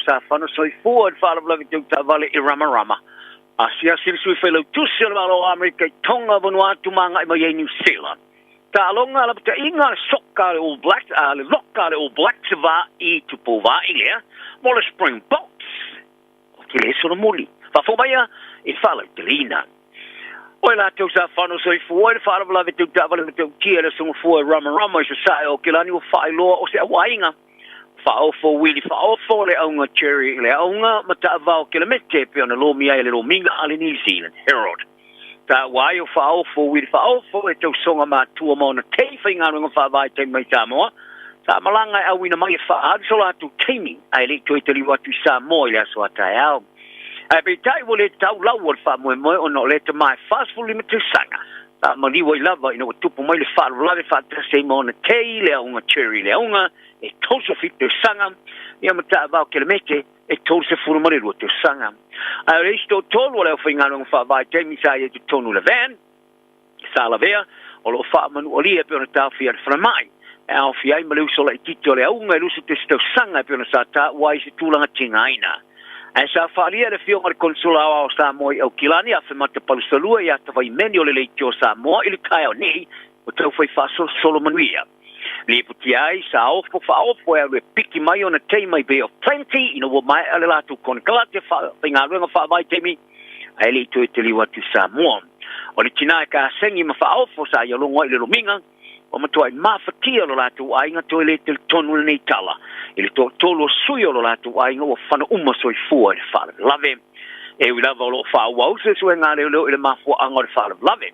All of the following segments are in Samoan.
sa fano soifua i le faalavelave tau taavale i Ramarama. Asiasi le sui failautusi o le Malo o Amerika i Tonga, Vanuatu ma agai mai ai Niu Sila. Taaloga lapataiga a le soka a le All Blacks, a le loka a le All Blacks vaai tupou vaai lea mo le Springboks. O te le solomuli. Faafofoga maia i le faalauteleina. O e latou sa fano soifua i le faalavelave tau taavale matautia i le aso Gafua e Ramarama i Sasae o Aokelani ua faailoa o se auaiga faaofo uili faaofo le auga Cherry i le auga ma taavao kelemete e pei ona lomia ai e le lomiga a le New Zealand Herald. Taua ai o faaofo uili faaofo e tausoga matua ma ona tei faigaluega faavaitaimi mai Samoa sa malaga e auina mai e faaalu so latou taimi ae le i toe taliu atu i Samoa i le aso a taeao. Ae peitai ua le tau lau o le faamoemoe ona o lea tama e 45 tausaga sa maliu ai lava ina ua tupu mai le faalavelave faatasi ai ma ona tei le auga Cherry le auga e 37 tausaga ia ma taavao kelemete e 32 tausaga. Ae o le isi toatolu o le aufaigaluega faavaitaimi sa i ai totonu i le van, sa lavea, o lo o faamanualia e pei ona taofia e le falemai, e aofia ai ma le uso laitiiti o le auga e 21 tausaga e pei ona sa taua ai i se tulaga tigaina. Ae sa faaalia e le Afioga i le Konesula Aoao o Samoa i Aukilani, Afemata Palusalua ia Tavaimeni o le Leitio o Samoa i le taeao nei, ua taufai faasolosolo manuia. Lipotia ai, sa ofo faaofo e alu e piki mai ona tei mai Bay of Plenty ina ua maea le latou konekarate faigaluega faavaitaimi ae le i toe taliu atu i Samoa. O le tina e kasegi ma faaofo sa ia logo ai i le lomiga, ua matuai mafatia lo latou aiga toe le talitonu lenei tala i le toatolu o sui o lo latou aiga ua fano uma soifua i le faalavelave. E ui lava o lo o faaauau suesuega a leoleo i le mafuaaga o le faalavelave,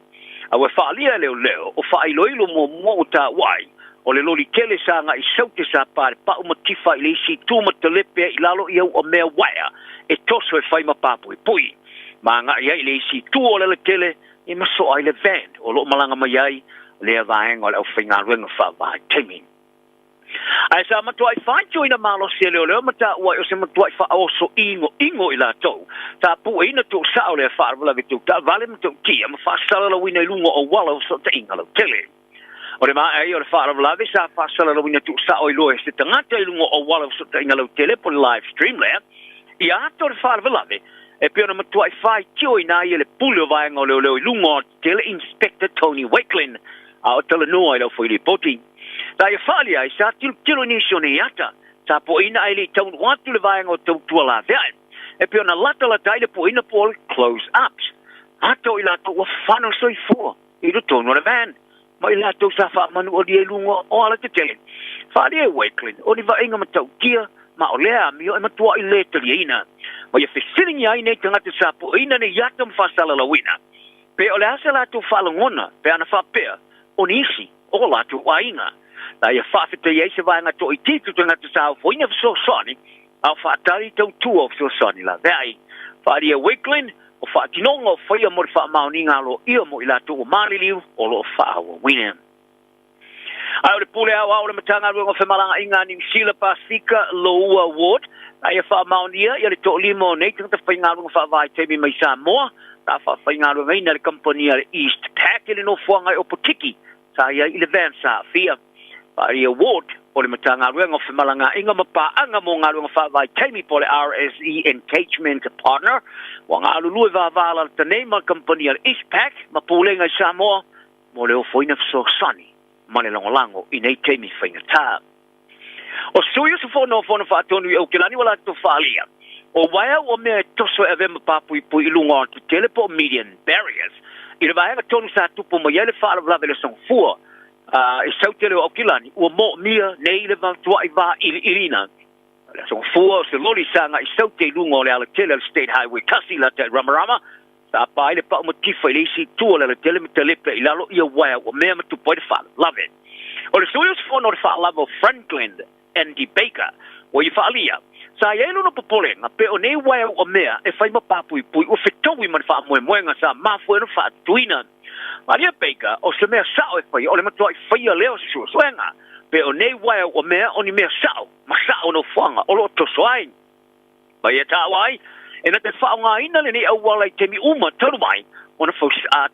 A ua faaalia e leoleo o faailoilo muamua ua taua ai, o le loli tele sa agai i Saute sa pa le pau ma tifa i le isi itu ma talepe ai i lalo i auamea uaea e toso e fai ma papuipui. Ma agai ai i le isi itu o le alatele e masoa ai le van o lo o malaga mai ai lea vaega o le aufaigaluega faavaitaimi. Ae sa matuai faitioina malosi e leoleo ma taua ai o se matuai faaoso inoino i latou. Sa pueina tuusao lea faalavelave tau taavale ma tautia ma faasalalauina i luga o auala o fesootaiga lautele. O le maea ia o le faalavelave sa faasalalauina tuusao ai loa e se tagata i luga o auala o fesootaiga lautele po o le live stream lea ia ata o le faalavelave e pei ona matuai faitioina ai e le pule o vaega o leoleo i luga o alatele Inspector Tony Wakelin a o talanoa i le aufailipoti. Sa ia faali ai, sa tilotilo i nisi o nei ata, sa poina ae le i taunuu atu le vaega o tautua laveai. E pei ona latalata ai le poina po o le close ups. Ata o i latou ua fano soifua i totonu o le van, ma i latou sa faamanualia i luga o alatetele. Faali e Wakelin, o ni vaaiga matautia, ma o lea amio e matuai le taliaina. Ma ia fesiligia ai nei tagata sa poina nei ata ma faasalalauina. Pe o le a se latou faalogona pe ana faapea, o nisi o latou aiga. Na ia faafetai ai se vaega toaitiiti o tagata sa ofoina fesoasoani a o faatali tautua o fesoasoani laveai. Faaalia Wakelin, o faatinoga o faia mo le faamaoniga aloaia mo i latou ua maliliu o lo o faaauauina. Ae o le pule aoao o le Matagaluega o Femalagaaiga a Niu Sila Pasefika, Loua Ward, na ia faamaonia ia le toalima o nei tagata faigaluega faavaitaimi mai Samoa, sa faafaigaluegaina e le kamupani a le East Pac i le nofoaga i Opotiki, sa i ai i le van sa aafia. Faia Ward o le Matagaluega o Femalagaaiga ma Paaga mo Galuega Faavaitaimi po o le RSE Engagement Partner, ua galulue vavalalata nei ma le kamupani a le East Pac ma Pulega i Samoa mo le ofoina fesoasoani ma le lagolago i nei taimi faigata. O sui usufono o Fono Faatonu i Aukilani ua latou faaalia, o uaea ua mea e toso e avea ma papuipui i luga o alatetele po o median barriers i le vaega tonu sa tupu mai ai le faalavelave i le Aso Gafua i Sautele o Aukilani, ua moomia nei le matuai vailiiliina. O le Aso Gafua o se loli sa agai i Saute i luga o le alatele o le State Highway 1 i lata i Ramarama, Sa pa ai le pau matifa i le isi itu o le alatele ma talepe i lalo ia uaea ua mea ma tupu ai le faalavelave. O le sui usufono o le faalava o Franklin, Andy Baker, ua ia faaalia, sa i ai lona popolega pe o nei uaea ua mea e fai ma papuipui ua fetaui ma le faamoemoega sa mafua ai ona faatuina. Malie Baker, o se mea sao e faia o le matuai faia lea o se suesuega pe o nei uaea ua mea o ni mea sao ma sao nofoaga o lo o toso ai. Ma ia taua ai, e na te faaaogaina lenei auala i taimi uma talu mai ona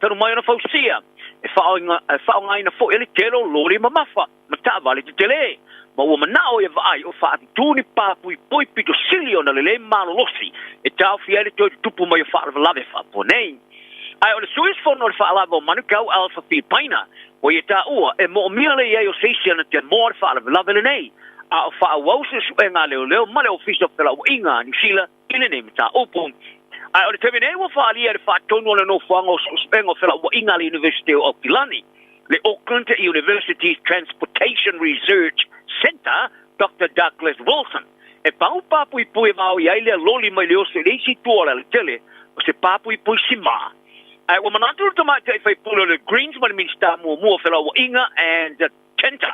talu mai ona fausia, e faaaogaina foi e le tele o loli mamafa ma taavale tetele. Ma ua manao e vaai o faatutū ni papuipui pito sili ona lelei malolosi e taofia ai le toe tutupu mai o faalavelave faapenei. Ae o le sui usufono o le Faalava o Manukau, Alpha Filipaina, ua ia taua e moomia le i ai o se isi ana te moa le faalavelave lenei, a o faaauau suesuega a leoleo ma le Ofisa o Felauaiga a Niu Sila i lenei mataupu. Ae o le taimi nei ua faaalia i le faatonu o le nofoaga o suesuega o felauaiga a le Iunivesite o Aukilani, le Auckland University's Transportation Research Centre, Doctor Douglas Wilson, e pau papuipui e vaoi ai lea loli mai le oso i le isi itu o le alatele o se papuipui simā. Ae ua manatu le tamaitai faipule o le Greens ma le Minisita muamua o Felauaiga and Tenta,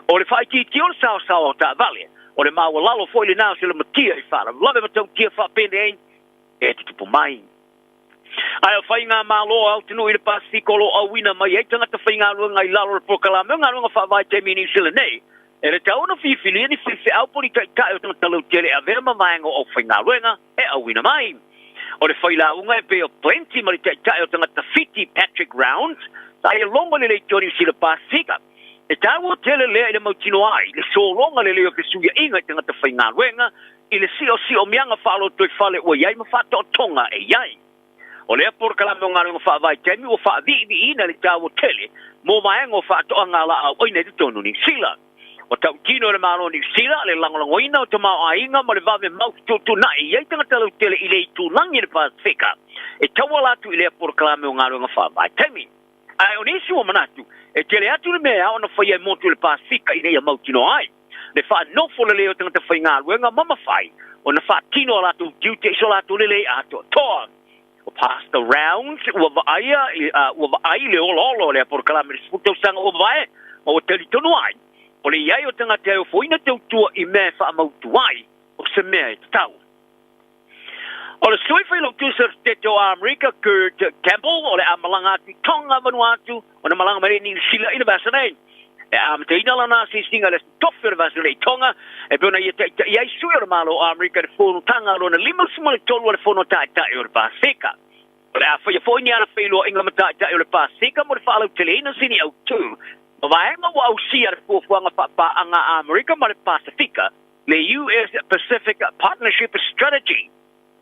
o le faaitiitia o le saosaoa o taavale, o le maualalo foi lena o se lamatia i faalavelave matautia faapenei e tutupu mai. Ae o faigamalo a atunuu i le Pasefika o lo o auina mai ai tagata faigaluega i lalo o le polokalame o galuega faavaitaimi i Niu Sila nei, e le tatau ona fifilia ni faifeau po o ni taitai o tagata lautele e avea ma vaega o aufaigaluega e auina mai. O le failauga e pei o Plenty ma le taitai o tagata Fiti Patrick Rounds, sa ia logo i le leitio a Niu Sila Pasefika. E taua tele lea i le mautinoa ai le sologa lelei o fesuiaiga i tagata faigaluega i le siosiomiaga faalotoifale ua i ai ma faataotoga e i ai. O lea polokalame o galuega faavaitaimi ua faaviiviiina le taua tele mo vaega o faatoaga laauaina i totonu o Niu Sila. Ua tautino e le Malo o Niu Sila le lagolagoina o tamaoaiga ma le vave mau fetuutuunai i ai tagata lautele i le itulagi i le Pasefika e tauala atu i lea polokalame o galuega faavaitaimi. Ae o nisi ua manatu, e tele atu le mea e ao ona faia e motu i le Pasefika ina ia mautinoa ai le faanofo lelei o tagata faigaluega ma mafai ona faatino a latou tiute i so latou lelei atoatoa. O Pastor Rounds ua vaaia, ua vaai i le olaola o lea polokalame i le 10 tausaga ua mavae, ma ua talitonu ai, o le i ai o tagata e ofoina tautua i mea e faamautu ai, o se mea e tatau. O le sui failautusi o le Setete o Amerika, Kurt Campbell, o le a malaga atu i Tonga, Vanuatu, ona malaga mai lea i Niu Sila i le vasa nei. E amataina lana asiasiga i le Aso Tofi o le vasa nei i Tonga, e pei ona ia taitai ai sui o le Malo o Amerika i le fonotaga lona 53 o le Fono Taitai o le Pasefika. O le a faia foi ni ana feiloaiga ma taitai o le Pasefika mo le faalauteleina sini autu ma vaega ua ausia le fuafuaga faapaaga a Amerika ma le Pasefika, le US Pacific Partnership Strategy.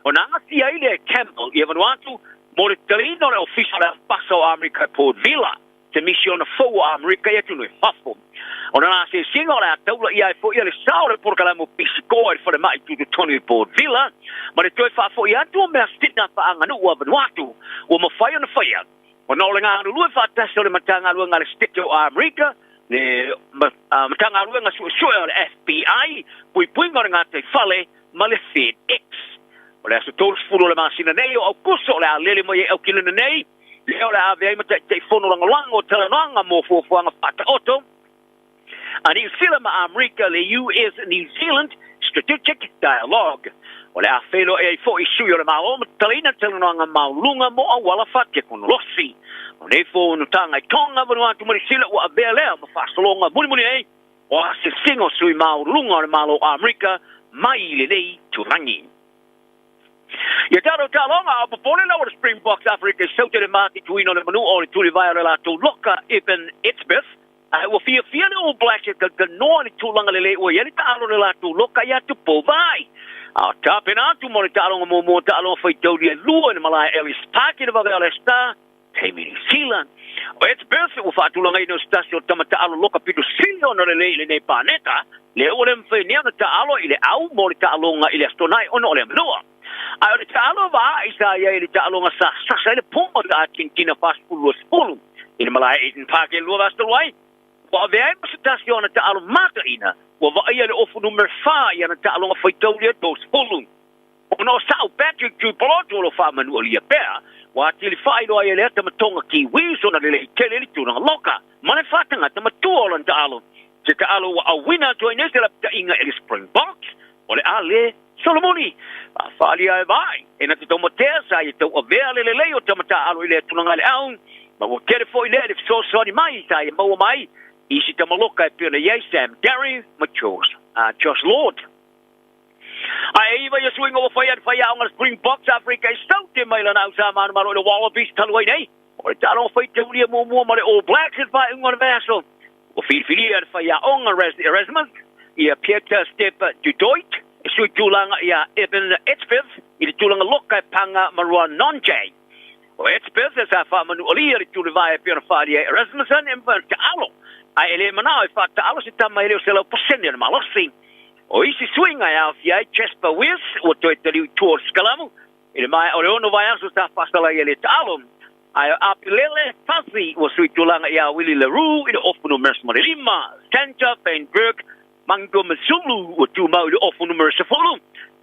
Ona aafia ai lea e Campbell i Vanuatu mo le taliina o le Ofisa o le Ambasa o Amerika i Port Vila, se misiona fou o Amerika i atunuu i fafo. O lana asiasiga o le a taula ʻia ai foi le sao o le polokalame o Pisikoa i le falemai tutotonu i Port Vila, ma le toe faafoi atu o mea sina faaaganuu a Vanuatu ua mafai ona faia ona o le galulue faatasi o le Matagaluega a le Setete o Amerika, le Matagaluega Suesue o le FBI, Puipuiga o le Gataifale ma le FedEx. O le aso 30 o le masina nei o Aukuso o le a lele mai ai Aukilana nei, lea o le a ave ai ma Taitaifono lagolago o talanoaga mo fuafuaga faataoto a Niu Sila ma Amerika, le US New Zealand Strategic Dialogue. O le a feiloai ai foi sui o le Malo ma tatalaina talanoaga maualuluga mo auala faatekonolosi. O nei fonotaga i Tonga, Vanuatu ma Niu Sila ua avea lea ma faasologa mulimuli ai o asiasiga o sui maualuluga o le Malo o Amerika mai lenei itulagi. Ia tatou taaloga, a o popole lau o le Springboks Afrika i saute le matituina o le manua o le tulivae o le latou loka Eben Etzebeth, ae ua fiafia le All Blacks e talanoa i le tulaga lelei ua i ai le taalo o le latou loka ia Tupou Vaai. A o tapena atu mo le taaloga muamua taaloga faitaulia e lua i le malae Ellis Park i le vave o le Star, taimi Niu Sila. O Etzebeth ua faatulagaina o se tasi o tama taalo loka pito sili ona lelei i lenei paneta, lea ua le mafai nei ona taalo i le au mo le taaloga i le Aso Toonai ona o lea manua. Ae o le taalo vaai sa i ai i le taaloga sa sasa ai le poma sa Argentina 40-20 i le malae Eden Park e lua vaiaso talu ai, ua avea ai ma se tasi o ana taalo mataina ua vaaia le ofu numera 4 i ana taaloga faitaulia 30. Ona o sa'u Patrick Tupulotu o lo faamanualia pea, ua atili faailoa ai e lea tama Tonga Kiwi sona lelei tele i le tulaga loka ma le faatagata matua o lana taalo. Se taalo ua auina atu ai nei se lapataiga i le Springboks, o le a le Solomoni. A faaalia e vaai, e na te taumatea sa ia tauavea le lelei o tama taaalo i lea tulaga i le au, ma ua tele foi lea i le fesoasoani mai sa ia maua mai i isi tama loka e pei ona i ai Sam Darry ma Josh Lord. Ae iva ia suiga ua faia e le faiaoga le Springboks Afrika e saute mai lana au sa manumalo i le Wallabies talu ai nei. O le taaloga faitaulia muamua ma le All Blacks i le faaiuga o le vaiaso. Ua filifilia le faiaoga Rassie Erasmus ia Pieter Step du Toit e sui tulaga iā Eben Etzebeth i le tulaga loka e paga ma Ruan Nonjay. O Etzebeth sa faamanualia le tulivae e pei ona faaalia e Erasmussen e mafai ona taalo, ae e le manao e faataalo se tama e le o 100% ona malosi. O isi suiga e aofia ai Jasper Wiese ua toe taliu i tua o le sikalamu i le maea o le ono vaiaso sa faasala ai e le taalo, ae o Apilele Fuzzy ua sui tulaga iā Willie le Roux i le ofu numera 15, Santa Van Burke Mangomezulu ua tumau i le ofu numera 10,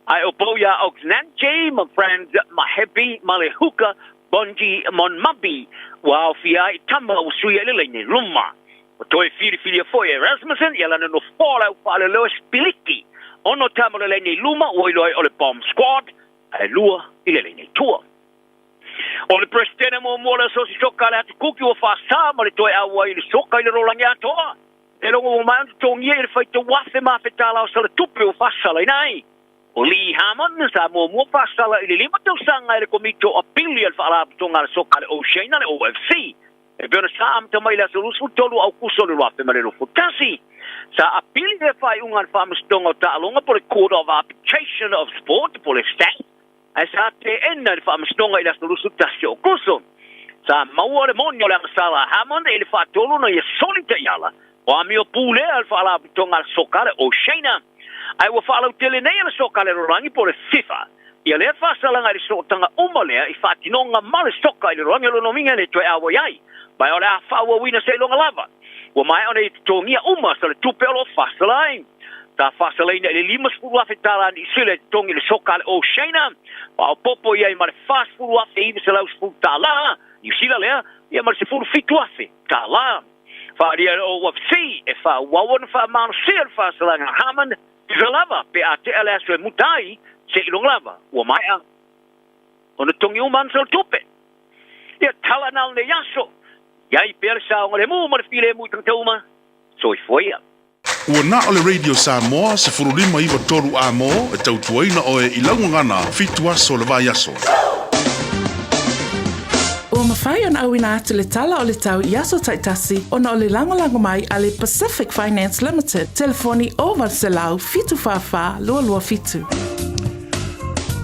ae o Bouya Oxenanche ma Frans Mahebi ma le huka Bongi Monmabi ua aofia ai i tama ua suia i le laine luma. Ua toe filifilia foi e Rasmussen ia lana nofoa o le au faaleleoa sipiliki, ono tama o le laine i luma ua iloa ai o le Bomb Squad, ae lua i le laine i tua. O le Peresetene muamua o le Asosi Soka a le Atu Kuki ua faasa ma le toe auai i le soka i le rolagi atoa. E logo ua maea ona totogia i le faitau afe ma afe tala o sala tupe ua faasalaina ai. O Lee Harmon sa muamua faasala i le lima tausaga e le Komiti o Apili a le Faalapotopotoga a le Soka a le Oceania, le OFC, e pei ona sa amata mai i le aso 23 o Aukuso o le 2021. Sa apili lea faaiuga a le Faamasinoga o Taaloga po o le Court of Arbitration of Sport po o le CAS, ae sa teena e le Faamasinoga i le aso 21 o Aokuso. Sa maua le moni o le agasala a Hammond i le faatolu ona ia soli taiala o amio pulea a le Faalapotopotoga a le Soka a le Oceania. Ae ua faalautele nei e le Soka a le Lalolagi po o le FIFA ia lea faasalaga i le sootaga uma lea i faatinoga ma le soka i le lalolagi o lona uiga e le toe auai ai, ma o le a faaauauina seiloga lava ua maea ona ia totogia uma sa le tupe o lo o faasala ai. Sa faasalaina i le $50,000 Niu Sila e totogi le soka a le Oceania, faaopoopo i ai ma le $40,910 Niu Sila lea, ia ma le $17,000. Faaalia e le OFC e faaauau ona faamalosia le faasalaga a Harmon, tusa lava pe a tea le aso e muta ai, seiloga lava ua maea ona totogi uma ana solotupe. Ia tala na o lenei aso, i ai pea le saogalemu ma le filemu i tagata uma. Soifua ia. Ua na o le Radio Samoa 15 93 A mo e tautuaina oe i lau gagana fitu aso o le vaiaso. Ua mafai ona auina atu le tala o le tau i aso taitasi ona o le lagolago mai a le Pacific Finance Limited, telefoni 0800 744 227.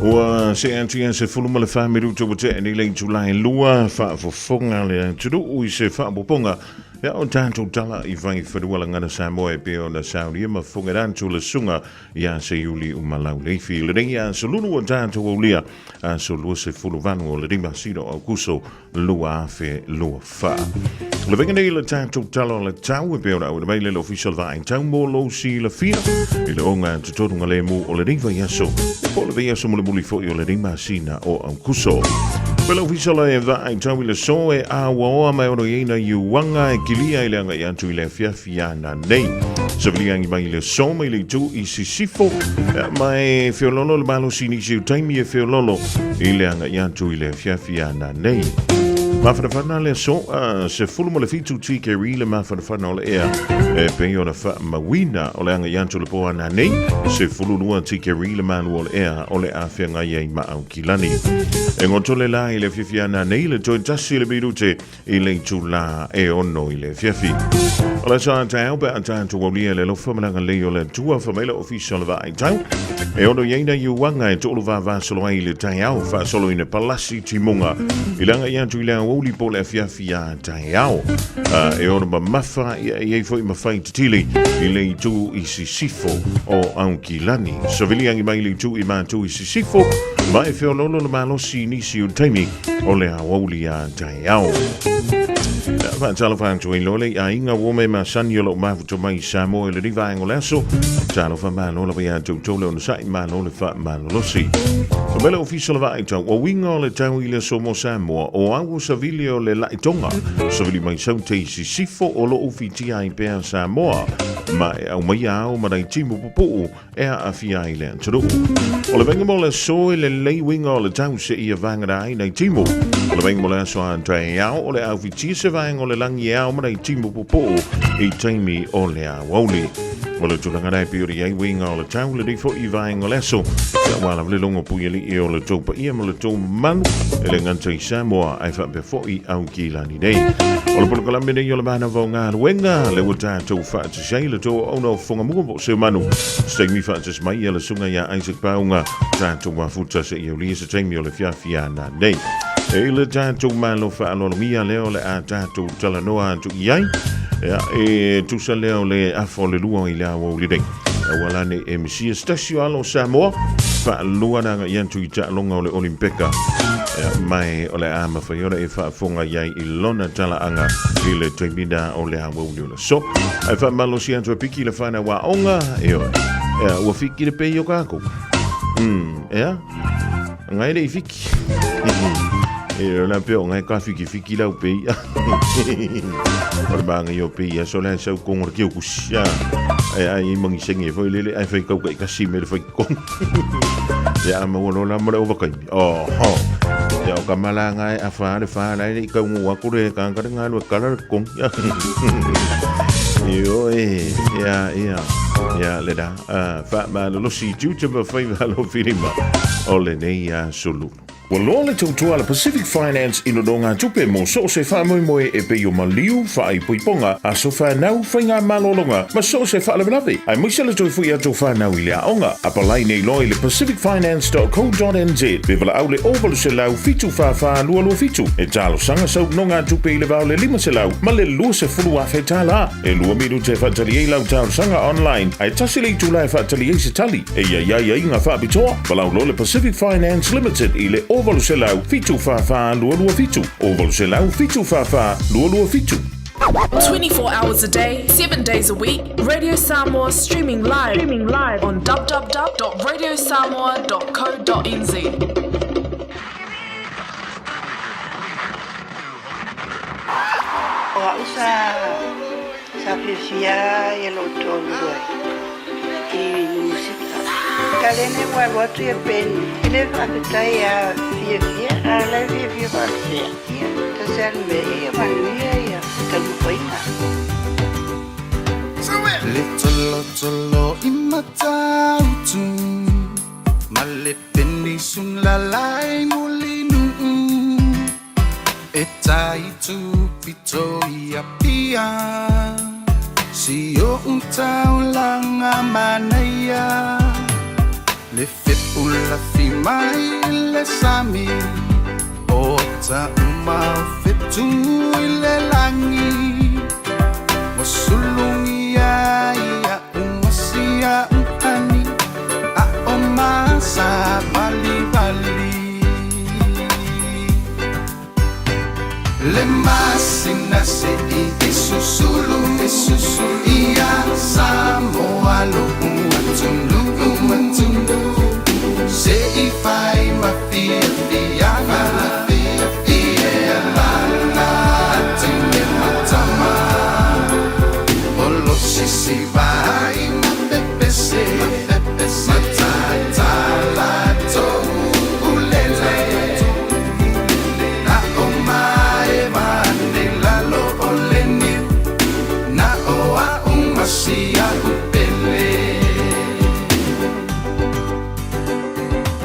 Ua see atu ia 14 minuta ua tea nei le itula e lua, faafofoga le atunuu i se faaopoopoga Ia o tatou tala i vai whenua lagana Samoa e pei ona saunia ma fofoga atu le susuga ia Seiuli Umalauleifi. Lenei aso lulu o tatou aulia, aso 28 o lenei masina o Aukuso 2024. Le vaiga nei le tatou tala o le tau e pei ona auina mai le Ofisa o le Vaai Tau mo lou silafia i le oga totonu lemu o lenei vaiaso po o le vaiaso mulimuli foi o lenei masina o Aukuso. Pele ofisa la e vaai tau i le so e auaoa mai ono i ai iuaga e kilia i le agai atu i le afiafi ana nei. Savilia angi mai i le so mai le itu i sisifo ma e feololo le malosi nisi o taimi e feololo i le agai atu i le afiafi ana nei. Mafanafana le aso 17 tikeri le mafanafana o le ea e pei ona faamauina o le agai atu le po ana nei 12 tikeri le malu o le ea o le a feagai ai ma Aukilani. E goto le la i le afiafi ana nei le toe tasi le minute i le itula e ono i le afiafi. O le aso a taeao pe a tatou aulia le alofa ma le agalelei o le Atua fai mai le Ofisa o le Vaai Tau. E ono i ai nai uaga e toolu vavasolo ai i le taeao faasolo ina palasi timuga i le agai atu i le aoauli po o le afiafi a taeao. E ono mamafa ia e i ai foi ma fai titili i le itu i sisifo o Aukilani. Savili agi mai le itu i Matu i sisifo ma e feoloolo le malosi i nisi o taimi o le aoauli a taeao. Faatalofa atu ai loa le aiga ua me masani o lou mafuta mai i Samoa i lenei vaega o le aso. Talofa malo lava ia toutou le onosai, malo le faamalolosi. O mele ofisa o le vaai tau, o uiga o le tau i le aso mo Samoa, o au o savili o le laitoga, savili mai saute i sisifo o loo fitia ai pea Samoa, ma e aumaia ao ma nai timu pupuu e aafia ai le atunuu. O le vaaiga mo le aso e lelei uiga o le tau seia vagana ai nai timu. O le vaaiga mo le aso a taeao o le aufitia se vaega o le lagi e ao ma nai timu pupuu i taimi o le aoauli. O le tulaga la e pei ona i ai uiga o le tau lenei foi i vaega o le aso. Ia ua lava le logo puialii o le tou paia ma le tou mamalu e le gata i Samoa ae faapea foi Aukilani nei. O le polokalame nei o le manava o galuega lea ua tatou faatasi ai le tou auauna o Fogamua po o Seumanu. Se taimi faatasi mai ia le susuga ia Isaac Pauga tatou mafuta seia aulia se taimi o le fiafiaga nei. E i le tatou malo faaaloalogia lea o le a tatou talanoa atu i ai. Ia, e tusa lea o le afa o le lua i le aoauli nei. Aua la nei e misia se tasi o alo o Samoa faalua na agai atu i taaloga o le Olimpeka. Ia, mai o le a mafai ona e faafofoga i ai i lona talaaga i le taimi na o le aoauli o le aso. Ae faamalosi atu e piki le whanau aoga, e oe. Ia, ua fiki le pei o kākou. Ea? Ngai le i fiki. E o la pe o ngai ka fiki fiki lau pei. O le maanga i o pei aso le sau kongo le kiu kusi. Ai ai i mangi senge foi lele ai fai kau kai kasi me le fai kongo. Ia ama ua lola mo le ovakaimi. Oh, ho. Ia o ka malanga e a wha le wha lai le i kau ngu aku le kangare ngā lue kala le kongi. Io e, ia, ia, ia le da. Faamalolosi tiute ma faiva alofilima o lenei aso lulu. Ua loa le tautua a le Pacific Finance i nonogatupe mo so o se faamoemoe e pei o maliu, faaipoipoga, aso fanau, faigamalologa ma so o se faalavelave, aemaise le toe foi atu o fanau i le aoga. Apalai nei loa i le pacificfinance.co.nz pe valaau le 0800 744 227 e talosaga sau nonogatupe i le va o le 500 ma le 20,000 tala. E lua minute e faatali ai lau talosaga online, ae tasi le itula e faatali ai se tali. E i ai aiaiga faapitoa, valaau loa le Pacific Finance Limited i le 0800 744 227, 0800 744 227. 24 hours a day, 7 days a week, Radio Samoa streaming live, streaming live on www.radiosamoa.co.nz. O au sa sa fiafia ia lou toalua i musika. Kalene ua alu atu ia Penny i le faafetai ia fiafia a la e fiafia faapea ia tasi a le mea ia manuia ia taumafaiga. Le tsolotsollo i Matautu ma le penisula lai Mulinuu. E tai tupito i Apia, Si oʻu taulaga manaia, Le fepulafi mai i le sami, O taʻu mau fetu i le lagi, Ua sulugia iaʻu ma si aʻu pani, Aʻo ma savalivali. Le masina seʻi e susulu, e susulu ia Samoa loʻu atunuu, atunuu. Seʻi fai ma fiafiaga, ia lala tine matama. Olosisi vai ma pepese, matatala tou ulele. Na o maeva nei lalo o le niu, na o a'u ma si a'u pele.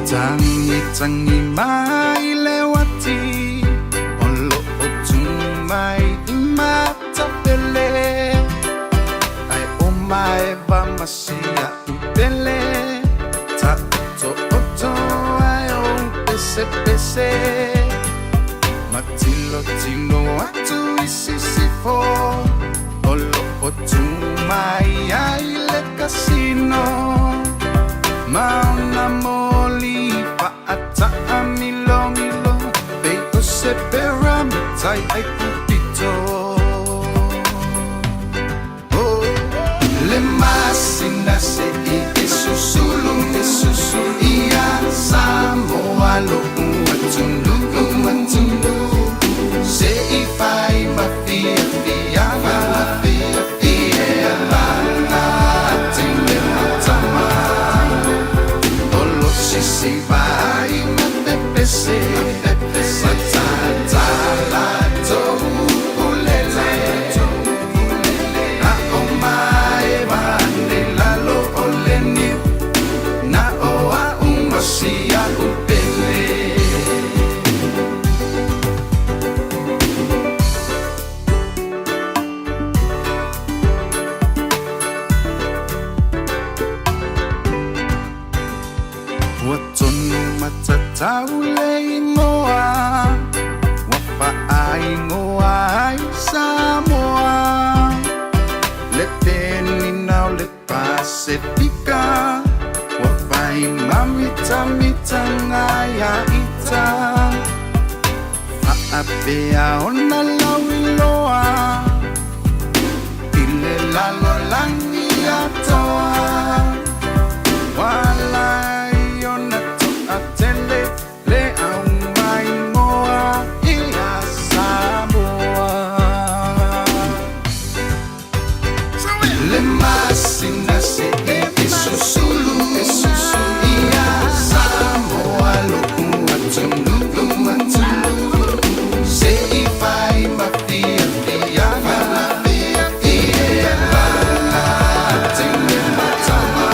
Tagitagi mai le uati, o lo'o tu mai i Matapele. Ae o maeva ma si a'u pele, Taoto'oto ae o pesepese. Matilotilo atu i sisifo, o lo'o tu mai ai le kasino. Ma ona moli fa'ataamilomilo, pei o se pera matai ai pupito. Oh, le masina seʻi e susulu, e susulu ia Samoa loʻu atunuu, atunuu. Seʻi fai ma fiafiaga, ia lala tine matama. Olosisi vai ma pepese, matatala tou ulele. Na o maeva nei lalo o le niu, na o a'u ma si a'u pele. Manu matatau le igoa ua faaigoa ai Samoa. Le penina o le Pasefika ua fai mamitamitaga ia ita. Faapea ona lauiloa i le lalolagi atoa. Ua ala ai ona toatele le aumaigoa ia Samoa. Le masina se e susulu ia Samoa lo'u atunuu se i fai ma fiafiaga ia latele matama.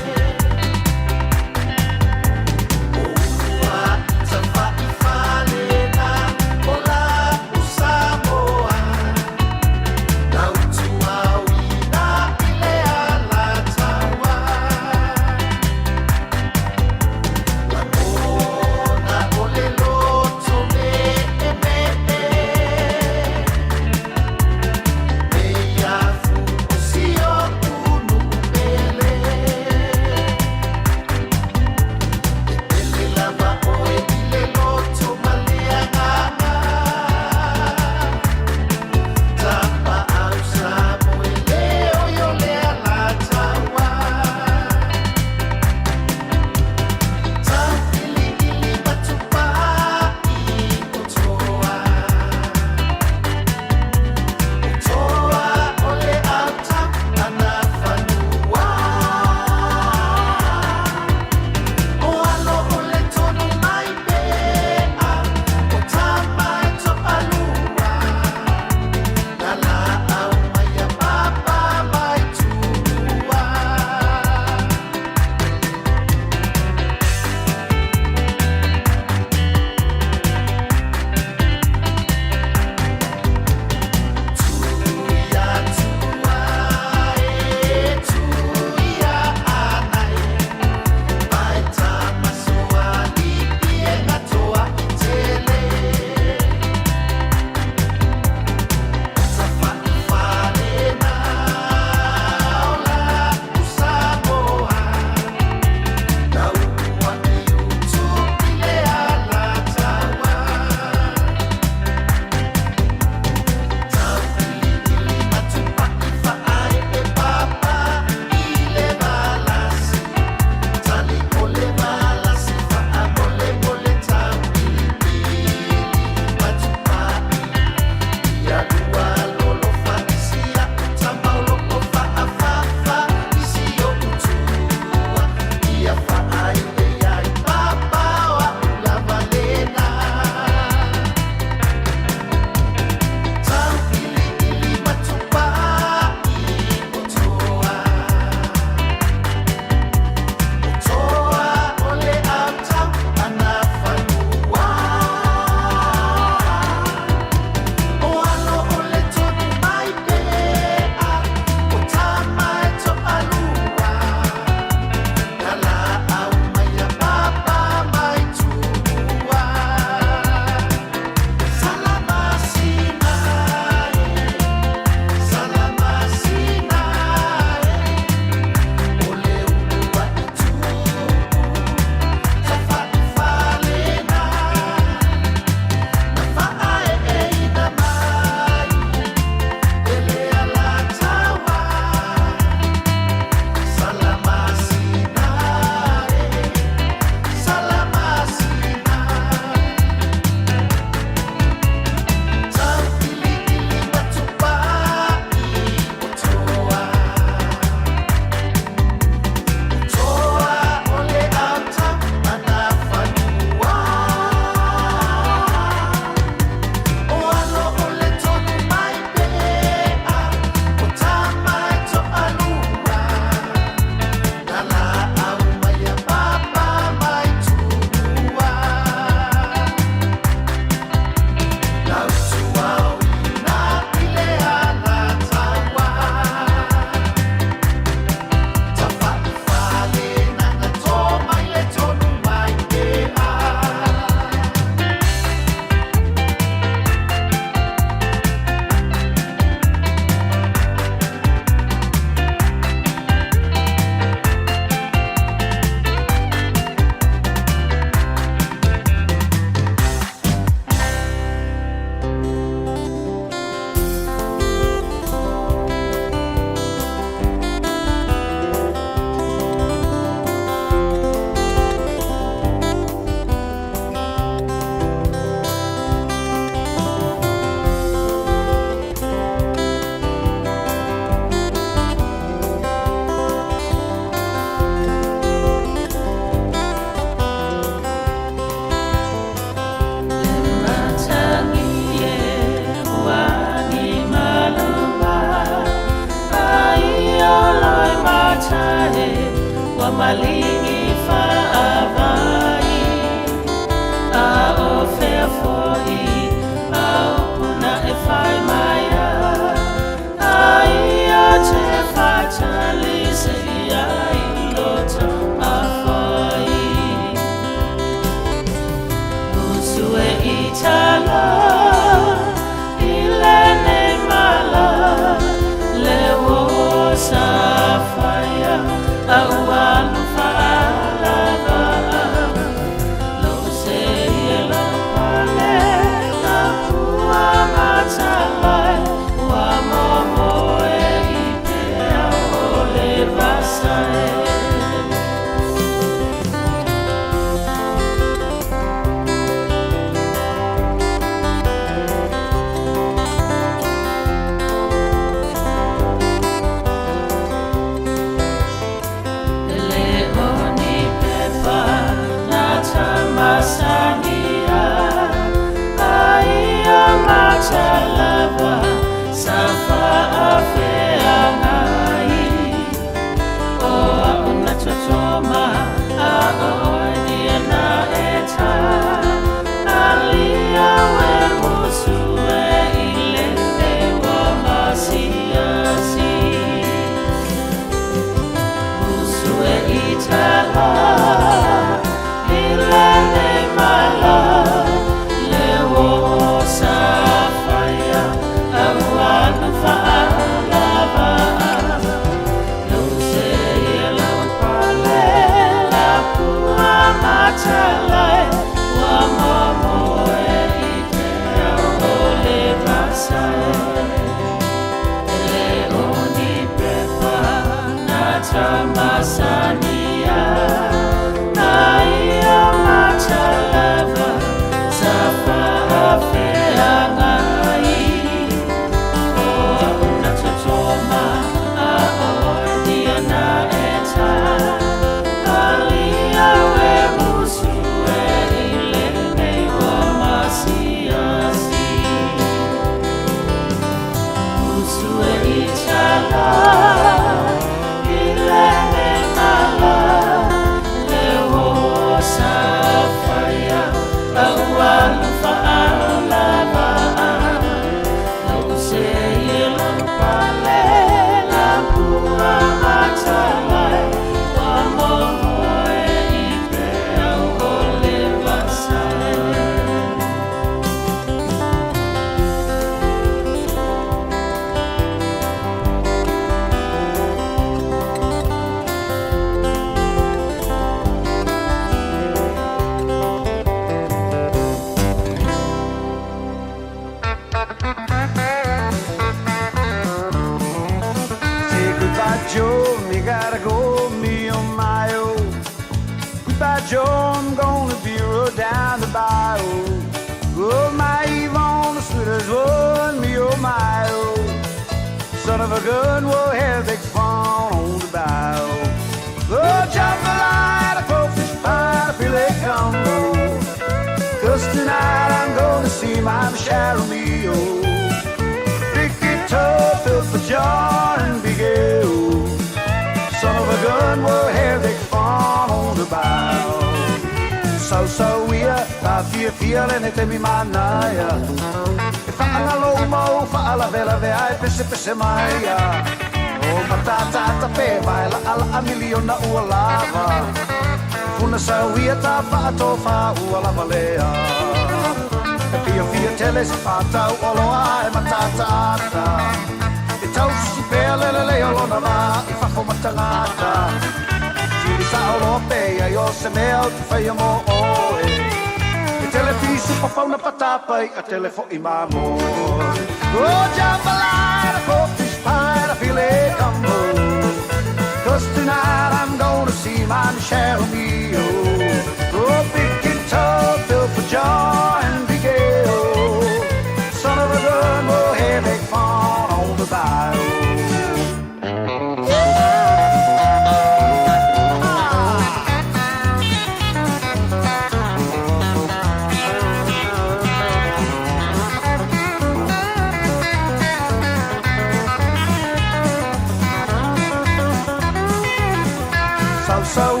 Sau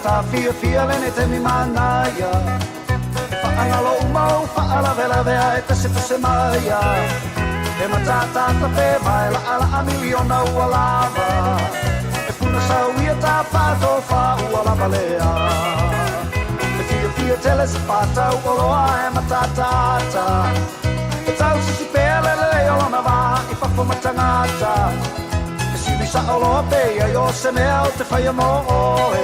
tagata fiafia lenei taimi manaia E faagalo uma ou faalavelave ae pesepese maia E matatata pe vae laʻalaʻa miliona ua lava E puna sauia tapatofa ua lava lea E fiafia tele se patau oloa e matatata E tausisi pea le lelei o lona va i fafo ma tagata E sili sao loa pe i ai o se mea ou te faia mo oe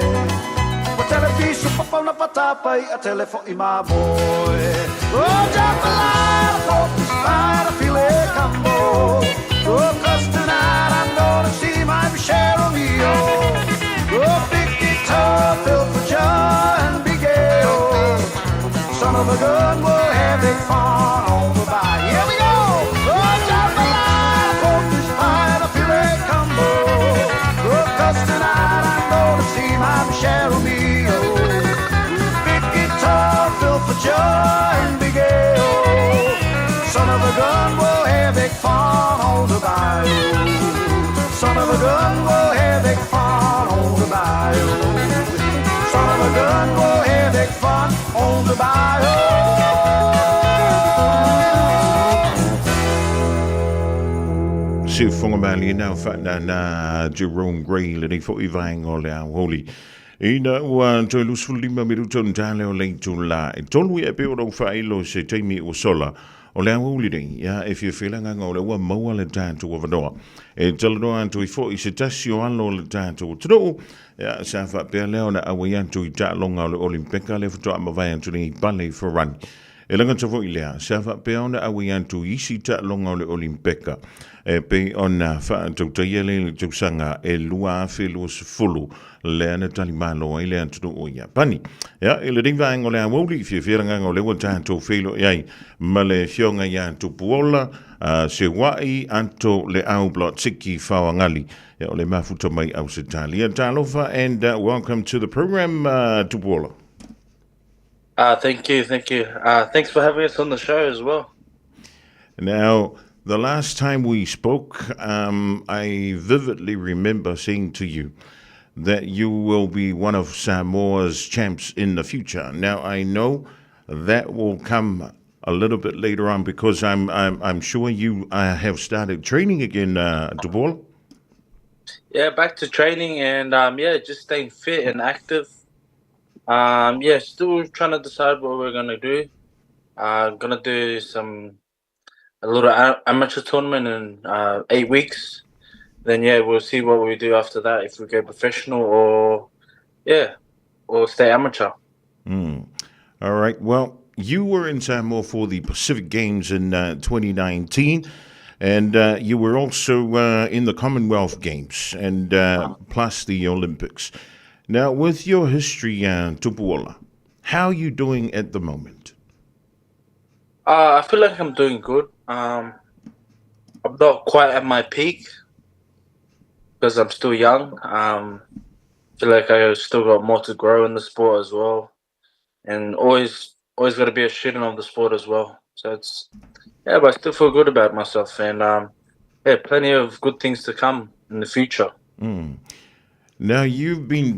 Ua tele pisupo pauna patapa iʻa tele foʻi mamoe Oh jambalaya, pork pie, a filet combo Oh cause tonight I'm gonna see my Michelle Romeo Oh big guitar, Phil Joe and Big A.O. Son of a gun, we'll have big fun on the bayou. Here we go! Oh, jambalaya, pork pie, and a filet combo. Oh, 'cause tonight I'm gonna see my Michelle Romeo. Big guitar, Phil for Joe and Big A.O. Son of a gun, we'll have big fun on the bayou. Son of a gun, we'll have big fun on the bayou. Son of a gun, we'll have big fun on the bayou. Se fofoga malie na faanana Jerome Gray lenei foi vaega o le aoauli. Ina ua toe 25 minuta ona tale o le itula e tolu ia e pei ona ou faailo i se taimi ua sola o le aoauli nei, ia e fiafia le agaga o lea ua maua le tatou avanoa e talanoa atu ai foi i se tasi o alo o le tatou atunuu. Ia, sa faapea lea ona auai atu i taaloga o le Olimpeka lea faatoa mavae atu nei i Pale i Farani. E lagata foi lea, sa faapea ona auai atu i isi taaloga o le Olimpeka e pei ona faatautaia lea i le tausaga e 2020 lea na talimalo ai le atunuu o Iapani. Ia, i lenei vaega o le aoauli, fiafia le agaga o lea ua tatou feiloai ai ma le Afioga ia Tupuola Seua'i Ato Leau Blotsiki Faoagali. Ia, o le mafuta mai Ausetalia. Talofa and welcome to the program, Tupuola. Thank you, thank you. Thanks for having us on the show as well. Now, the last time we spoke, I vividly remember saying to you that you will be one of Samoa's champs in the future. Now, I know that will come a little bit later on because I'm I'm, I'm sure you have started training again, Tupuola. Yeah, back to training and yeah, just staying fit and active. Yeah, still trying to decide what we're gonna do. I'm gonna do some a little amateur tournament in 8 weeks. Then yeah, we'll see what we do after that. If we go professional or yeah, or stay amateur. All right. Well, you were in Samoa for the Pacific Games in 2019, and you were also in the Commonwealth Games and plus the Olympics. Now, with your history, Tupuola, how are you doing at the moment? I feel like I'm doing good. I'm not quite at my peak because I'm still young. I feel like I still got more to grow in the sport as well, and always got to be a student of the sport as well. So it's yeah, but I still feel good about myself, and yeah, plenty of good things to come in the future. Now, you've been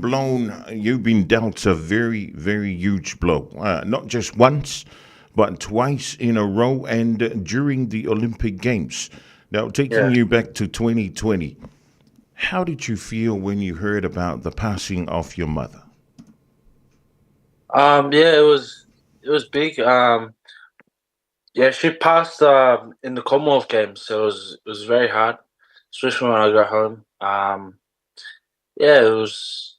dealt a very, very huge blow. Not just once, but twice in a row and during the Olympic Games. Now, taking you back to 2020, how did you feel when you heard about the passing of your mother? Yeah, it was big. Yeah, she passed in the Commonwealth Games, so it was very hard, especially when I got home. Yeah, it was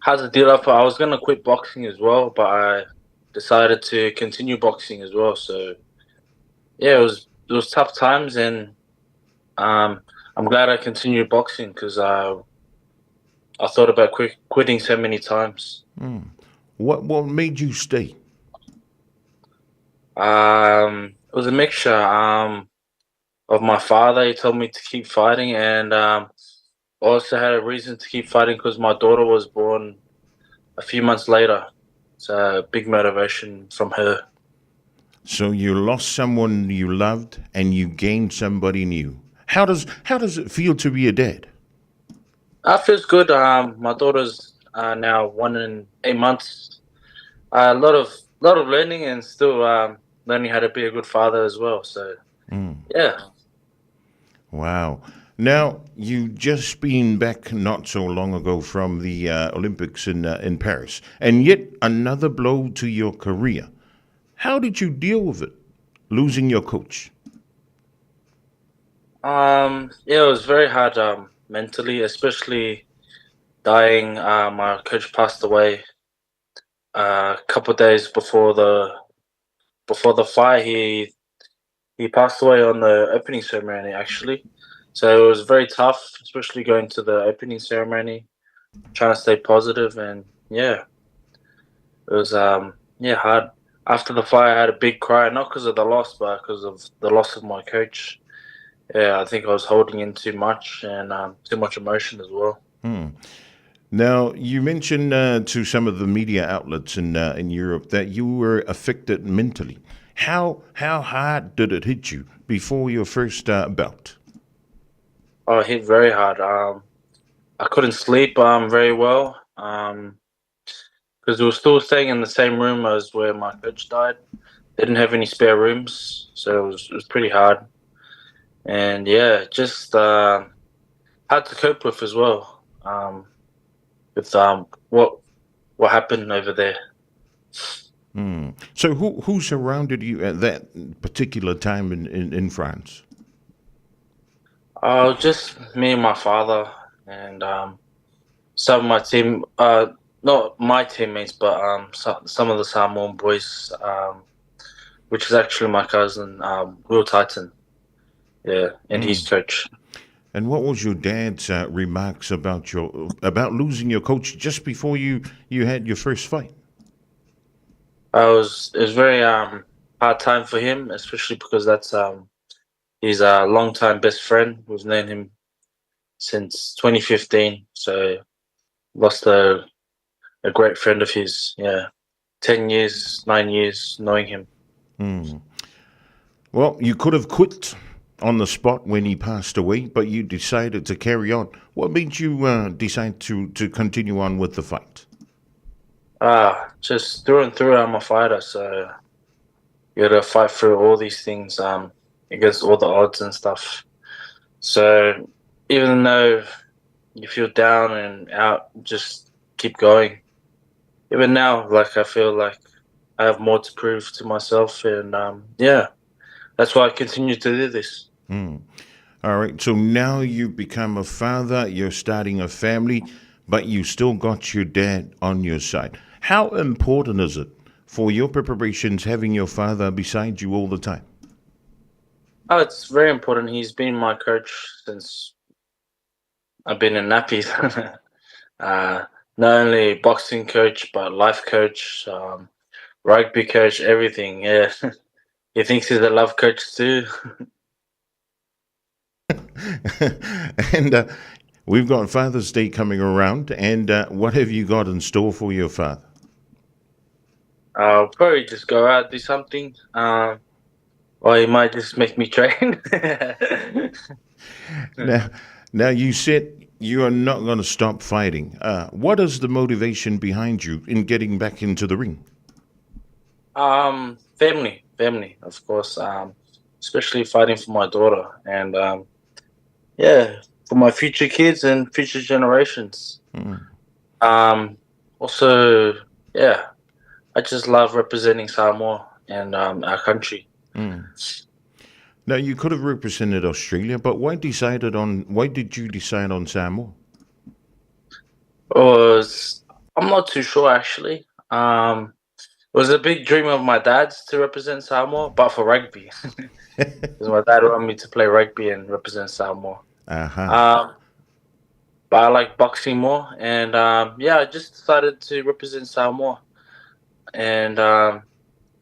hard to deal with. I was gonna quit boxing as well, but I decided to continue boxing as well. So yeah, it was tough times, and I'm glad I continued boxing because I thought about quitting so many times. What made you stay? It was a mixture of my father. He told me to keep fighting, and also had a reason to keep fighting because my daughter was born a few months later. So big motivation from her. So you lost someone you loved and you gained somebody new. How does it feel to be a dad? That feels good. My daughter's now 1 and 8 months. A lot of learning and still learning how to be a good father as well. So, yeah. Wow. Now, you've just been back not so long ago from the Olympics in Paris, and yet another blow to your career. How did you deal with it, losing your coach? Yeah, it was very hard mentally, especially dying. My coach passed away a couple of days before the fight. He passed away on the opening ceremony, actually. So it was very tough, especially going to the opening ceremony, trying to stay positive, and yeah, it was hard. After the fight, I had a big cry, not because of the loss, but because of the loss of my coach. Yeah, I think I was holding in too much and too much emotion as well. Now, you mentioned to some of the media outlets in Europe that you were affected mentally. How hard did it hit you before your first bout? Oh, it hit very hard. I couldn't sleep very well because we were still staying in the same room as where my coach died. They didn't have any spare rooms, so it was pretty hard. And yeah, just hard to cope with as well. With what happened over there. So who surrounded you at that particular time in France? Just me and my father and some of my team, not my teammates, but some of the Samoan boys, which is actually my cousin, Will Titan, yeah, and his coach. And what was your dad's remarks about losing your coach just before you had your first fight? It was very hard time for him, especially because that's his longtime best friend. We've known him since 2015, so lost a great friend of his. Yeah, 10 years, 9 years knowing him. Well, you could have quit on the spot when he passed away, but you decided to carry on. What made you decide to continue on with the fight? Just through and through, I'm a fighter, so you gotta fight through all these things, against all the odds and stuff. So even though you feel down and out, just keep going. Even now, like, I feel like I have more to prove to myself, and yeah, that's why I continue to do this. All right, so now you've become a father, you're starting a family, but you still got your dad on your side. How important is it for your preparations having your father beside you all the time? Oh, it's very important. He's been my coach since I've been in nappies. Not only boxing coach, but life coach, rugby coach, everything. Yeah. He thinks he's a love coach too. And we've got Father's Day coming around, and what have you got in store for your father? I'll probably just go out, do something. Or he might just make me train. Now you said you are not going to stop fighting. What is the motivation behind you in getting back into the ring? Family, of course. Especially fighting for my daughter and yeah, for my future kids and future generations. Also, yeah, I just love representing Samoa and our country. Now, you could have represented Australia, but why did you decide on Samoa? I'm not too sure, actually. It was a big dream of my dad's to represent Samoa, but for rugby. Because my dad wanted me to play rugby and represent Samoa. But I like boxing more, and yeah, I just decided to represent Samoa. And I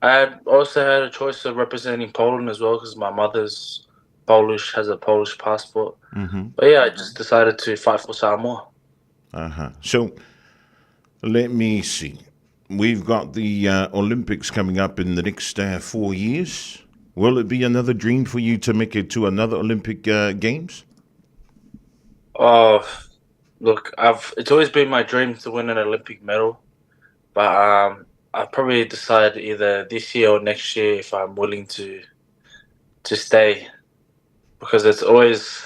had also had a choice of representing Poland as well, because my mother's Polish, has a Polish passport. But yeah, I just decided to fight for Samoa. So let me see. We've got the Olympics coming up in the next 4 years. Will it be another dream for you to make it to another Olympic Games? Oh, Look, I've it's always been my dream to win an Olympic medal, but um, I probably decide either this year or next year if I'm willing to to stay, because it's always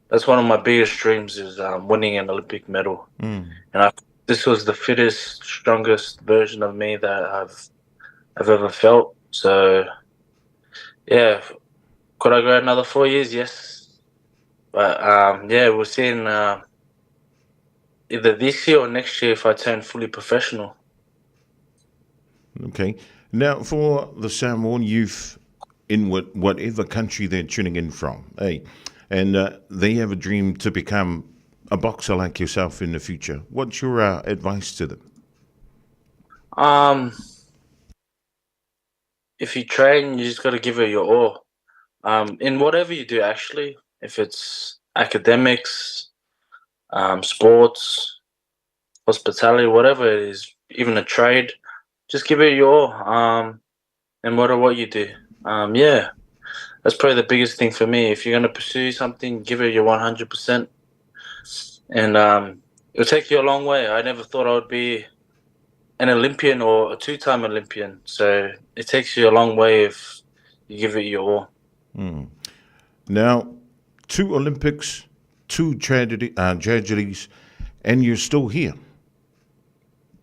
that's one of my biggest dreams is um, winning an Olympic medal, and I this was the fittest, strongest version of me that I've I've ever felt. So, yeah, could I go another 4 years? Yes, but um, yeah, we'll see in either this year or next year if I turn fully professional. Okay. Now, for the Samoan youth in whatever country they're tuning in from, eh, and they have a dream to become a boxer like yourself in the future, what's your advice to them? If you train, you just got to give it your all. In whatever you do, actually, if it's academics, sports, hospitality, whatever it is, even a trade, just give it your all. No matter what you do. Yeah, that's probably the biggest thing for me. If you're going to pursue something, give it your 100%. And it'll take you a long way. I never thought I would be an Olympian or a two-time Olympian. So it takes you a long way if you give it your all. Now, 2 Olympics, 2 tragedies, and you're still here.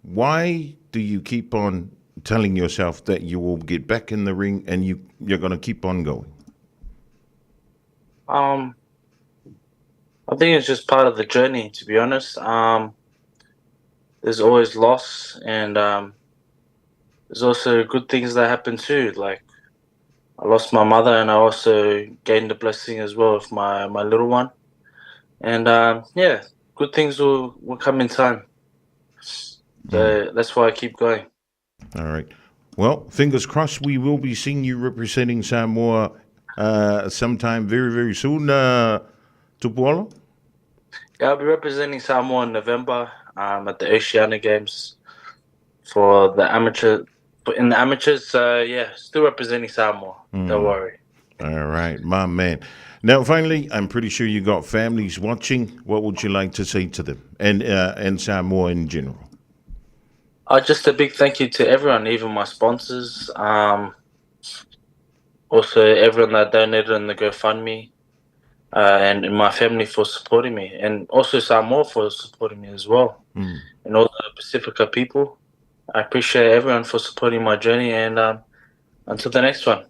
Why do you keep on telling yourself that you will get back in the ring and you're going to keep on going? I think it's just part of the journey, to be honest. There's always loss, and there's also good things that happen too. Like, I lost my mother, and I also gained a blessing as well with my little one. And yeah, good things will come in time. So that's why I keep going. All right. Well, fingers crossed we will be seeing you representing Samoa sometime very, very soon. Tupuola? Yeah, I'll be representing Samoa in November at the Oceania Games for the amateur. In the amateurs, yeah, still representing Samoa. Don't worry. All right, my man. Now, finally, I'm pretty sure you got families watching. What would you like to say to them and Samoa in general? Just a big thank you to everyone, even my sponsors. Also, everyone that donated on the GoFundMe, and my family for supporting me, and also Samoa for supporting me as well, and all the Pacifica people. I appreciate everyone for supporting my journey, and until the next one.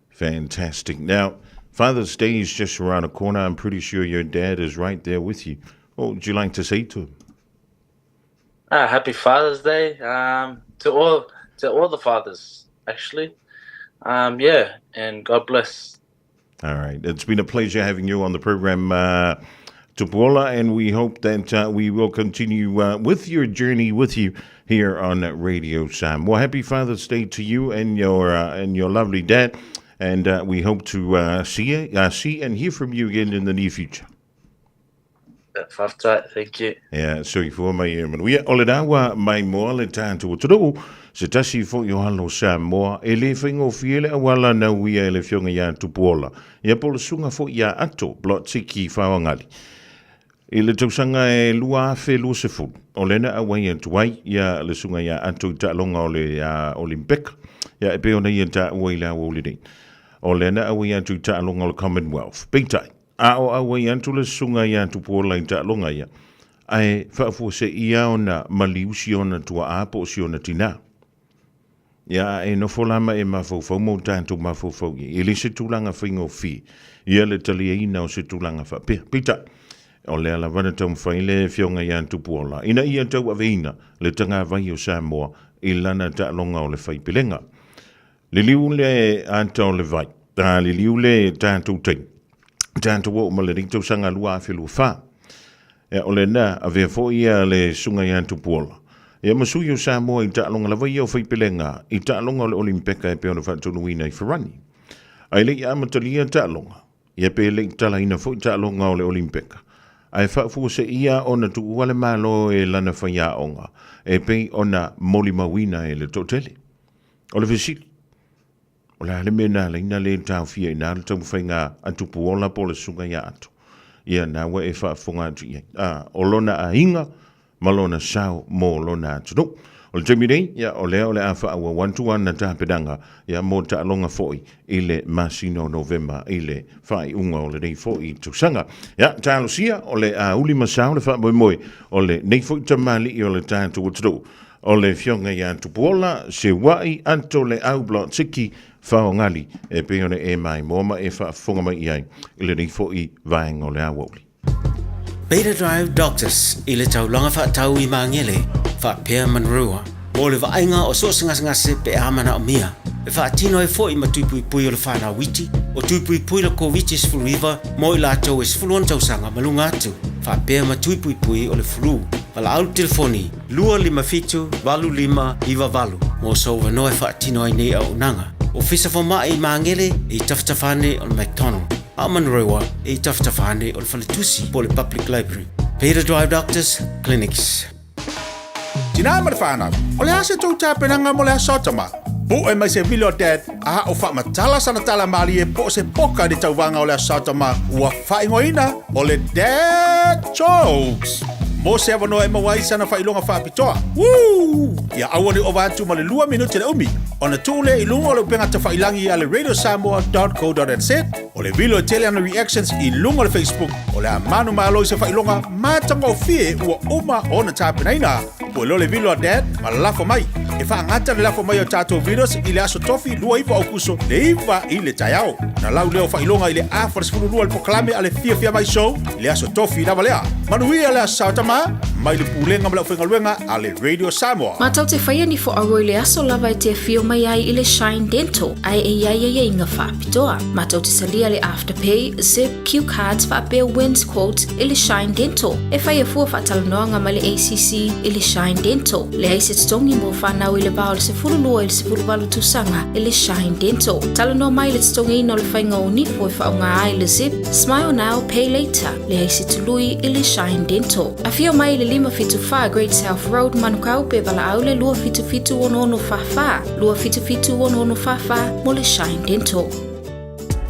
Fantastic. Now, Father's Day is just around the corner. I'm pretty sure your dad is right there with you. What would you like to say to him? Happy Father's Day to all the fathers, actually. Yeah, and God bless. All right. It's been a pleasure having you on the program, Tupuola, and we hope that we will continue with your journey with you here on Radio Sam. Well, happy Father's Day to you and your lovely dad, and we hope to see and hear from you again in the near future. Thank you. Yeah, so for mai e manuia. O le rawa mai moa le tātou o toro, se tasi fo i o halo sa moa, e le whaingo fiele a wala na uia e le fionga ia Tupuola. Ia po le sunga fo ia ato, blot tiki whawangali. I le tausanga e lua afe lua se fulu. O lena a wai atu ai ia le sunga ia ato i ta'alonga o le Olympic. Ia e pe ona ia ta ua i le awa uli nei. O lena a wai atu i ta'alonga o le Commonwealth. Peitai, a o a wai atu le sunga ia Tupuola i ta'alonga ia. Ae whaafua se ia ona maliusi ona tua apo o si ona tina. Ia e nofo lama e mafaufau mo tātou mafaufau i. E le se tulaga faigofie. Ia le taliaina o se tulaga faapea. Peitai, o le alavana taumafai le fioga ia Tupuola. Ina ia tauaveina le tagavai o Samoa i lana ta'aloga o le faipelega. Liliu le ata o le vai. Liliu le tātou taimi. Tātou o ma le tausaga 2024. Ia o lena avea foi ia le sunga ia Tupuola. Ia masui o Samoa i ta'aloga lava ia o faipelega i ta'aloga o le Olimpeka e pei ona faatonuina i Farani. Ai le ia amatalia ta'aloga. Ia pe le talaina foi ta'aloga o le Olimpeka. Ae faafua se ia ona tuua le malo e lana faiaoga e pei ona molimauina e le toatele. O le fesili, o le a le mea na alaina le taofia i na le taumafaiga a Tupuola po o le susuga ia Ato. Ia, na ua e faafofoga atu i ai. A, o lona aiga ma lona sao mo lona atunuu. O le taimi nei, ia, o lea o le a faaauau atu ana tapenaga, ia, mo taaloga foi i le masina o Novema i le faaiuga o lenei foi tausaga. Ia, talosia, o le a uli ma sao le faamoemoe o lenei foi tamalii o le tatou atunuu, o le Afioga ia Tupuola Seua'i Atoleau Blotzycki Faogali, e pei ona e maimoa ma e faafofoga mai i ai i lenei foi vaega o le aoauli. Beta Drive Doctors i le taulaga faatau i Magele faapea Manurewa mo le vaaiga o so o se gasegase pe a manaomia. E faatino ai foi ma tui puipui o le fanau iti, o tui puipui le Koviti-19 mo i latou e 16 tausaga ma luga atu, faapea ma tui puipui o le flu. Valaau le telefoni 257 8598 mo sou avanoa e faatino ai nei auaunaga. Ofisa Fomai i Magele e i tafatafa ane o le McDonald. A o Manurewa e i tafatafa ane o le faletusi po o le Public Library. Peter Drive Doctors Clinics. Tinā ma le whānau, o le a se tou tapenaga mo le aso tama? Pu'e mai se vili o Dad a o faamatala sana tala malie po o se poka i le tauvaga o le aso tama ua faaigoaina o le Dad Jokes. Mo se avanoa e maua ai sana faailoga faapitoa. Woo! Ia aua ne i ova atu ma le lua minute le umi ona tuu lea i luga o le upega tafailangi a le radiosamoa.co.nz o le vilo e tele ana reactions i luga o le Facebook o le a manumalo i se faailoga matagofie ua uma ona tapenaina. Pue loa le vilo a Dad ma lafo mai. E faagata le lafo mai o tatou videos i le aso Tofi 29 Aokuso le 9 i le taeao. Ona lau lea o faailoga i le afa le 12 le polokalame a le Fiafia Mai Show i le aso Tofi lava lea. Manuia le Aso Sao Tama mai le Pulega ma le Aufaigaluega a le Radio Samoa. Matou te faia ni fo'auo i le aso lava e te afio mai ai i le Shine Dental ae e i ai aiaiga faapitoa. Matou te salia le Afterpay, Zip, Cue cards faapea Wins Quotes i le Shine Dental. E faia fua faatalanoaga ma le ACC i le Shine Dental. Leai se totogi mo fanau i le va o le 12 i le 18 tausaga i le Shine Dental. Talanoa mai i le totogiina o le faiga o nifo e faaaoga ai le Zip, Smile Now, Pay Later. Leai se tului i le Shine Dental. Afio mai i le 574 Great South Road, Manukau pe valaau le 277 6644, 277 6644 mo le Shine Dental.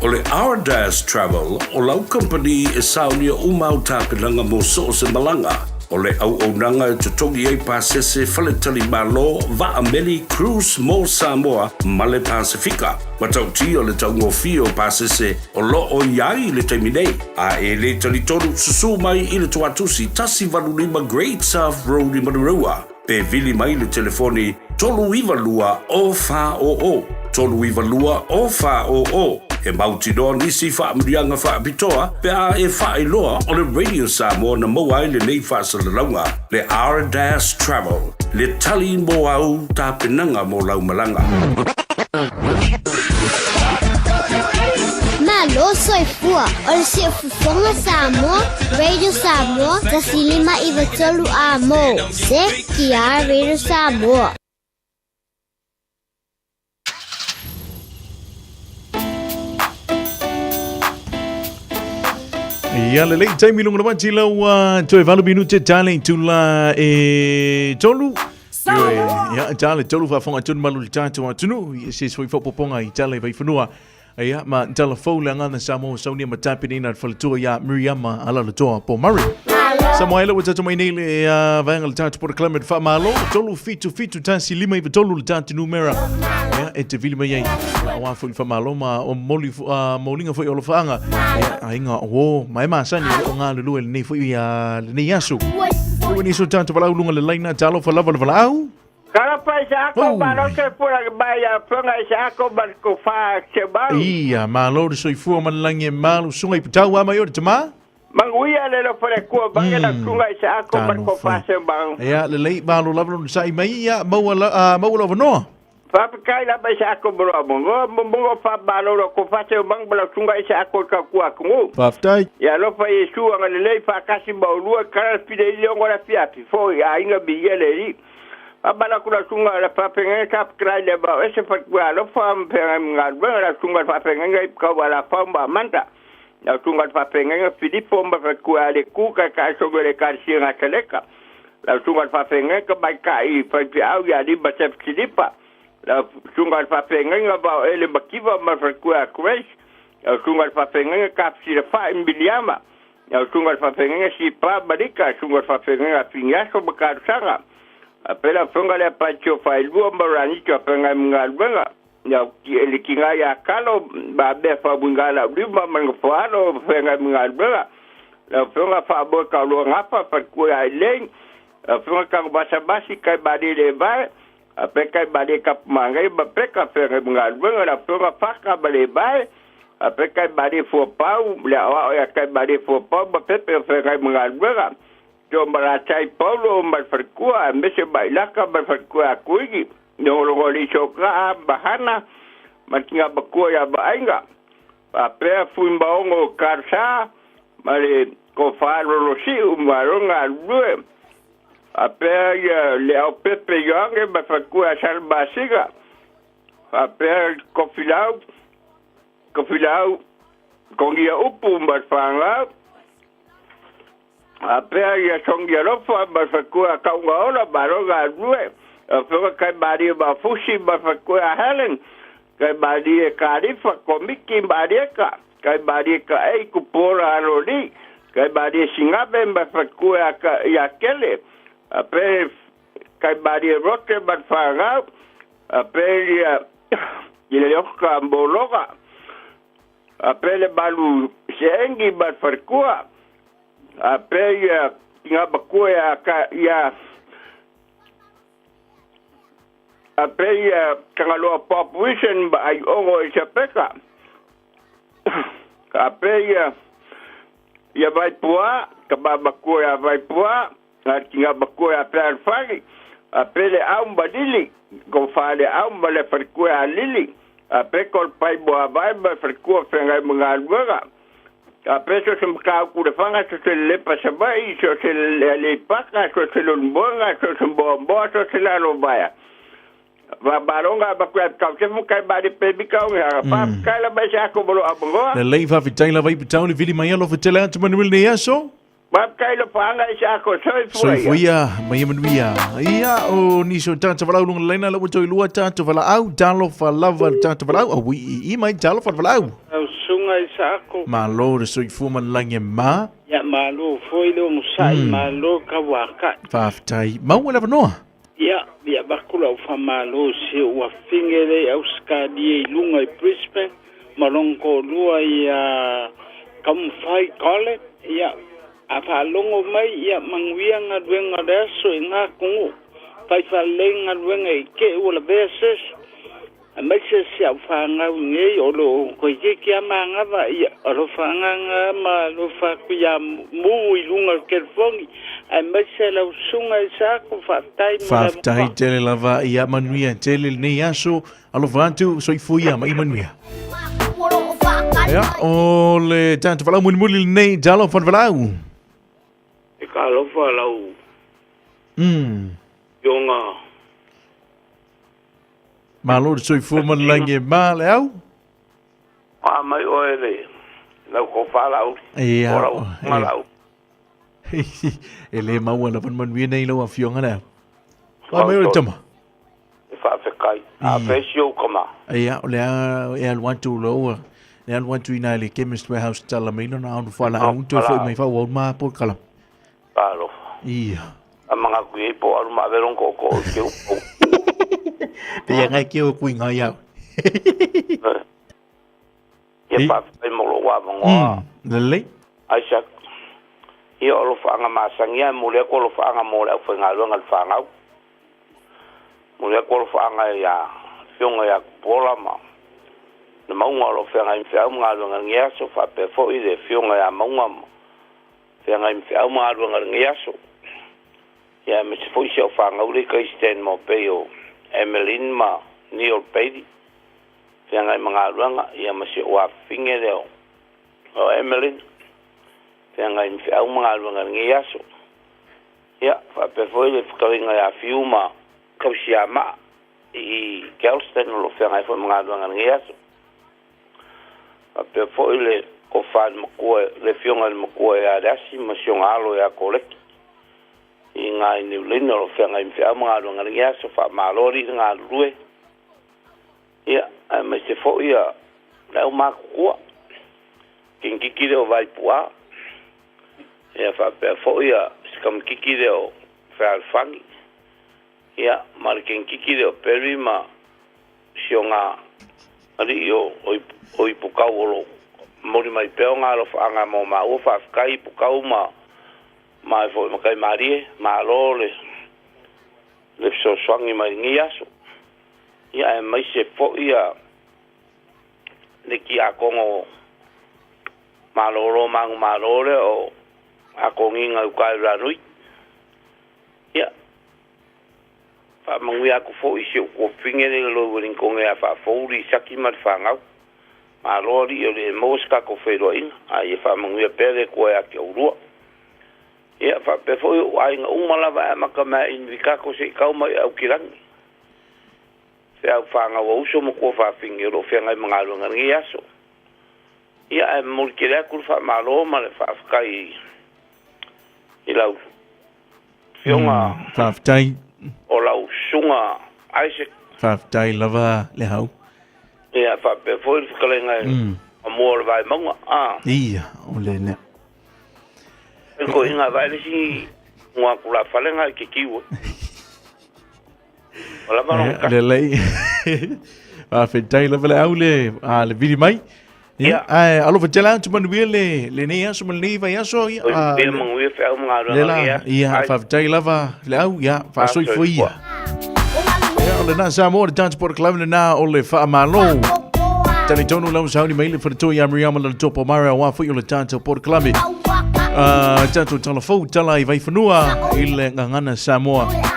O le Ardas Travel o lau kamupani e saonia uma au tapenaga mo so o se malaga. O le auaunaga e totogi ai pasese faletalimalo, vaa meli, cruise mo Samoa ma le Pasefika. Matautia le taugofie o pasese o lo o i ai i le taimi nei. A e le talitonu, susū mai i le Toatusi 185 Great South Road i Manurewa. Pe vili mai le telefoni 392 0400, 392 0400. E mautinoa nisi faamanuiaga faapitoa pe a e faailoa o le Radio Samoa na maua ai lenei faasalalauga, le R-Dash Travel, le tali mo au tapenaga mo lau malaga. Malo soifua, o le Siufofoga Samoa, Radio Samoa, 105 93 A mo, ZTR Radio Samoa. Ia lelei taimi lunga le wati lau toe 8 minute tale tula e tolu. Ia tale tolu faafofoga tonu malu le tatou atunuu ia se soi faapopoga i tale vaifanua. Ia ma tala fou le agana Samoa saunia ma tapenaina le faletua ia Miriama Alalatoa po Murray. Samoa ela ua tatou mai nei le vaega le tatou polokalame le faamalo 377 1 5 9 le tatou numera ia e te vili mai ai aua foi le faamalo ma o moli moliga foi o alofaaga ia aiga o ma e masani o lo o galulue lenei foi lenei aso. Ua nisi o tatou valaau luga le laina talofa lava le valaau. Kalapa i se ako malo se pula mai a panga i se ako ma ko fa se mau. Ia, malo le soifua ma le lagi e malu suga i patau a mai o le tama. Manguia le lo fale kua bange na tunga i se ako ma ko fa se mau. Ia, lelei malo lava lona sa'i mai, ia, maua la, maua lou avanoa. Faafetai lava i se ako mo lo mo mo mo fa malo lo ko fa se mang ma tunga i se ako ka kua kungu. Faafetai. Ia alofa Iesu agalelei faatasi ma olua kala pile i le ongo la fiafi fo i aiga miia le alii. Faamalatu la susuga le faafeagaiga sa fetalai le vao ese fatua alofa ma feagai ma galuega la susuga le faafeagaiga i Pekau Alafau ma Amanda. La susuga le faafeagaiga Filipo ma fatua Aleku Taitaisono i le Ekalesia Gataleka. La susuga le faafeagaiga Tamaitai Faifeau ia Lima Sef Silipa. La susuga le faafeagaiga Vao Ele Makiva ma fatua Grace. La susuga le faafeagaiga Kapisi Lafai Miliama. Lau susuga i le faafeagaiga Sipa ma Lika, susuga i le faafeagaiga a Finiaso ma Kalusaga. A pea le afioga lea Patio Failua ma Ranito a feagai ma galuega. Lau le tiga ia Kalo ma mea faauiga laulima ma le nofoalo feagai ma galuega. Lau afioga Faamoe Kaoloa Gafa faletua ia Elaine. Lau afioga Tagomasamasi kai malie le vae. A pea kai malie Kapumagai ma Peka feagai ma galuega. Lau afioga Faka ma le vae. A pea kai malie Fuapau le aoao ia kai malie Fuapau ma Pepe o feagai ma galuega. Tio Malatai Paulo ma le faletua aemaise Mailaka ma le faletua ia Kuini. Logologo Sokaa ma Hana ma le tiga matua ia Vaaiga. Faapea Fuimaogo Kalsa ma le Tofa Lolosiu ma lona galulue. Faapea ia Leaopepe Ioane ma le faletua ia Salamasina. Faapea Tofilau, Tofilau Togia Upu ma le fanau. Faapea ia Sogi Alofa ma le faletua ia Taugaola ma lona galulue. Afioga kai Malie Mafusi ma le faletua ia Helen. Kai Malie Kalifa, Komiki ma Alieka. Kai Malie Kaei, Kupuola Aloli. Kai Malie Sigave ma le faletua ia Kele. Faapea kai Malie Rote ma le fanau. Faapea ia i le Oka Mologa. Faapea le Malu Seengi ma le faletua. Faapea ia tiga matua ia faapea ia Tagaloa Pop Wilson ma Aiogo Isapeka. Faapea ia ia Vaipua, tama matua ia Vaipua, a le tiga matua ia Pealefagi. Faapea le Au ma Lili, tofa le Au ma le faletua ia Lili. Faapea Tolopai Moavae ma le faletua feagai ma galuega. Faapea so o se mataupu lefaga, so o se lelepa Savaii, so o se Aleipata, so o se Leulumoega, so o se Moamoa, so o se Lalovaea. Faamaloga a matua Tausefu kai male pe mika o ngara. Faafetai lava i se ako mo lou avanoa. Lelei faafetai lava i Pitau le vili mai alofa tele atu manuia lenei aso. Faafetai le paaga i se ako soifua ia. Soifua ia, mai ia manuia. Ia, o nisi o tātou valaau lunga le laina, la ua toe lua tātou valaau, talofa lava le tātou valaau, au i i mai, talofa le valaau. Lau susuga i Saako. Malo le soifua ma le lagi e mā. Ia, malo foi le onosai, malo tauakai. Faafetai. Maua le avanoa. Ia, ia avatu lau faamalo i si ou afine lea i Ausetalia i luga i Brisbane ma lona toalua ia Taumafai Collett. Ia, a faalogo mai, ia manuia galuega o le aso i na atunuu. Fai faalelei galuega i te i ua lavea se isi. Aemaise si au fanau nei o lo o toeitiiti lava manava, ia, alofa agaga ma alofa atu ia Mu i luga o le telefoni, aemaise lau susuga Isaac, faafetai mo le Faafetai avanoa. tele lava, ia manuia tele lenei aso, alofa atu, soifua ia ma i manuia. Ia, o le tatou valaau mulimuli lenei, talofa le valaau. E ka alofa lau Afioga. Malo le soifua ma le lagi e ma le au. A mai oe le lau tofa Laauli. Ia. O lau afioga Laauli. E le maua lava le manuia nei lau afioga le au. A mai oe tama. E faafetai. A fai si ou tama. Ia, o le a e alu atu loa. Le alu atu ina le Chemist Warehouse tala mai lona aunu whala au toe foi mai whau au ma po kala. Talofa. Ia. A mangaku i po alu ma averong ko ko i ke upu. Pe ia ngai ke o kui ngai au. Ia faafetai mo lou avanoa. Lelei. Isaac, ia o alofaaga masani lava e momoli atu alofaaga mo le aufaigaluega a le fanau. Momoli atu alofaaga ia Afioga ia Tupuola ma le mauga o lo o feagai ma feau ma galuega i lenei aso, faapea foi le Afioga ia Mauga ma feagai ma feau ma galuega i lenei aso. Ia aemaise foi si au fanau lea i Christian mo pei o Emmeline ma Neil Bailey feagai ma galuega, ia ma si ou afafine lea o Emmeline feagai ma feau ma galuega i lenei aso. Ia faapea foi le fetalaiga ia Fiu ma Tausiamaa i Galston o lo o feagai foi ma galuega i lenei aso. Faapea foi le tofa i le matua, le afioga i le matua ia Leasi ma si ona alo ia Koleki i ina i Niu Lina o lo o feagai ma feau ma galuega i lenei aso. Faamalo alii le galulue, ia, aemaise foi ia le aumatutua, kikiki lea o Vaipu'a. Ia faapea foi ia si kamakiki lea o Fealofani, ia ma le kenikiki lea o Perry ma si o ga alii o o Ipukau o lo o momoli mai pea o ga alofaaga mo maua. Faafetai Ipukau ma ma e foi Mataimalie, malo le le fesoasoani mai lenei aso. Ia aemaise foi ia le tiakono malolo manumalo lea o Akoniga i uta i Ranui. Ia, faamanuia atu foi i si ou tuafafine lea i lalo i Ueligitone ia Faafou Lisati ma le fanau. Malo alii o le e maua se tatou feiloaiga, a ia faamanuia pea le Atua ia te oulua. Ia, faapea foi ou aiga uma lava e amata mai ia Inivikato seia tau mai i Aukilani. Feau fanau a uso ma tuafafine o lo o feagai ma galuega i lenei aso. Ia, ae momoli tele atu le faamalo ma le faafetai i lau Afioga. Faafetai. O lau Susuga Isaac. Faafetai lava le hau. Ia, faapea foi le fetalaiga e Mamua o le Vaimauga. A. Ia, o le lea. E koʻiga vae le isi ngā kula fale ngā i ke kiwa. O lava no ka. Le lei. Faafetai lava le au le a le vili mai. Ia, ae alofa tele atu manuia le lenei aso ma lenei vaiaso. Ia, a, Ia manuia feau ma galuega le la, ia, faafetai lava le au, ia, faasoifua ia. Ia, o lena Samoa le Transport Club lena o le faamalo. Talitonu lau sauni mai le wharetoi a Miriama le topo mara wa foi o le Transport Club. Tatou tala fou tala i vaifanua i le gagana Samoa. Ia,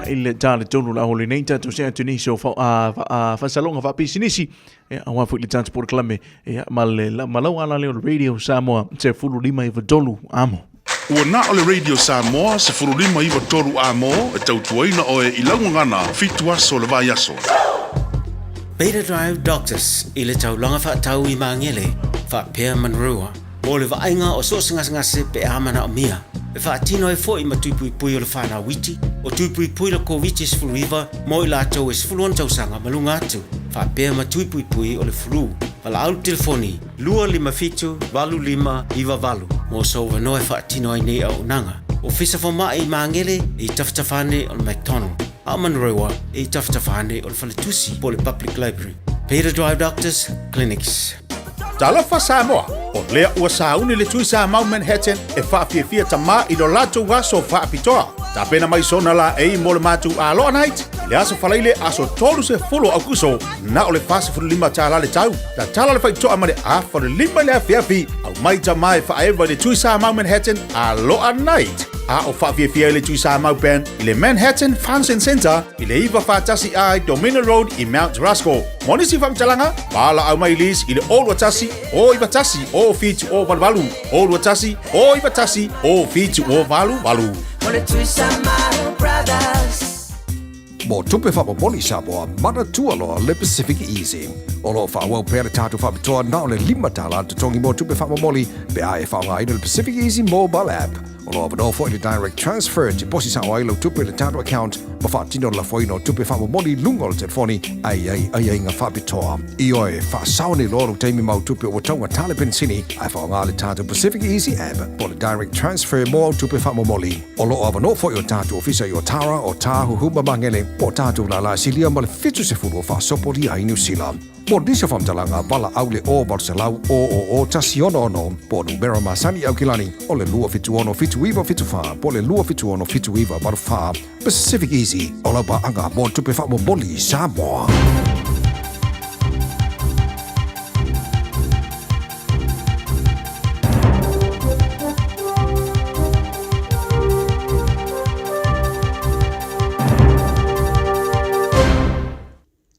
i le tala tonu la ole nei tatou se atu nisi o faasaloga faapisinisi. Ia, aua foi le Transport Club ia, ma le ma lau ala lea o le Radio Samoa 15 93 amo. Ua na o le Radio Samoa 15 93 amo e tautuaina oe i lau gagana 7 aso o le vaiaso. Beta Drive Doctors i le taulaga faatau i Magele, faapea Manurewa, mo le vaaiga o so o se gasegase pe a manaomia. E faatino ai foi ma tui puipui o le whanau iti, o tui puipui le Koviti-19 mo i latou e 16 tausaga ma luga atu, faapea ma tui puipui o le flu. Valaau le telefoni 257 8598 mo sou avanoa e faatino ai nei auaunaga. Ofisa Fomai i Magele i tafatafa ane o le McDonald, a o Manurewa i tafatafa ane o le Faletusi po o le Public Library. Peter Drive Doctors Clinics. Talofa Samoa, o lea ua sauni le Tui Samau Manhattan e faafiafia tamā i lo latou aso faapitoa. Tapena mai sona laei mo le matou Aloha Night i le aso Faraile aso 30 o Aukuso, na o le $45 le tau. Tatala le faitoa ma le 4:30 i le afiafi, aumai tamā e faaeva i le Tui Samau Manhattan Aloha Night. A o faafiafia ai le Tui Samau Band i le Manhattan Function Centre i le 941 A i Dominion Road i Mount Roskill. Mo nisi faamatalaga, valaau mai Liz i le 021 091 0788 021 091 0788. O le Tuisamau Brothers. Mo tupe faamomoli Samoa, manatua loa le Pacific Easy. O lo o faaauau pea le tatou faapitoa na o le $5 le totogi mo tupe faamomoli pe a e faaaogaina le Pacific Easy mobile app. O lo o avanoa foi le direct transfer e tiposi sao ai lau tupe i le tatou account ma faatino le lafoina o tupe faamomoli i luga o le telefoni a i ai aiaiga faapitoa. Ioe, faasao nei loa lou taimi ma au tupe ua taugata le penisini ae faaaoga le tatou Pacific Easy app po o le direct transfer mo au tupe faamomoli. O lo o avanoa foi o tatou ofisa i Otara, Otāhuhu ma Magele po o tatou lala silia ma le 70 o faasopolia ai Niu Sila. Mo nisi o faamatalaga, valaau le 0800 000 166 po o numera masani i Aukilani o le 276 7974 po o le 276 7984. Pacific Easy, o lau paaga mo le tupe faamomoli i Samoa.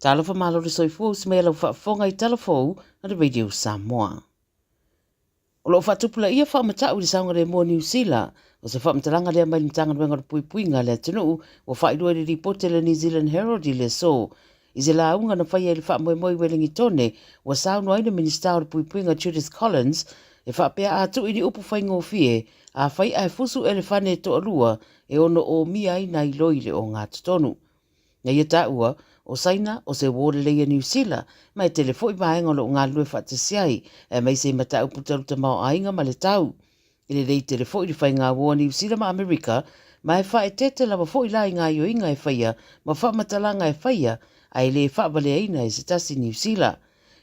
Talofa malo le soifua usi mai a lau faafofoga i tala fou a le Radio Samoa. O lo o faatupulaia faamatau i le saogalemu o Niu Sila, o se faamatalaga lea mai le Matagaluega o le Puipuiga a le Atunuu ua faailoa i le lipoti a le New Zealand Herald i le aso. I se lauga na faia i le faamoemoe i Welingitone, ua saunoa ai le Minisita o le Puipuiga Judith Collins e faapea a tuu i ni upu faigofie, afai ae fusu elefane e toalua e ono omia ai nai loi i le ogatotonu. Na ia taua, o Saina, o se uō lelei a Niu Sila, ma e tele foi vaega o lo o galulue faatasi ai, aemaise i mataupu talu tamaoaiga ma le tau. E lelei tele foi le faiga ua Niu Sila ma Amerika, ma e faaeteete lava foi la i gaoioiga e faia ma faamatalaga e faia ae le faavaleaina e se tasi Niu Sila.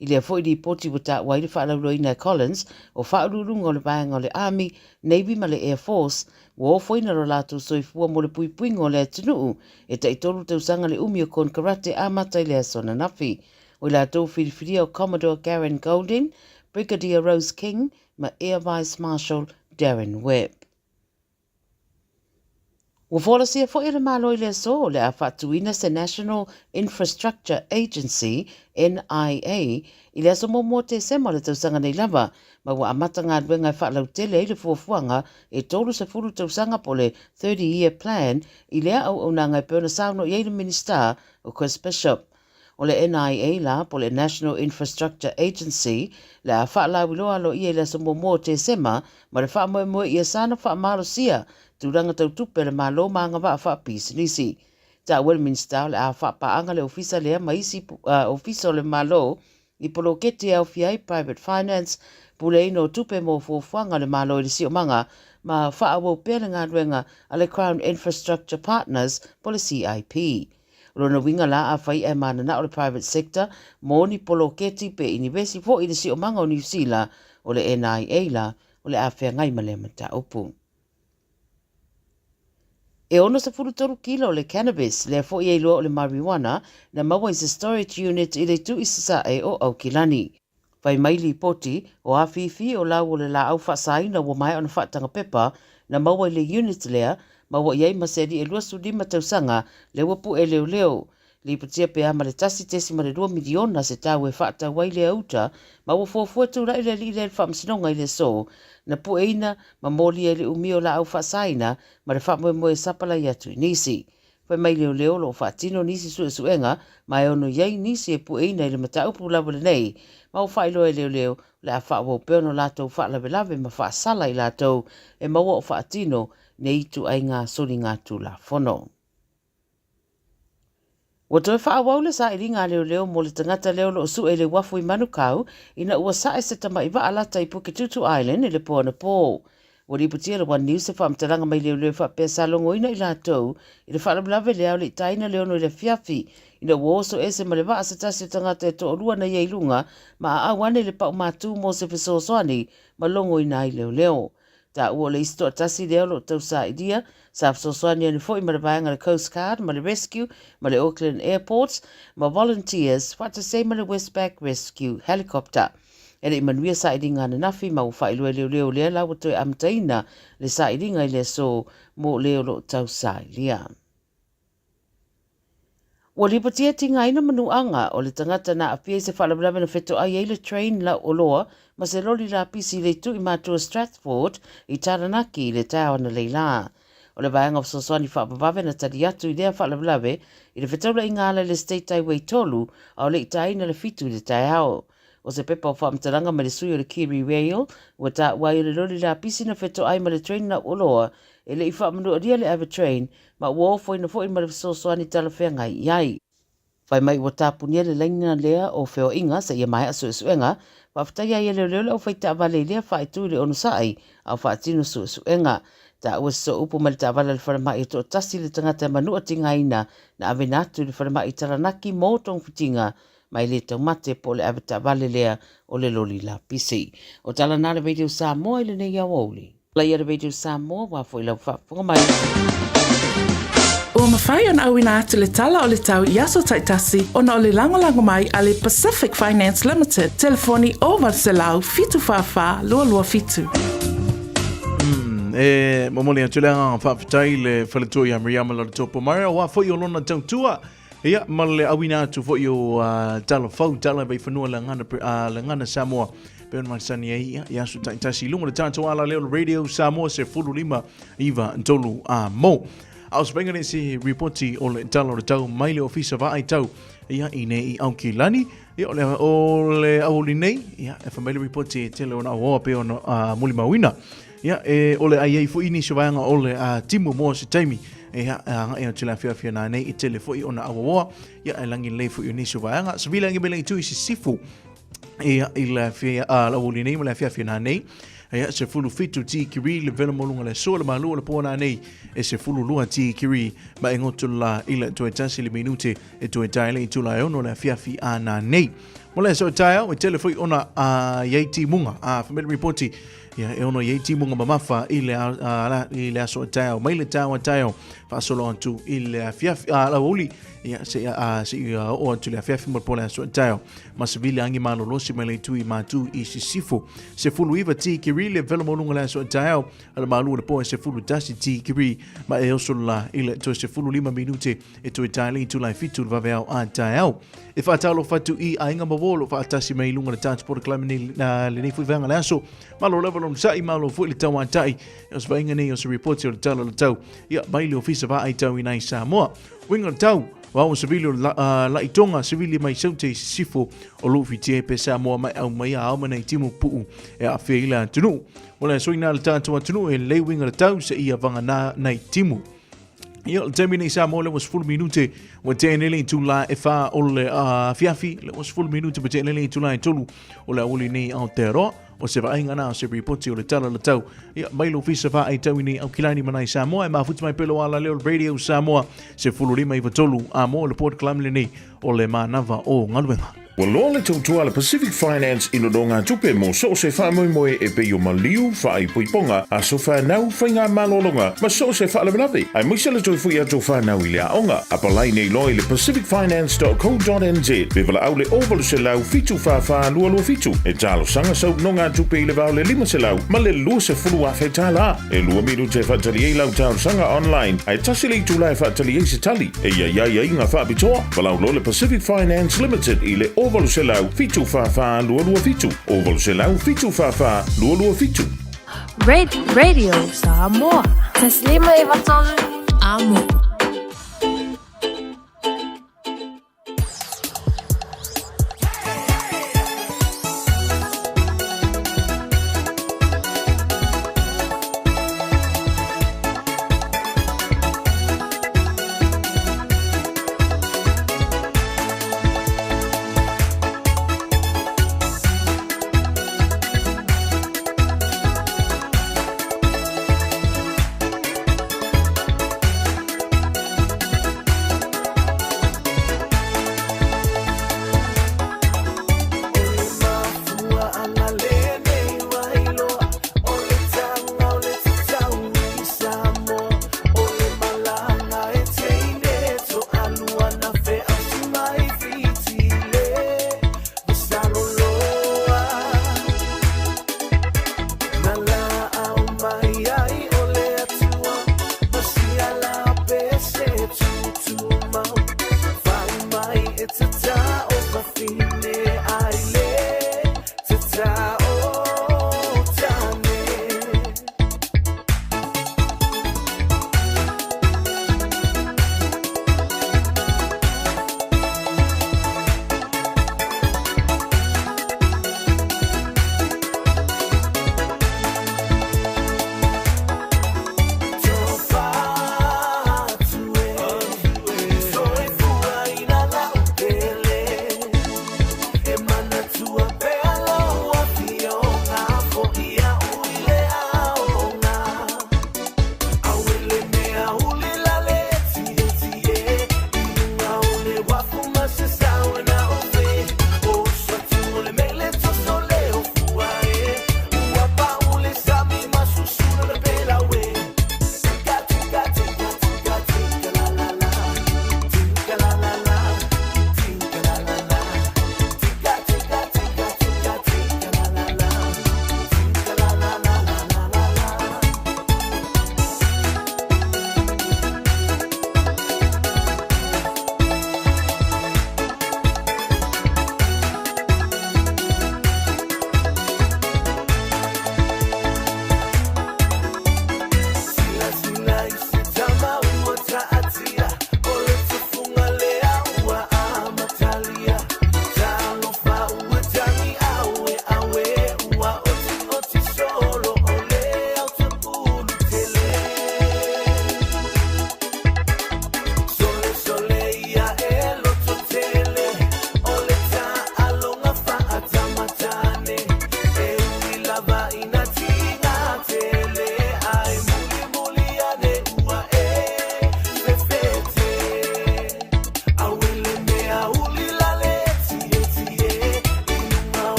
I lea foi lipoti ua taua ai le faalauiloaina e Collins o faauluuluga o le vaega o le Army, Navy ma le Air Force ua ofoina lo latou soifua mo le puipuiga o le atunuu e taitolu tausaga le umi o konekarate amata i le aso ananafi. O i latou filifilia o Commodore Karen Golding, Brigadier Rose King ma Air Vice Marshal Darren Webb. Ua folasia foi e le Malo i le aso o le a faatuina se National Infrastructure Agency, NIA, i le aso muamua o Tesema o le tausaga nei lava, ma ua amata galuega e faalautele ai le fuafuaga e 30 tausaga po o le 30 year plan i lea auaunaga e pei ona saunoa i ai le Minisita o Chris Bishop. O le NIA la, po o le National Infrastructure Agency, le a faalauiloa aloaia i le aso muamua o Tesema ma le faamoemoe ia sana faamalosia tulaga tau tupe a le Malo ma agavaa faapisinisi. Taua e le Minisita o le a faapaaga le ofisa lea ma isi ofisa o le Malo i poloketi e aofia ai private finance, puleaina o tupe mo fuafuaga a le Malo i le siomaga ma faaauau pea le galuega a le Crown Infrastructure Partners po o le CIP. O lona uiga la, afai ae mananao le private sector mo ni poloketi pe inivesi foi i le siomaga o Niu Sila, o le NIA la, o le a feagai ma lea mataupu. E 63 kilo le cannabis, lea foi e iloa o le marijuana, na maua i se storage unit i le itu i sasae o Aukilani. Fai mai lipoti, o afifi o lau o le laau faasaina ua maea ona faataga pepa na maua i le unit lea, ma ua i ai ma se alii e 25 tausaga lea ua pue leoleo. Lipotia pe a ma le 1.2 miliona se tau e faatau ai lea uta, ma ua fuafua tulai le alii lea i le faamasinoga i le aso na pueina ma molia i le umi o laau faasaina ma le faamoemoe e sapalai atu i nisi. Fai mai leoleo o lo o faatino nisi suesuega ma e ono i ai nisi e pueina i le mataupu lava lenei ma ua faailoa e leoleo o le a faaauau pea ona latou faalavelave ma faasala i latou e maua o faatino nei ituaiga soligatulafono. Ua toe faaauau le sailiga a leoleo mo le tagata lea o lo o sue i le uafu i Manukau ina ua sae se tamai vaa lata i Puketutu Island i le po anapo. Ua lipotia e le One News se faamatalaga mai leoleo e faapea sa logoina i latou i le faalavelave lea o le itaina le 6 i le afiafi ina ua oso ese ma le vaa se tasi o tagata e toalua na ia i luga ma aau ane i le pau matū mo se fesoasoani ma logoina ai leoleo. Taua o le isi toatasi lea o lo o tausailia sa fesoasoani ane foi ma le vaega le Coast Guard ma le Rescue ma le Auckland Airports ma Volunteers faatasi ai ma le Westpac Rescue Helicopter. E le i manuia sailiga ananafi ma ua faailoa e leoleo lea la ua toe amataina le sailiga i le aso mo le o lo o tausailia. Ua lipotia tigaina manuaga o le tagata na aafia i se faalavelave na fetoai ai le train lauoloa ma se loli lapisi i le itu i matua Strathford i Taranaki i le taeao analeila. O le vaega o fesoasoani faavavave na tali atu i lea faalavelave i le fetaulaiga ala i le State Highway 3 a o le i taina le 7 i le taeao. O se pepa o faamatalaga mai le sui o le Kiri Rail ua taua ai o le loli lapisi na fetoai ma le train lauoloa e le i faamanualia le Ava Train ma ua ofoina foi ma le fesoasoani talafeagai i ai. Fai mai ua tapunia le laina lea o feoaiga seia maea suesuega, faafetai ai e leoleo le aufaitaavale i lea faaitu i le onosai a o faatino suesuega. Taua se sooupu mai le taavale a le falemai e toatasi le tagata e manua tigaina na aveina atu i le falemai i Taranaki mo togafitiga ma e le taumate po o le avetaavale lea o le loli lapisi. O tala na le Radio Samoa i lenei aoauli. Laia le Radio Samoa, ua foi lau faafofoga mai. Ua mafai ona auina atu le tala o le tau i aso taitasi ona o le lagolago mai a le Pacific Finance Limited, telefoni 0800 744 227. E momoli atu le agaga faafetai i le faletua ia Miriama Lalotopo Mare, aua foi o lona tautua ia ma le auina atu foi o tala fou, tala vaifanua le gana, le gana Samoa pe ona masani ai ia, i aso taitasi i luga o le tatou ala lea o le Radio Samoa se fulu lima iva tolu a mo. A o se painga nei se ripoti o le tala o le tau mai le ofisa vaai tau ia i nei i Aukilani. Ia o le, o le auli nei, ia e whamai le ripoti e tele ona aoa pe ona mulimauina. Ia, e ole ai ai foi nisi o vaega o le timu mo se taimi. E ha, a ngai atu le afiafi na nei i tele foi ona awaoa. Ia, e langi lelei foi o nisi o vaega. Savila ngi mele i tui sisifu. Ia, i le afia, a, la uli nei ma le afiafi na nei. Ia, 17 tikiri le vela moluga le aso, le malu o le po nanei e 12 tikiri ma e goto la i le toe 1 le minute e toe tae le itula e 6 le afiafi a nanei. Mo le aso taeao e tele foi ona a iai timuga a whamele ripoti ia e ono iai timuga mamafa i le, a, i le aso taeao mai le taeao a taeao faasolo atu i le afiafi a lauauli ia se a se i o atu le afiafi mo le po le aso taeao ma se vili agi malolosi mai le itu i matu i sisifo. 19 tikiri le velo moluga le aso taeao a le malu o le po e 11 tikiri ma e oso la i le toe 15 minute e toe tae le itula e 7 le vaveao a taeao. E whaatalo fatu i aiga ma wolo whaatasi mai lunga le tātu pora climate na lenei fui vanga le aso. Malo lava lon sa'i malo fui le tau atai. E os vainga nei o se reporti o le tala le tau. Ia mai le ofisa va ai tau i nai Samoa. Winga le tau. Wao se vili o la, la i tonga se vili mai saute i sisifo o lufi tie pe Samoa mai au mai a au manei timu puu e a whia ila atunu. Wala e soina le tātou atunu e lei winga le tau se ia vanga nā nei timu. Ia, le taimi nei Samoa le ua 10 minute ua tēnele i tūlā e whā o le fiafi, le ua 10 minute ua tēnele i tūlā e tolu o le auli nei Aotearoa, o se vaaiga nā o se ripoti o le tala le tau. Ia, mai lo fisa wha ai tau nei au kilani manai Samoa, e mafuti mai pelo ala leo Radio Samoa, se fulu lima i tolu a mo le port clam le nei o le manava o ngaluenga. Ua loa le tautua a le Pacific Finance i nonogatupe mo so o se faamoemoe e pei o maliu, faaipoipoga, aso fanau, faigamalologa ma so o se faalavelave, aemaise le toe foi atu o fanau i le aoga. Apalai nei loa i le pacificfinance.co.nz pe valaau le 0800 744 227 e talosaga sau nonogatupe i le va o le 500 ma le 20,000 tala. E 2 minute e faatali ai lau talosaga online, ae tasi le itula e faatali ai se tali. E i ai aiaiga faapitoa, valaau loa le Pacific Finance Limited i le 0800 744 227, 0800 744 227. Radio Samoa. Taslima Ivatolu. Amo.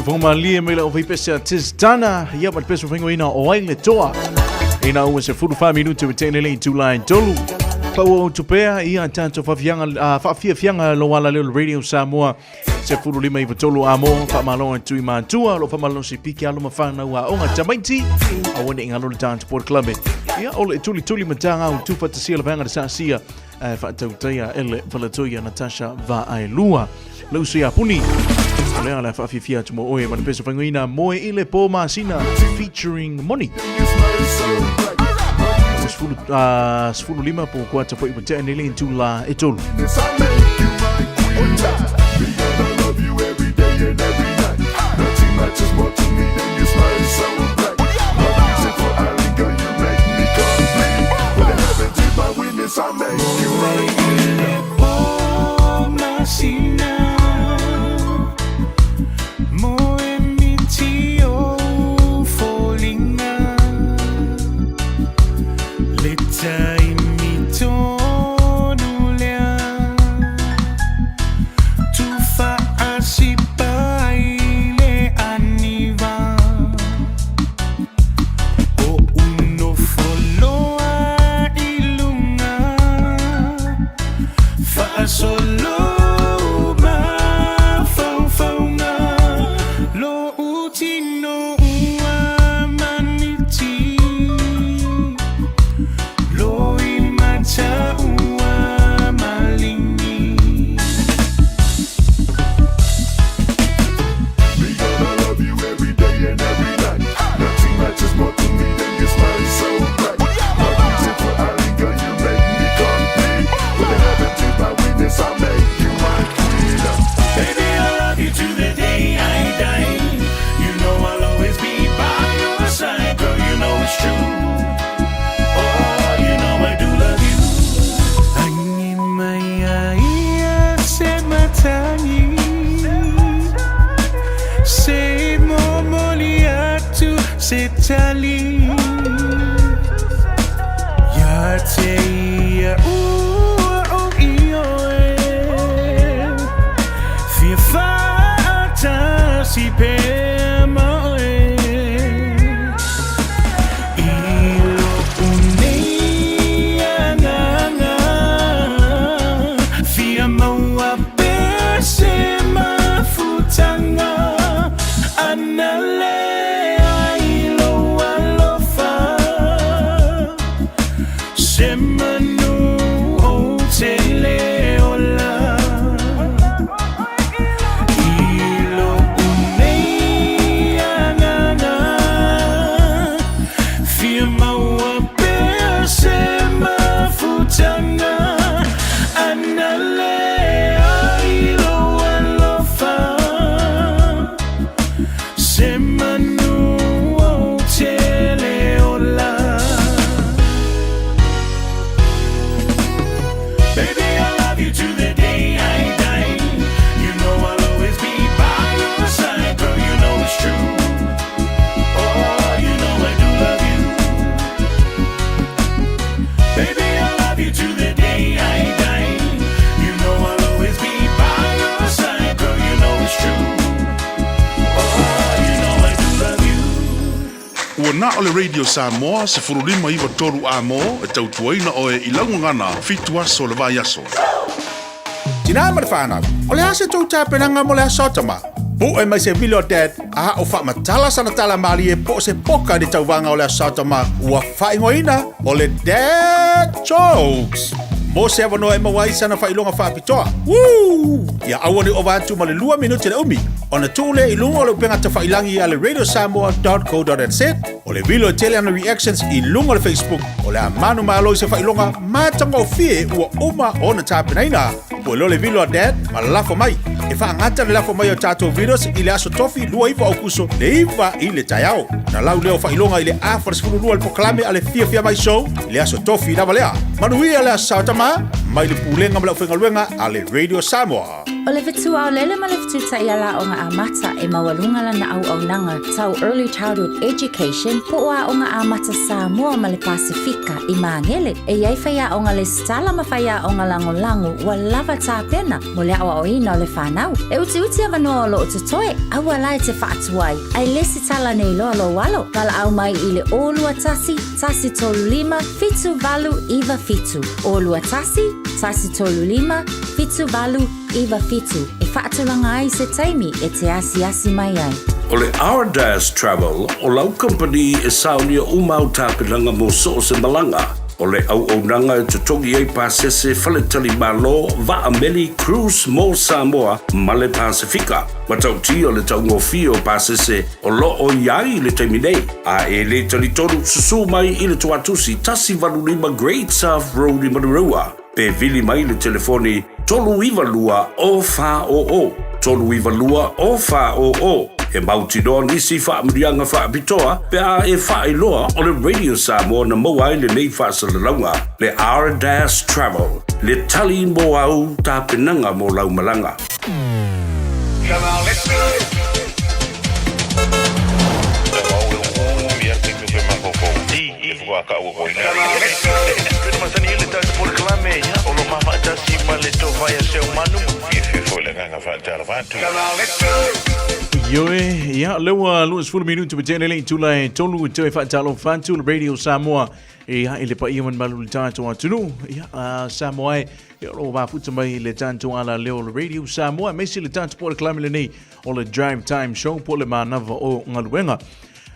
Siufoga malie mai lau faipese a Tistana, ia ma le peso faingoina o ai le toa. Ina ua se fulu wha minute o tēnei le itula e tolu. Pau o tupea ia tātou whaafiafianga lo ala leo Radio Samoa se fulu lima i tolu a mo whaamalo atu i mātua lo whamalo si piki alo mawhanau a onga tamaiti a wane inga lo le tātou Port Club. Ia o le tuli tuli matanga o tūwhatasia la vanga le saasia e faatautaia e le faletoia Natasha Vaaelua. Le uso ia puni. O lea le whaafiafia atu mo oe ma le peso whangoina Moe i le Pō Masina featuring Moni. Sefulu, 15 po kuata foi ua tea nei le itula e tolu. Ua na o le Radio Samoa 1593 a mo e tautuaina oe i laugagana 7 aso o le vaiaso. Tinā ma le whānau, o le ase tau tāpenanga mo le aso tama. Pu'e mai se vilo dad, a o whaamatala sana tala malie po se poka ni tauvaga o le aso tama ua faaigoaina o le Dad Jokes. Mo se avanoa e maua ai sana faailoga faapitoa. Woo! Ia aua ne i ova atu ma le 2 minute le umi. Ona tuu lea i luga o le upega tafailangi a le radiosamoa.co.nz o le vilo e tele ana reactions i luga o le Facebook o le a manumalo i se faailoga matagofie ua uma ona tapenaina. Pue loa le vilo a Dad ma lafo mai. E faagata le lafo mai o tatou videos i le aso Tofi 29 Aukuso le 9 i le taeao. Ona lau lea o faailoga i le afa le 12 le polokalame a le Fiafia Mai Show i le aso Tofi lava lea. Manuia le Aso Sao Tama mai le Pulega ma le Aufaigaluega a le Radio Samoa. O le fetu aolele ma le fetu taiala aoga amata e maualuga lana auaunaga tau Early Childhood Education po o Aoga Amata Samoa ma le Pasefika i Magele. E i ai faiaoga lesitala ma faiaoga lagolago ua lava tapena mo le aoaoina o le fanau. E utiuti avanoa o lo o totoe, aua la e te faatuai, ae lesitala nei loa lou alo. Valaau mai i le 021 135 7897. 021 135 7897 e faatulaga ai se taimi e te asiasi mai ai. O le Ardas Travel o lau kamupani e saonia uma au tapenaga mo so o se malaga. O le auaunaga e totogi ai pasese faletali malo, vaa meli, cruise mo Samoa ma le Pasefika. Matautia le taugofie o pasese o lo o i ai i le taimi nei. A e le talitonu, susū mai i le Tuatusi 185 Great South Road i Manurewa, pe vili mai le telefoni 392 040, 392 040. E mautinoa nisi faamanuiaga faapitoa pe a e faailoa o le Radio Samoa na maua ai lenei faasalalauga, le R-Dash Travel, le tali mo au tapenaga mo lau malaga. Come on, let's go. Ioe, ia, lea ua 20 minutu ma tele le itula e tolu e toe faatalofa atu le Radio Samoa ia i le paia ma le malu o le tatou atunuu. Ia, Samoa e, Ia o lo o mafuta mai le tatou ala leo o le Radio Samoa, aemaise le tatou polokalame lenei o le Drive Time Show po o le manava o galuega.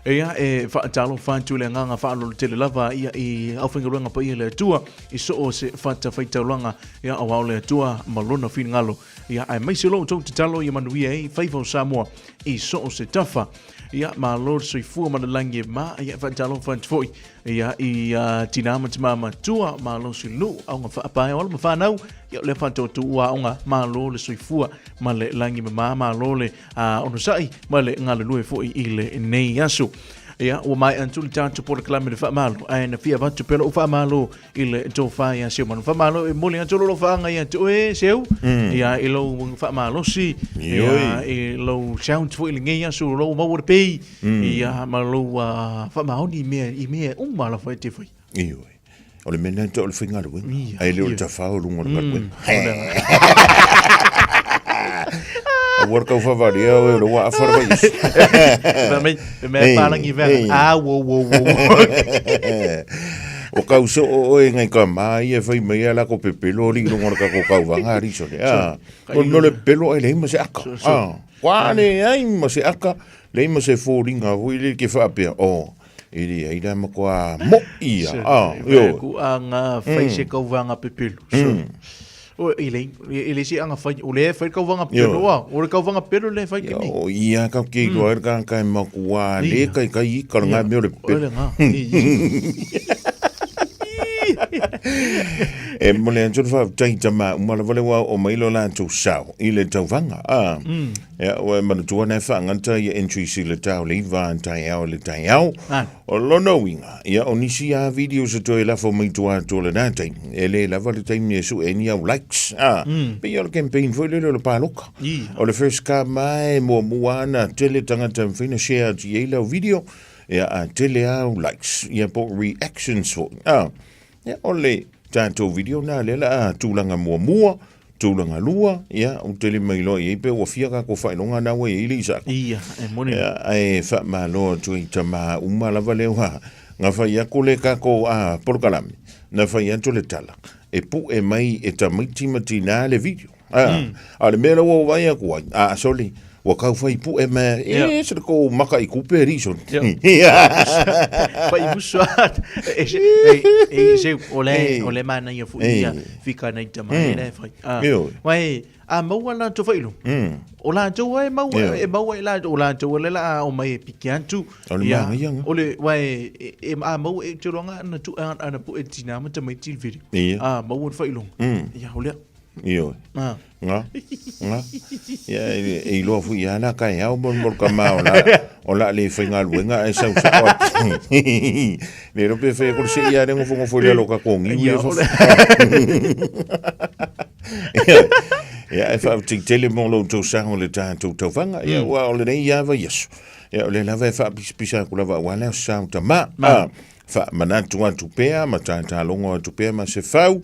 Ia e faatalofa atu le agaga faaaloalo tele lava ia i aufaigaluega paia le Atua i so o se fatafaitaulaga ia aua o le Atua ma lona finagalo. Ia aemaise lo outou tatalo ia manuia ai faiva o Samoa i so o se tafa. Ia malo le soifua ma le lagi e ma ia faatalofa atu foi Ia, i uh, tinā ma timā matua, malo si lu, aonga whaapae, o ala ma whanau, ia o lea whaatoa tu ua aonga, malo le soifua, ma le langi ma mā, malo le uh, onosai, ma le ngalulue foi i le nei aso. Ia, ua mai antu le tātou polokalame le whaamalo, ae na fia avatu pea lou whaamalo i le tōwhā ia seu manu. Whaamalo e moli atu lo whaanga ia te oe, seu, ia i lou whaamalosi, ia i lou sound foi i le ngei aso, lou maua le pei, Ia, ma lou faamaoni i mea, i mea uma lava e te whai. Ioe. O le mea lena o le faigaluega. Ae le o le tafao i luga o le galuega. Aua le kau whavaria oe o le waa afa le vaiaso. Fa mai, e mea pālangi vea, a wo wo wo. O kau so o oe ngai ka mā ia whai mai a lako pepelo ri lunga o le kako kauwanga ari so le. O le mea o le pepelo ai leai ma se aka. Kua leai ma se aka. Lei ma se fōringa foi le ke whaapea, oh, e le ai la makoa mo ia. Ah, yo. Ku a ngā whai se kauwanga pepelu. So, o, i le, i le si anga whai, o le whai kauwanga pepelu a, o le kauwanga pepelu le whai kini. O ia ka ke iloa e ka kai makua le kai kai i ka ngā mea o le pepelu. O le ngā. E mole atu le whaatai tama, umala wale wa o mailo la tau sao i le tauwanga. Ah. Ia, ua e manatua na e whaangata ia entries i le tau le iwa an tai ao le tai ao. O lona uiga, ia o nisi a videos e toe lafo mai tua atu o lena taimi. E le lava le taimi e sue ai ni au likes. A, pei o le campaign foi lele o le pāloka. O le first come e muamua ana tele tagata e mafai ona share atu i ai lau video, ia a tele au likes, ia po o reactions foi. A, ia o le tatou video na lea la a tulaga muamua, tulaga lua, ia, ou te le mailoa i ai pe ua fia kako faailoga na ua i ai le Isaka. Ia, e moni. Ia, ae faamalo atu i tamā uma lava lea ua na fai atu le kako a polokalame, na fai atu le tala, e pu'e mai e tamaiti ma tinā le video. A, a o le mea la ua ou vaai atu ai, a, sole, ua kau fai pu'e mai, e, se le kou maka i kupe reason. Fai musu a, e, e, e, se, o le, o le mana ia fui ia, fika nei tama, e le fai. Wai, a maua la to fai lu. O la to e maua, e maua e la, o la to le la o mai e piki atu. O le mana ia. O le, wai, e, a maua e te roanga ana tu, ana pu e tina ma tamaiti le video. A maua le fai lu. Ia, o lea. Ioe. Nga. Nga. Ia, e, e iloa fui ia la kai au mo mo ka ma o la o la le faigaluega ae sau sao atu. Le iloa pe fai ko se ia le ngofo ngofo le alo ka kongi Ia, ia o le- Ia. Ia, e faafaafetai tele mo lo outou sao i le tatou tauvaga. Ia, aua o lenei lava vaiaso, ia, o lea lava e faapisapisa atu lava aua le Aso Sa o Tama. A, faamanatu atu pea ma tatalogo atu pea ma se fau,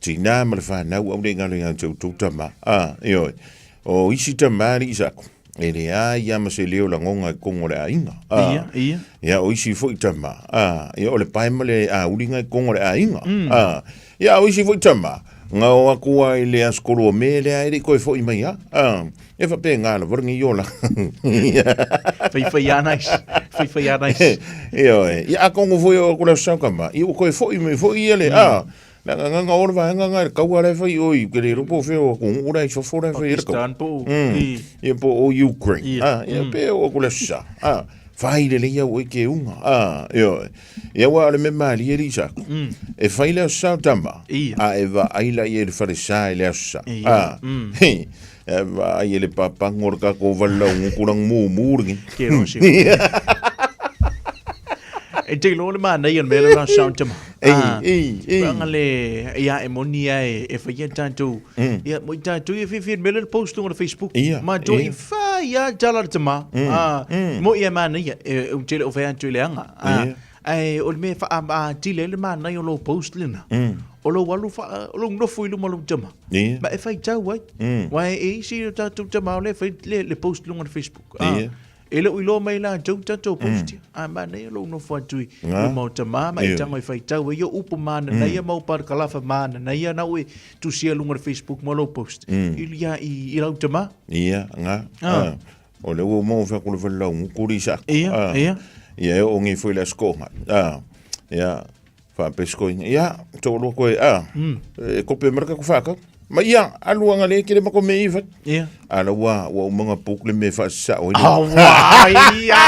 tinā ma le fanau aua ne i galo ia te outou tama. A, ioe. O isi tama alii sako, e leai lava ma se leo lagoga i totonu o le aiga. A, Ia, ia. Ia, o isi foi tama, a, ia, o le pae ma le auliga i totonu o le aiga. A, ia, o isi foi tama, na o atu lava i le Aso Tolu o Me lea e le i toe foi mai lava. A, e faapena lava lenei olaga. Faifai lava nice. Faifai lava nice. Ioe. Ia, atonu foi e oo atu le Aso Sa o Tama, ia ua toe foi mai foi ia le, a, Leaga na na o le vaega na i le taua la e fai i o i, ke le iloa po o fea o atunuu la i fafo la e fai ai le taua. Pakistan po o, Ia po o Ukraine. Ah, ia pe oo atu le aso sa. Ah, fai lelei au oe ke uga. Ah, ioe. Ia aua o le mea malie alii sa aku. E fai le aso sa o tama, a e vaai la ia i le falesa i le aso sa. Ah, e vaai e le papago o le tatou valilaunu tulaga mumu lenei. Ke rosi. E te iloa le manaia o le mea lea o le aso sa o tama. Ei, ei, ei. Tulaga le, ia e moni a e faia tatou, ia mo i tatou ia fiafia i le mea lea le post luga o le Facebook. Ia, Matou ia. i fai a tala le tama. Ah, mo i e manaia, e ou te le o fai atu i le aga. Ah, Ia. ae o le mea e faaatili ai le manaia o lou post lena. O lou alu wha, o lou nofo i luma o lou tama. Ia. Ma e faitau ai. Wa e isi o tatou tama o le fai le post luga o le Facebook. Ah, Ia. E le o iloa mai latou tatou post ia. A manaia lou nofo atu i luma o tama ma e tago e faitau ai o upu mananaia ma o parakalafa mananaia na ue tusia luga o le Facebook ma lou post. I ia i lau tama. Ia, nga. Ah. O le ua mo fa kula fa lau ngukuri sa. Ia, ia. Ia e o ngi foi le asko nga. Ah. Ia. Fa pesko ia, to lo koe a. E kope marka ku fa ka. Ma ia, alu anga le kere mako me ifa. Ia. Ala ua, ua umanga puk le me fa sa o. Oh, wai, ia.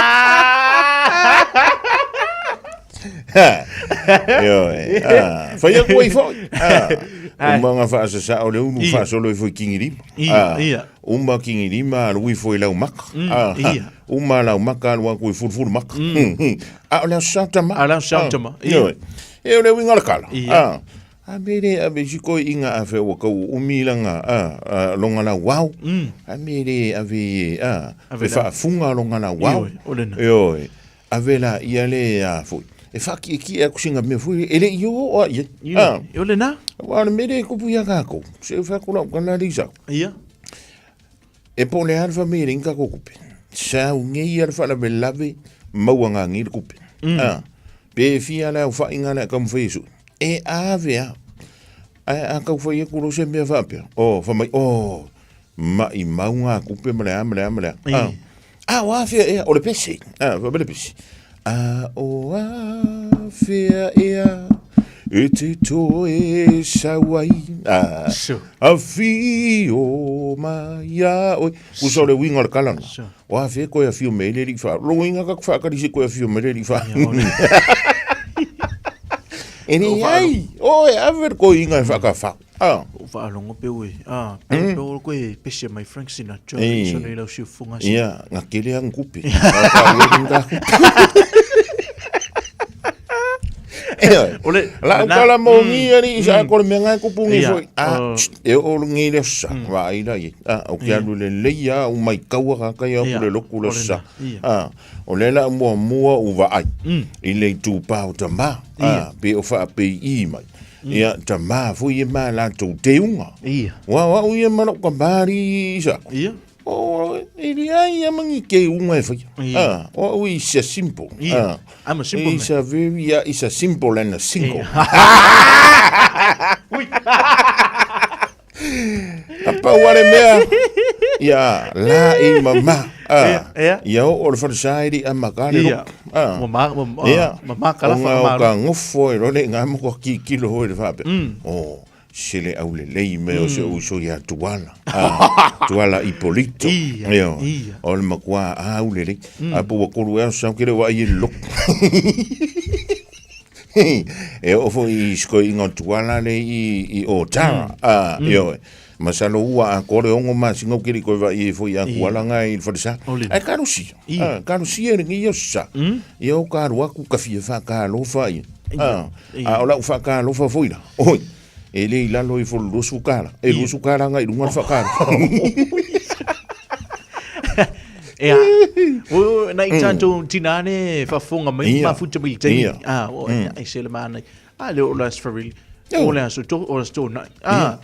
Io, ah, fai aku ai foi. Ah, umanga fa sa sa o le unu fa solo i foi kingi lima. Ia, ia. Uma kingi lima alu i foi lau maka. Ah, ia. Uma lau maka alu aku i furufuru maka. A o le aso sa tama. A o le aso sa tama. Io. E o le uiga o le kala. Ia. Ah. A me le ave si koe inga a fe ua kau umi langa a, a longa lau wau. A me le ave a Ave e la. faafuga longa lau wau. Ioe, o lena. Ioe. Ave la ia le a foi. E whakiekie aku singa mea foi e le i o a ia. Ioe, Ah. o lena. Wa le mele kupu ia kākou. Se whaku lau kana lisa. Ia. E po le alfa me ringa ko kupe. Sa unge ia le whala me lave maua ngā ngi le kupe. Ah. Pe fia le au whainga le kamu whai su. E ave a. A a kau whai e kuro se mea whapea. O, whamai, o, ma i maunga kupe ma le a, ma le a, ma le a. Ah. A, o a fea ea, o le pese. A, wha le pese. A, o a fea ea, e te toe sauai. A, a fio mai a oe. Kusa o le uiga o le kalana. O a fea koe a fio me le li wha. Longo inga ka whakari se koe a fio me le li wha. E ni ai, o e ave le koe inga e whakawhau. Ah. O whaalongo pe ue. Ah, pe pe o koe pese mai Frank Sinatra. Ei. So nei lau siu funga si. Ia, nga kele ang kupe. Nga ka ue nga kupe. Ole, La na- kala mo ngi ari isa ko le mea ngai kupu ngi Ia, foi. Ah, o- tsk, e o ngi le sa. Va ai la i. Ah, o ke alu le leia u mai kaua ka kai au Ia, le loku le o le sa. na, ia. Ah, o le la mua mua u va ai. I le tu pa o tama. Ah, pe o fa pe i mai. Ia, tama foi e ma la tou te unga. Ia. Wa wa u ia ma ka mari isa. Ia. O, e li ai ia mangi ke unga e whai. Ia. Ah, o, o, it's a simple. Ia. Ah. I'm a simple It's a very, yeah, it's a simple and a single. A pau ale mea. Ia, la i mama. Ah, Ia, ia. Ia o o le whanasairi a makare Ia. ro. Ah. Ua ma, ua, ua, Ia. ma ma kala O ngā o ka ngofo e role ngā moko ki kilo hoi le whape. O, se le au le lei me o se uso ia Tuala. Ah, Tuala Ipolito. Ia, Ia. ia. O le makua a au le lei. A po wa kolu e au sau kere wa i loko. E o fo i sko i ngā Tuala le i o Tara. Ah, ioe. Masalo ua a kore ongo ma singo kiri koe wa i fo i a kuala ngā i le wharesa. O le Ai karusia. Ia. Ah, karusia le ngi ia sa. Ia o karu aku ka fia wha ka alofa ia. Ah, Ia. a o lau wha ka alofa foi la. Oi. E le i lalo ifo le 20 tala. E 20 tala agai i luga le faatala. Ea, o, na i tātou tina ane whafonga mai, mafuta mai i taimi. Ah, o, e se le mana. Ah, le o las farili. O le aso to, o las to na. Ah,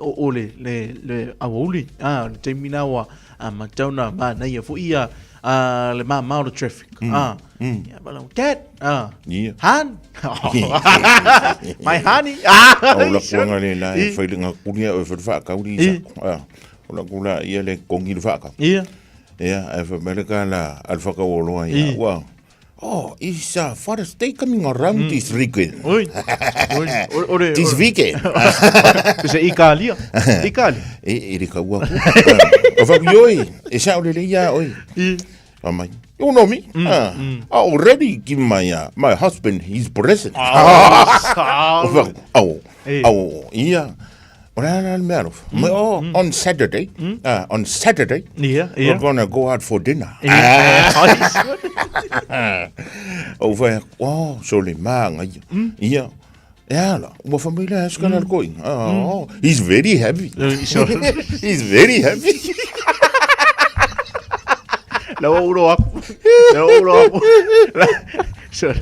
o, o le, le, le awauli. Ah, le taimi na wa, a matau na ma na ia fo ia, a le ma ma o le traffic. Ah, ia, bala, dad, ah, han, My honey. Ah, o la kuanga le la e whai lenga kunia o whai whaakauri i sa. Ah, o la kula ia le kongi le whaakau. Ia. Ia, e whai mele ka la al whakauoloa ia. Ua, oh, is Father's Day coming around this weekend? Oi. Oi. Ore. This weekend. Se Ikalia. Ikalia. E, e le kaua ku. O whaku ioi, e sa o le le ia oi. Fai mai, you know me? I already give my, my husband his present. O whaku, au, au, ia. O le ala le mea alofa. Mai, oh, on Saturday, on Saturday, we're gonna go out for dinner. O whai, oh, so le maanga ia. Ia, e ala, ua whamai le askana le koinga. Oh, he's very happy. He's very happy. La ua uro aku. La ua uro aku. Sorry.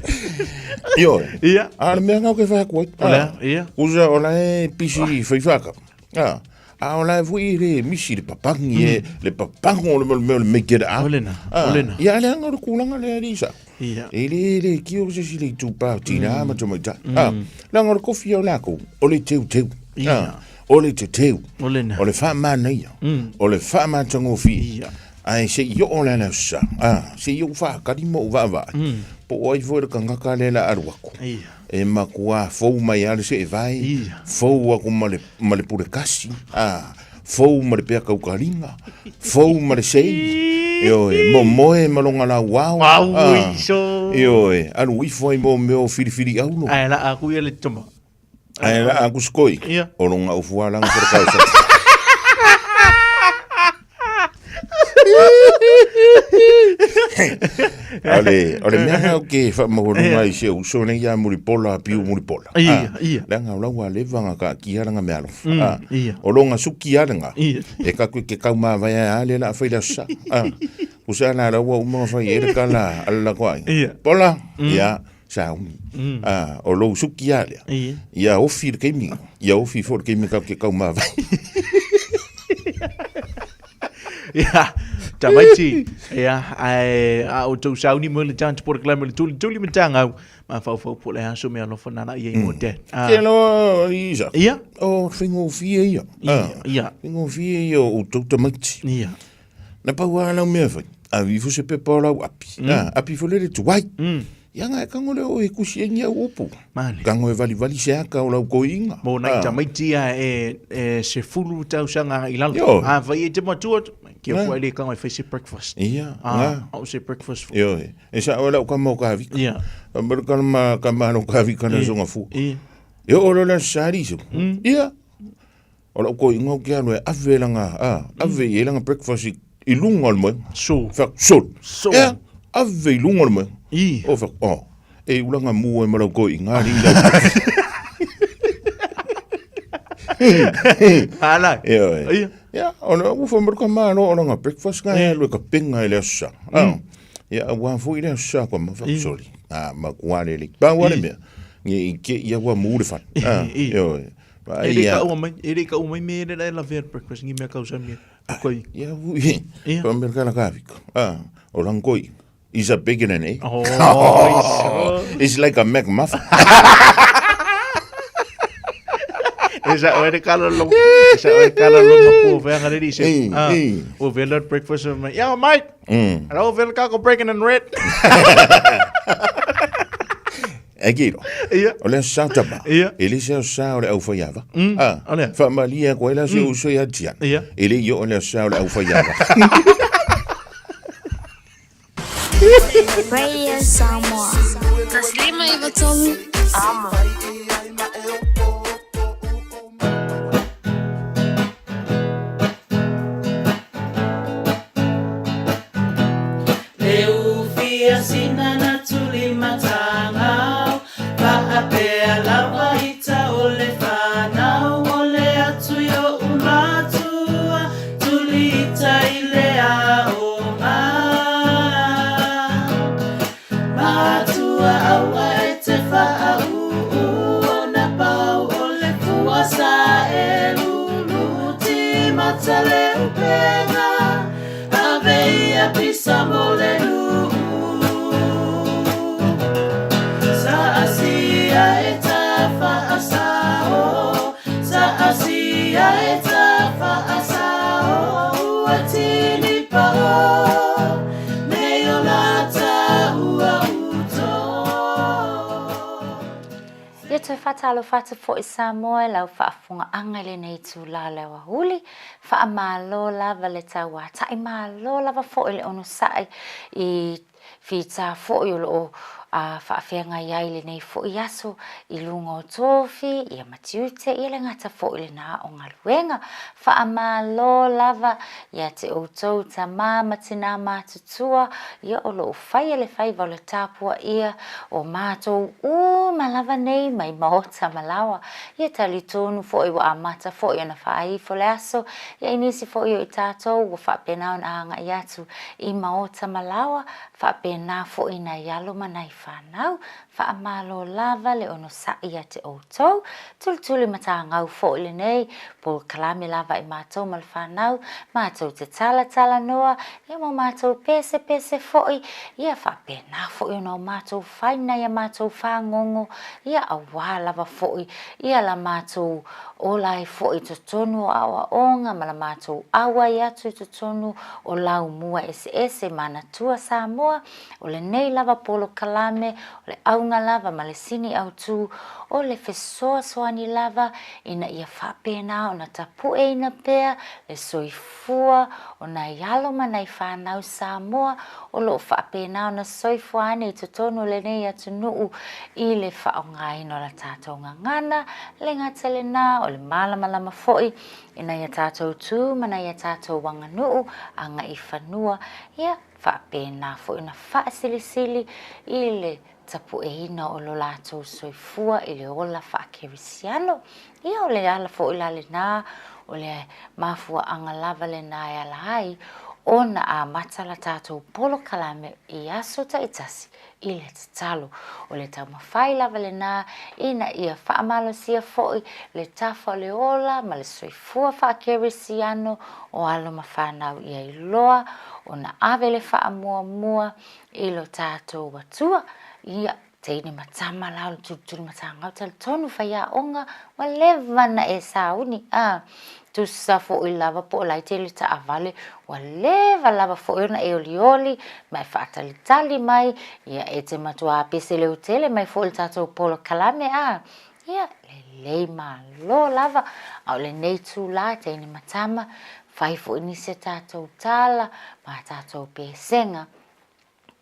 Ioe. Ia. A le mea ngau ke whai koe. O lea, ia. Kusa o la e pisi i whai whaka. A, a o la e fui le misi le papangi e, le papango o le mea o le make it up. O lena, o lena. Ia, le anga o le kūlanga le ari sa. Ia. E le le ki o se si le tūpā o tina ma tamaita. A, le anga o le kofi o lākou, o le teu teu. Ia. O le te teu. O lena. O le whaamanaia. O le whaamatangofie. Ia. Ae se i oo le ala sa, a, se i ou whaakari mo vaavaa. Po o ai foi le kangaka le la alu aku. Ia. E makua fou mai ale se e vai, Ia. fou aku ma le, ma le pule kasi, a, fou ma le pea kaukalinga, fou ma le sei, ioe, momoe ma longa lau wao, Au, a, iso. ioe, alu ifo ai mo meo whiriwhiri aulo. Ae la aku ia le toma. Ae la aku skoi, Ia. o longa ufu alanga for kausa. O le, o le mea ngau ke whaamahorunga i se uso nei ia Muripola, piu Muripola. Ia, ia. Leaga o lau a leva nga ka ki alanga mea alofa. Ia. O longa suki alanga. Ia. E ka koe ke kau mā vai a le la whai la sa. Kusa la lau uma whai e le kala ala koa. Ia. Pola. Ia. Sauni. O lou suki alea. Ia. Ia ofi le keimi. Ia ofi fo le keimi ka ke kau mā vai. Ia, tamaiti. Ia, ae a o tou sauni mo le chance por klama le tuli tuli matanga au. Ma fau fau po le aso me alofa nana ia i mo dad. Ah. Ke loa, Isa. Ia. O whaingofie ia. Ia, ia. Whaingofie ia o tau tamaiti. Ia. Na pau a lau mea whai. A vi fo se pepa o lau api. Api fo lere tuai. Ia ngai kango le o e kusi e ngia upu. Mane. Kango e vali vali se aka o lau koi inga. Mo nai tamaiti a e, e se fulu tau sanga i lalo. Io. A vai e te matua, kia fua le kango e whai se breakfast. Ia, Ah, nga. au se breakfast. Io e. E sa o lau kama o ka vika. Ia. Amaru ka ma ka ma ka vika na Ia. songa fu. Ia. Io o la sari so. Ia. O lau koi inga o kia alo e ave langa, ave i e langa breakfast i lunga o le moe. So. Whak, so. So. Ia, ave i lunga o le moe. I. O whak, oh, e ulanga mua e marau koi inga ri lau. Ala. Ia, e. Ia. Ia, o le ufa maru ka malo o langa breakfast nga e lue ka pinga i le asa. Ia, ua fui le asa kwa ma whak, sorry. Ah, ma kua le le. Pa ua le mea. Nge i ke ia ua muu le whare. Ah, I. ia, e. Pa E le ia. ka ua mai, e le ka ua mai me le la ver breakfast ngi mea kau sa mea. Koi. Ia, ui. Ia. Pa mea kala ka vika. Ah, o lang koi. Is a bacon and egg. Oh, It's like a McMuffin. E sa o e kala lo. E sa o e kala lo ma pu venga le se. Eh, Ah, eh. o vela breakfast ma. Yeah, mate. Hello, vela ka ko breaking and red. E kiro. Ia. O le sa tapa. Ia. E le sa sa o le au whaiava. O lea. Whamalia koe la se uso ia tiana. Ia. E le io o le sa o le au whaiava. Radio Samoa. Taslima Ivatolu. Amo. Le ufia sina na tuli matangau, Faapea lava ita o le whanau. Atua aua e te whaauu o na pau o le pua sa e lulu timata le upenga ave ia pisa mo le nuu Sa asia e ta whaasao Sa asia e ta whaasao Ua tini pao Me o lata ua uto. Ia toe faatalofa atu foi Samoa i lau faafofogaaga i lenei itula o le aoauli. Faamalo lava le tauatai, malo lava foi le onosai i fita foi o lo o faafeagai ai i lenei foi aso i luga o tofi, ia ma tiute, ia le gata foi lena o galuega. Faamalo lava ia te outou tama ma tina matutua, ia o lo o faia le faiva o le tapuaia o matou uma lava nei mai maota ma laoa. Ia talitonu foi ua amata foi ona faaifo le aso, ia i nisi foi o i tatou ua faapena ona agai atu i maota ma laoa, faapena foi nai alo ma nai fanau. Faamalo lava le onosai ia te outou. Tulituli matagau foi lenei polokalame lava i matou ma le fanau, matou te talatalanoa, ia ma matou pesepese foi, ia faapena foi ona o matou fai nai a matou fagogo, ia aua lava foi ia la matou ola ai foi i totonu o aoaoga ma la matou auai atu i totonu o laumua eseese manatua Samoa. O lenei lava polokalame, o le auga lava ma le sini autu, o le fesoasoani lava ina ia faapena ona tapueina pea le soifua o nai alo ma nai fanau Samoa o lo o faapena ona soifua ane i totonu o lenei atunuu i le faaaogaina o la tatou gagana, le gata lena o le malamalama foi i nai a tatou tu ma nai a tatou aganuu agai fanua, ia faapena foi ona faasilisili i le tapueina o lo latou soifua i le ola faakerisiano. Ia o le ala foi la lena, o le mafuaaga lava lena e ala ai ona amata la tatou polokalame i aso taitasi i le tatalo. O le taumafai lava lena ina ia faamalosia foi le tafa o le ola ma le soifua faakerisiano o alo ma fanau ia iloa ona ave le faamuamua i lo tatou Atua. Ia, teine ma tama la o le tulituli matagau talitonu faiaoga ua leva na e sauni a tusa foi lava po o laiti le taavale ua leva lava foi ona e olioli ma e faatalitali mai ia e te matua pese leutele mai foi le tatou polokalame a ia lelei malo lava a o lenei itula teine ma tama fai foi nisi a tatou tala ma tatou pesega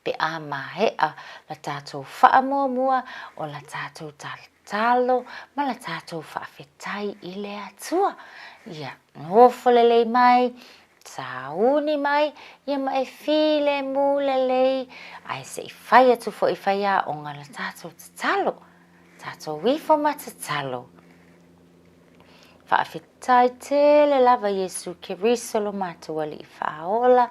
pe a maea la tatou faamuamua o la tatou tatalo ma la tatou faafetai i le Atua. Ia nofo lelei mai, sauni mai, ia ma e filemu lelei, ae se i fai atu foi i faiaoga la tatou tatalo. Tatou ifo ma tatalo. Faafetai tele lava Iesu Keriso lo matou Alii Faaola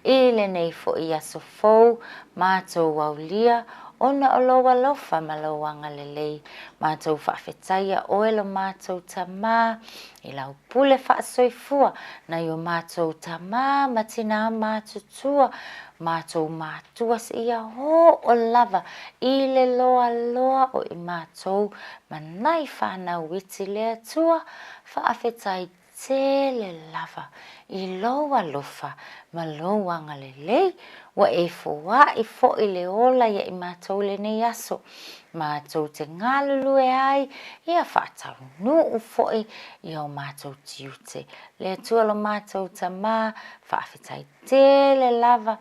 i lenei foi aso fou matou aulia ona o lou alofa ma lou agalelei. Matou faafetaia oe lo matou Tamā i lau pule faasoifua nai o matou tamā ma tinā matutua, matou matua seia oo lava i le loaloa o i matou ma nai fanau iti le Atua, faafetai tele lava i lou alofa ma lou agalelei, ua e foai foi le ola ia i matou i lenei aso, matou te galulue ai, ia faataunuu foi i o matou tiute. Le Atua lo matou Tamā, faafetai tele lava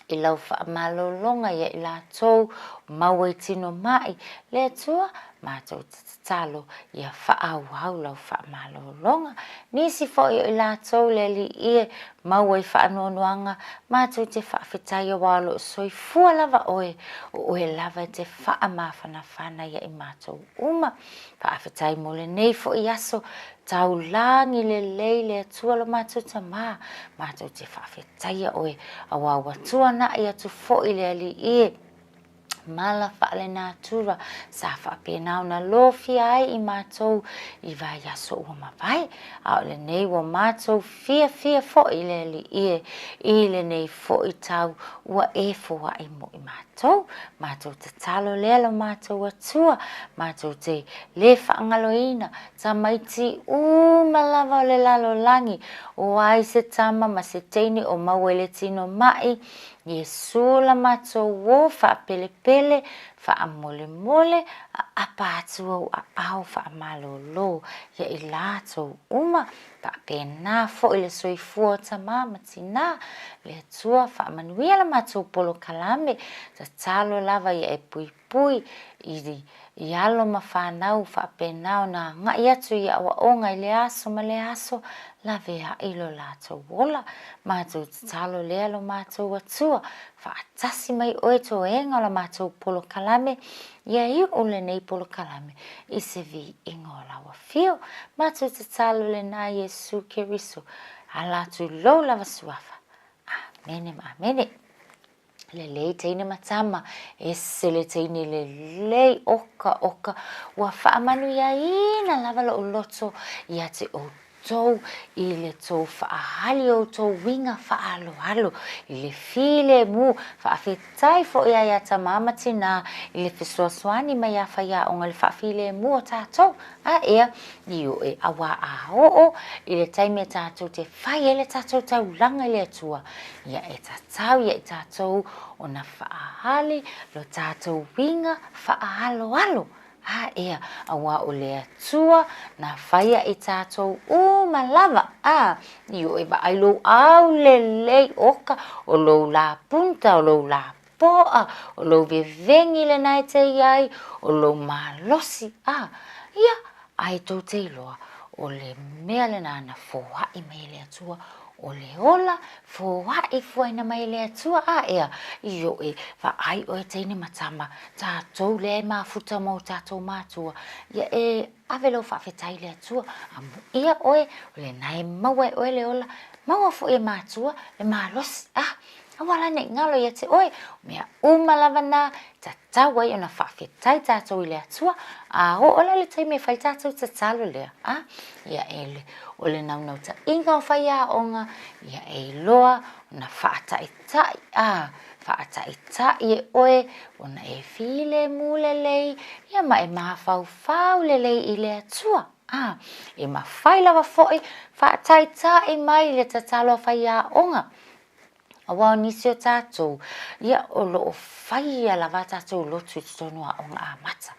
i lau faamalologa ia i latou o maua i tino mai, le Atua, matou te tatalo ia faaauau lau faamalologa. Nisi foi o i latou le Alii e maua i faanoanoaga, matou te faafetai aua o lo o soifua lava oe, o oe lava e te faamafanafana ia i matou uma. Faafetai mo lenei foi aso, taulagi lelei le Atua lo matou Tamā, matou te faafetaia oe, aua ua tuanai atu foi le Alii e. Mala faalenatura sa faapena ona lofia ai i matou i vaiaso ua mavae, a o lenei ua matou fiafia foi le Alii e i lenei foi tau ua e foai mo i matou. Matou tatalo lea lo matou Atua, matou te le faagaloina tamaiti uma lava o le lalolagi, o ai se tama ma se teine o maua i le tino ma'i, Iesu la matou ō faapelepele, faamolemole, aapa atu ou aao faamalōlō ia i latou uma, faapena foi le soifua o tamā ma tinā, le Atua faamanuia la matou polokalame, tatalo lava ia e puipui i i alo ma fanau faapena ona agai atu i aoaoga i lea aso ma lea aso, laveai lo latou ola. Matou tatalo lea lo matou Atua, faatasi mai oe toega o la matou polokalame, ia iu lenei polokalame i se viiga o lau afio. Matou tatalo lena Iesu Keriso, ala atu i lou lava suafa. Amene ma amene. Lelei teine ma tama, ese le teine lelei oka oka, ua faamanuiaina lava lo'u loto ia te outou i le tou faaali o outou uiga faaaloalo i le filemu, faafetai foi ia ia tamā ma tinā i le fesoasoani mai iā faiaoga i le faafilemu o tatou, a ea, ioe, auā a oo i le taimi e tatou te fai ai le tatou taulaga i le Atua, Ia e tatau ia i tatou ona faaali lo tatou uiga faaaloalo. A ea, auā o le Atua na faia i tatou uma lava. A, ioe vaai lou aulelei oka o lou lā punta, o lou lā po'a, o lou veveni lena e te i ai, o lou malosi. A, ia, ae tou te iloa, o le mea lena na foa'i mai e le Atua, o le ola, foa'i fuaina mai e le Atua, a ea, ioe, vaai oe teine ma tama, tatou lea e mafuta ma o tatou matua, ia e ave lou faafetai i le Atua, amuia oe, o lena e maua e oe le ola, maua foi e matua le malosi, a, aua la ne i galo ia te oe, o mea uma lava na, tatau ai ona faafetai tatou i le Atua, a oo la le taimi e fai tatou tatalo lea, a, ia e le, o le naunautaiga o faiaoga, ia e iloa ona faataita'i, a, faataita'i e oe ona e filemu lelei, ia ma e mafaufau lelei i le Atua. A, e mafai lava foi faataita'i mai le tatalo a faiaoga. Aua o nisi o tatou, ia o lo o faia lava a tatou lotu i totonu o aoga amata.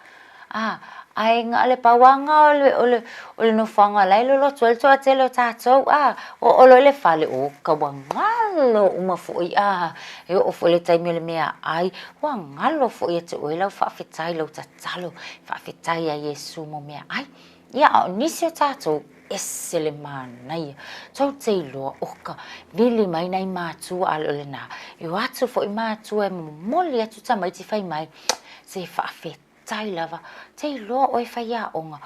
A, ae na o le pauaga o le, o le, o le nofoaga la e lolotu ai le toatele o tatou, a, oo loa i le fale, o ka ua galo uma foi, a, e oo foi i le taimi o le meaai, ua galo foi ia te oe lau faafetai, lau tatalo, faafetai iā Iesu mo meaai. Ia, a o nisi o tatou, ese le manaia. Tou te iloa, o ka vili mai nai matua a le o lena. E o atu foi matua e momoli atu tamaiti fai mai, se faafetai lava, te iloa oe faiaoga,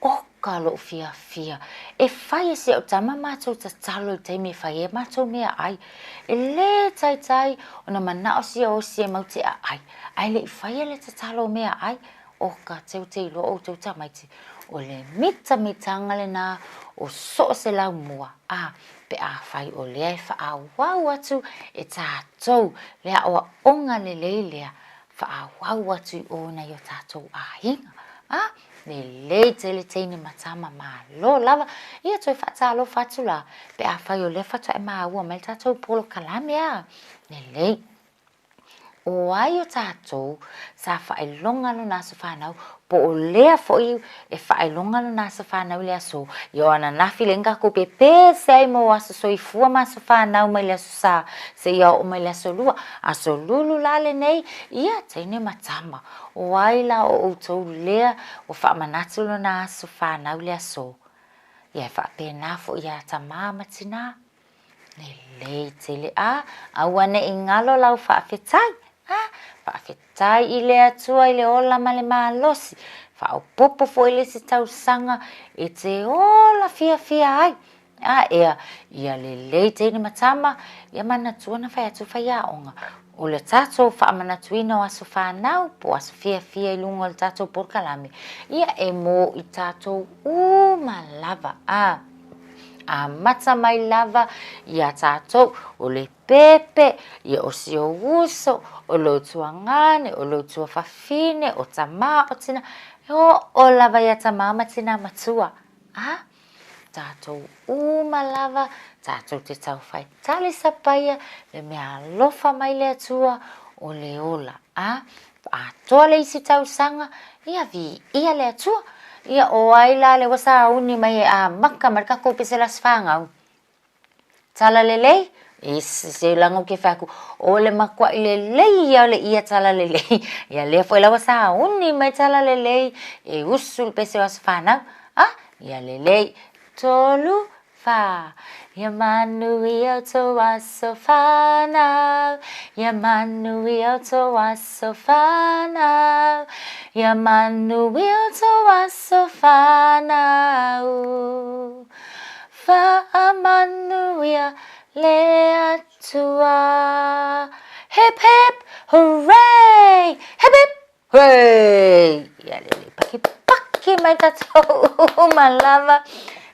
o ka lo'u fiafia. E fai e si au tama matou tatalo i le taimi e fai ai a matou meaai. E lē taitai ona mana'o sia osi e mau te a'ai, ae le i faia le tatalo o meaai. O ka tou te iloa outou tamaiti, o le mitamitaga lenā o so o se laumua, a, pe afai o lea e faaauau atu e tatou le aoaoga lelei lea, faaauau atu i o nai o tatou aiga, a, lelei tele teine ma tama malo lava, ia toe faatalofa atu la, pe afai o lea faatoa e maua mai le tatou polokalame, a, lelei. O ai o tatou sa faailoga lona aso fanau, po o lea foi e faailoga lona aso fanau i le aso i o ananafi lea na tatou pepese ai mo aso soifua ma aso fanau mai le aso sa seia oo mai le aso lua. Aso lulu la lenei, ia teine ma tama, o ai la o outou lea ua faamanatu lona aso fanau i le aso? Ia e faapena foi ia tamā ma tinā. Lelei tele a, aua ne i galo lau faafetai, a, faafetai i le Atua i le ola ma le malosi, faaopoopo foi le isi tausaga e te ola fiafia ai, a ea, ia lelei teine ma tama, ia manatua na fai atu faiaoga. O le tatou faamanatuina o aso fanau po o aso fiafia i luga o le tatou polokalame, ia e mō i tatou uma lava, a amata mai lava iā tatou, o le pepe, ia o si ou uso, o lou tuagane, o lou tuafafine, o tamā, o tinā, e oo lava iā tamā ma tinā matua, a. Tatou uma lava, tatou te tau whai tali sapaia, le mea alofa mai le Atua o le ola, a, atoa le isi tausaga, ia viia le Atua. Ia o ai la le ua sauni mai e amaka mai le takou pese le aso fanau. Tala lelei, e se laga ou ke fai atu, o le matuai lelei ia o le ia tala lelei. Ia lea foi la ua sauni mai tala lelei, e usu le pese o aso fanau. A, ia lelei. Tolu, fa. Ia manuia o tou aso fanau, ia manuia o tou aso fanau, ia manuia o tou aso fanau. Faamanuia le Atua. Hip hip hooray! Hip hip hooray! Ia lelei pakipaki mai tatou uma lava.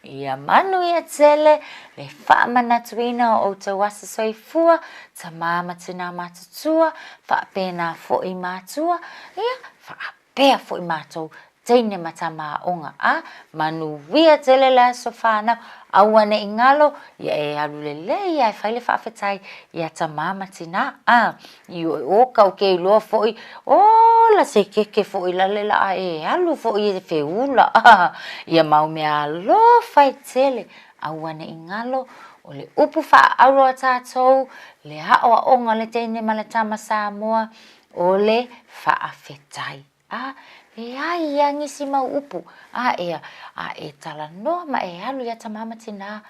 Ia manuia tele le faamanatuina o outou aso soifua, tamā ma tinā matutua, faapena foi matua, ia faapea foi matou teine ma tama aoga a manuia tele le aso fanau aua ne i galo ia e alu lelei ae fai le faafetai ia tamā ma tinā a i o o kau ke iloa foi ola se keke foi la le la e alu foi e feula a ia mau mea alofa e tele aua ne i galo o le upu faaauro a tatou le aoaoga o le teine ma le tama Samoa o le faafetai. A, leai ia nisi mau upu, a ea, a e talanoa ma e alu iā tamā ma tinā,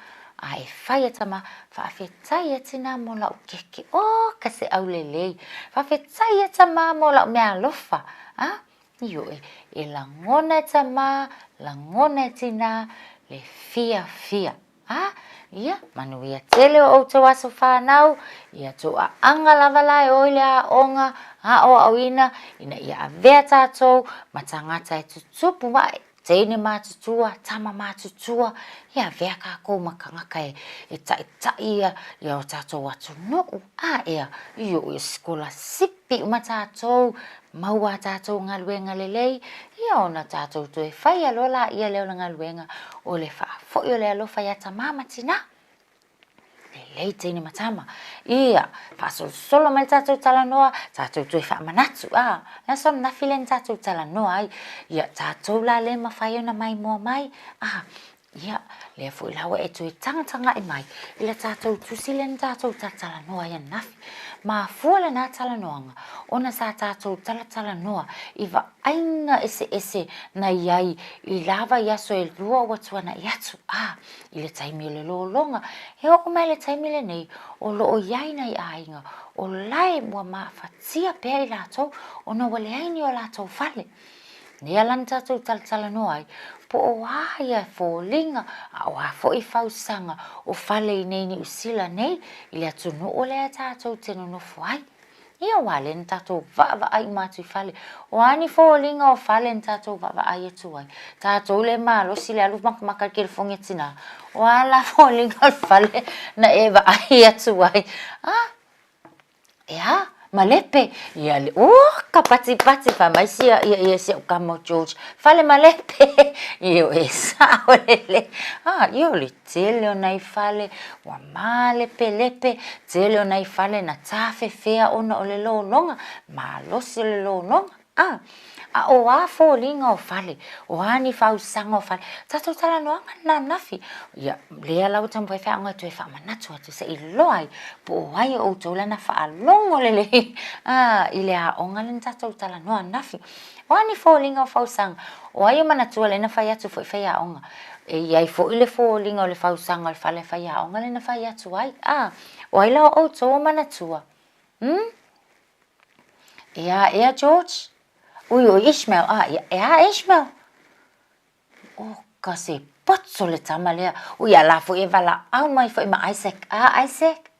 a e fai e tamā, faafetai e tinā mo la'u keke, oh ka se aulelei, faafetai e tamā mo la'u mea alofa, a, ioe, e lagona e tamā, lagona e tinā, le fiafia. A, ia, manuia tele o outou aso fanau, ia tou aaga lava la e o i le aoga, aoaoina, ina ia avea tatou ma tagata e tutupu ae, teine matutua, tama matutua, ia avea kakou ma tagata e, e taitai ia, ia o tatou atunuu, a ea, i o i sikolasipi uma tatou, maua a tatou galuega lelei, ia ona tatou toe faia loa laia lea o le galuega o le faafoi o le alofa iā tamā ma tinā. Lelei teine ma tama. Ia, faasolosolo mai le tatou talanoa, tatou toe faamanatu, a, le aso ananafi lea na tatou talanoa ai, ia tatou la le mafai ona maimoa mai, a, Ia, lea foi la ua e toe tagatagai mai i le tatou tusi lea na tatou talatalanoa ai ananafi. Mafua lena talanoaga ona sa tatou talatalanoa i vaaiga eseese na i ai i la vaiaso e lua ua tuanai atu, a, i le taimi o le lologa. E oo mai le taimi lenei, o lo o i ai nai aiga o lae ua mafatia pea i latou ona ua leai ni o latou fale. Lea la na tatou talatalanoa ai, po o a ia foliga, a o a foi fausaga o fale i nei Niu Sila nei, i le atunuu lea tatou te nonofo ai. Ia aua lea na tatou vaavaai uma atu i fale. O a ni foliga o fale na tatou vaavaai atu ai? Tatou le malosi le alu makamaka i le telefoni a tinā. O a la foliga o le fale na e vaai atu ai? A! E a? Malepe? Ia le, oh, ka patipati fai mai sia, ia, ia, si au kama o George. Fale malepe! Io e sao lelei. Ah, io le tele o nai fale, ua malepelepe, tele o nai fale na tafefea ona o le lologa, malosi o le lologa. A, a o a foliga o fale, o a ni fausaga o fale, tatou talanoaga lena ananafi. Ia, lea la ua taumafai feaoga e toe faamanatu atu se i loa ai, po o ai o outou la na faalogo lelei a, i le aoga lea na tatou talanoa ananafi. O a ni foliga o fausaga, o ai o manatua lea na fai atu foi faiaoga? E i ai foi le foliga o le fausaga o le fale faiaoga lea na fai atu ai. A, o ai la o outou o manatua? Hmm? E a ea George? Ui o Ishmael, a, ia, e a Ishmael? O ka se poto le tama lea. Ui a la foi e valaau mai foi ma Isaac. A, Isaac?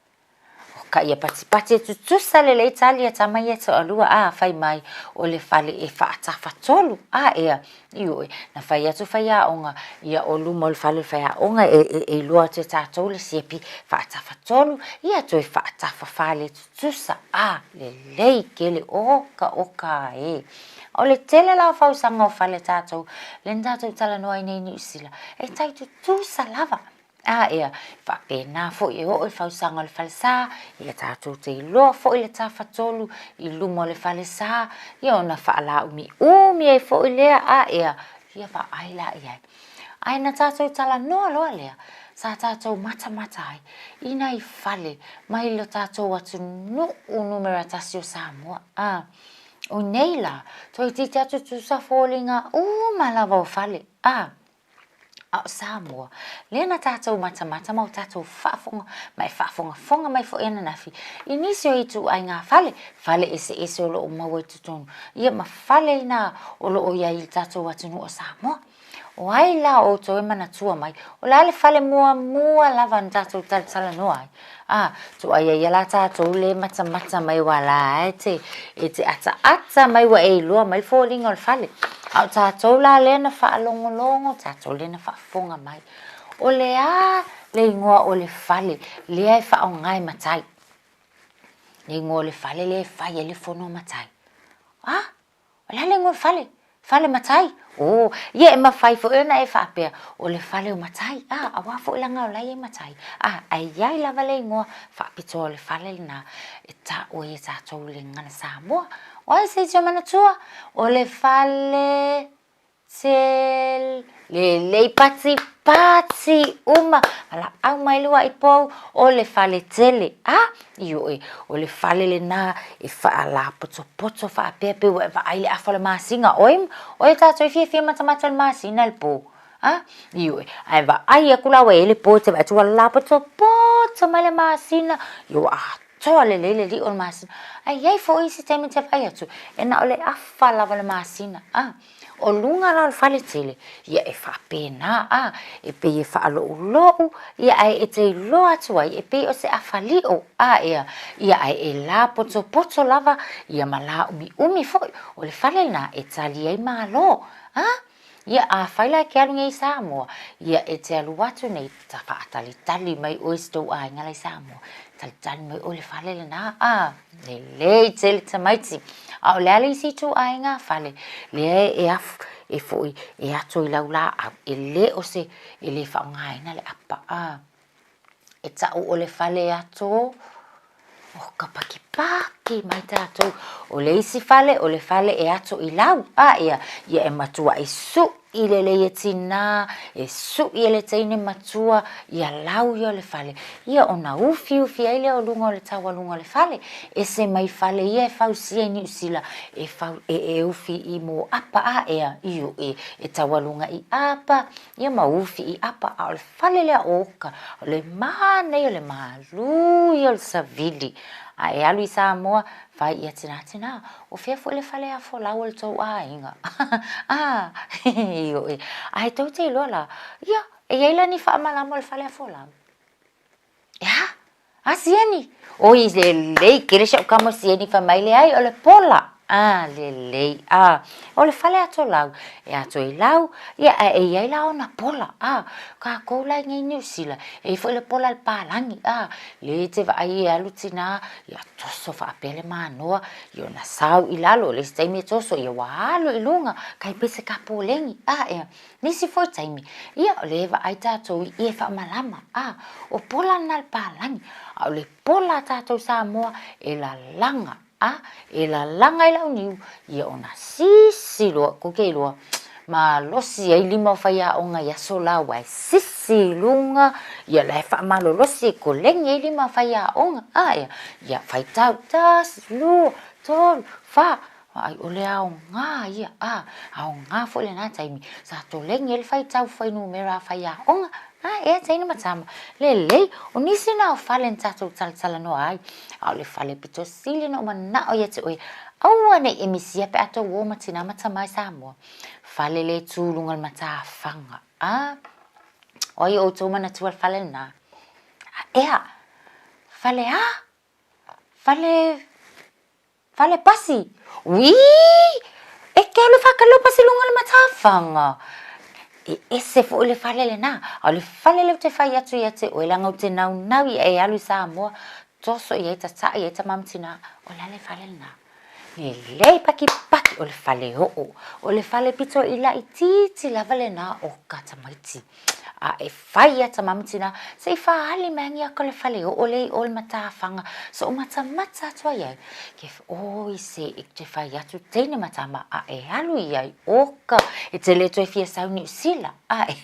Oka ia patipati e tutusa lelei tali a tama ia toalua, a, fai mai, o le fale e faatafatolu, a, ea, ioe, na fai atu faiaoga, ia o luma o le fale o le faiaoga e, e, e iloa atu e tatou le siapi faatafatolu, ia toe faatafafā le tutusa, a, lelei tele, oka, oka e. O le tele la o fausaga o fale a tatou, lea na tatou talanoa ai nei i Niu Sila, e tai tutusa lava. A ea, e faapena foi e oo i le fausaga o le falesa, ia tatou te iloa foi le tafatolu i luma o le falesa, ia ona faalaumiumi ai foi lea, a ea, ia vaai la i ai. Ae na tatou talanoa loa lea, sa tatou matamata ai i nai fale mai lo tatou atunuu numera tasi o Samoa. A, o nei la, toeitiiti atu tutusa foliga uma lava o fale, a, A o Samoa, lea na tatou matamata ma o tatou faafofoga ma e faafogafoga mai foi ananafi i nisi o ituaiga fale, fale eseese o lo o maua i totonu, ia ma fale inā o lo o i ai i le tatou atunuu o Samoa. O ai la o outou e manatua mai, o le a le fale muamua lava na tatou talatalanoa ai? A, tuai ai la tatou le matamata mai aua la e te, e te ataata mai ua e iloa mai le foliga o le fale. A o tatou la lea na faalogologo, tatou lea na faafofoga mai. O le a le igoa o le fale lea e faaaoga e matai? Le igoa o le fale lea e fai ai le fono a matai. A, O le a le igoa o le fale? Fale matai? Oh, ia e mafai foi ona e faapea, o le fale o matai. Ah, auā foi leaga o la e i ai matai. Ah, ae i ai lava le igoa faapitoa o le fale lena e taua ai e tatou le gagana Samoa. O ai se isi o manatua? O le fale Tel, lelei patipati uma, valaau mai le uaʻi pou, o le fale tele, a, ioe, o le fale lenā e faalapotopoto faapea pei ua e vaai i le afa o le masina, oi, oi tatou e fiafia matamata i le masina i le pō, a, ioe, ae vaai atu la ua i ai le pō e te vaai atu ua lapotopoto mai le masina, ia ua atoa lelei le liʻo o le masina, ae i ai foi isi taimi e te vaai atu, e na o le afa lava o le masina, a. O luga la o le fale tele, ia e faapena a, e pei e faaloulou, ia ae e te iloa atu ai e pei o se afaliʻo, a ea, ia ae e lapotopoto lava, ia ma laumiumi foi, o le fale lena e tali ai malo, a. Ia afai la e te alu nei i Samoa, ia e te alu atu nei, ta faatalitali mai oe i si tou aiga la i Samoa, talitali mai oe i le fale lena, a. Lelei tele tamaiti. A o le a le isi ituaiga fale, lea e afu, e foi, e ato i lau laau, e le o se, e le faaaogaina le apa, a. E tau o le fale ato, o ka pakipaki mai tatou. O le isi fale, o le fale e ato i lau, a, ia, ia e matuai suʻi lelei e tinā, e suʻi e le teine matua ia lau ia o le fale, ia ona ufiufi ai lea o luga o le taualuga o le fale. Ese mai fale ia e fausia i Niu Sila, e fau, e, e ufi i mō apa a ea, ioe, e taualuga i apa, ia ma ufi i apa, a o le fale lea o uka, o le manaia o le malū ia o le savili. A e alu i Samoa, fai ia tinā tinā, o fea foi le fale a folau o le tou aiga? A, ioe, ae tou te iloa la, ia, e i ai la ni faamalama o le fale a folau? E a? A Sieni? Oi, lelei tele si au kama o Sieni fai mai, leai, o le pola. A, lelei, a, o le fale ato lau, e ato i lau, ia, ae e i ai la ona pola, a, kākou la i nei Niu Sila, e i ai foi le pola a le palagi, a, le te vaai e alu tinā, ia toso faapea le manoa, ia ona sau i lalo, o le isi taimi e toso, ia ua alu i luga, kai pei se kapoleni, a, ea, nisi foi taimi, ia, o lea e vaai tātou i ie faamalama, a, o pola lena a le palagi, a o le pola a tātou Samoa, e lalaga, A e lalaga i lau niu, ia ona sisi loa, kou te iloa, malosi ai lima o faiaoga i aso la ua e sisi i luga, ia la e faamalolosi e koleni ai lima o faiaoga, a ea, ia faitau, tasi, lua, tolu, fa, ai o le aoga ia, a, aoga foi lena taimi, sa toleni ai le faitau fuainumera a faiaoga, A ea teine ma tama, lelei, o nisi na o fale na tatou talatalanoa ai, a o le fale pito sili ona ou manao ia te oe, aua nei e misia pe a tou o ma tinā ma tamā i Samoa. Fale le tū luga o le matafaga. A, o ai o outou manatua le fale lena? A ea, fale a? Fale Fale pasi. Uī! E te alu whakalo pasi lunga le matawhanga. E ese foʻi le fale lenā. A o le fale lea ou te fai atu ia te oe leaga ou te naunau ia e alu i Samoa, toso i ai tataʻi ai tama ma tinā, o le a le fale lenā? Lelei pakipaki o le fale oo. O le fale pito i laitiiti lava lenā o ka tamaiti. A e fai ia tama ma tina, se i whaali mai angi aka le fale oo le i o le matawhanga, so o matamata atu ai ai, ke oi se i te whai atu teine ma tama, a e alu i ai oka, e te le toe fia sau Niu Sila, a e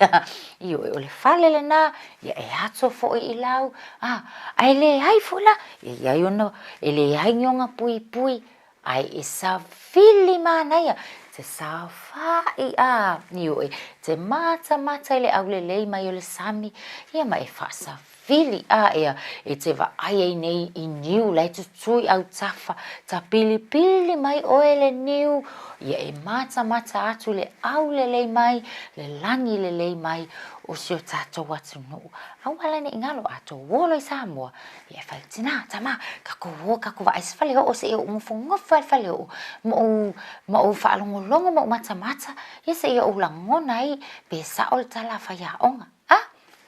i o e o le fale le nā, ia e ato foi i lau, a, a e le ai foi la, ia i ai ona, e le ai ni onga pui pui, Ae e savili manaia te saofaʻi a ioe te matamata i le aulelei mai o le sami, ia ma e faasavili a ea e te vaai ai nei i niu la e tutui autafa, tapilipili mai oe le niu, ia e matamata atu le aulelei mai, le lagi lelei mai o si o tatou atunuu. Aua la ne i galo a tou olo i Samoa, Ia e fai, Tinā, tamā, kākou ō, kākou vaai se fale oo seia ou nofonofo ai i le fale oo, ma ou, ma ou faalogologo ma ou matamata, ia seia ou lagona ai pe sao le tala a faiaoga. A,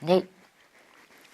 nei,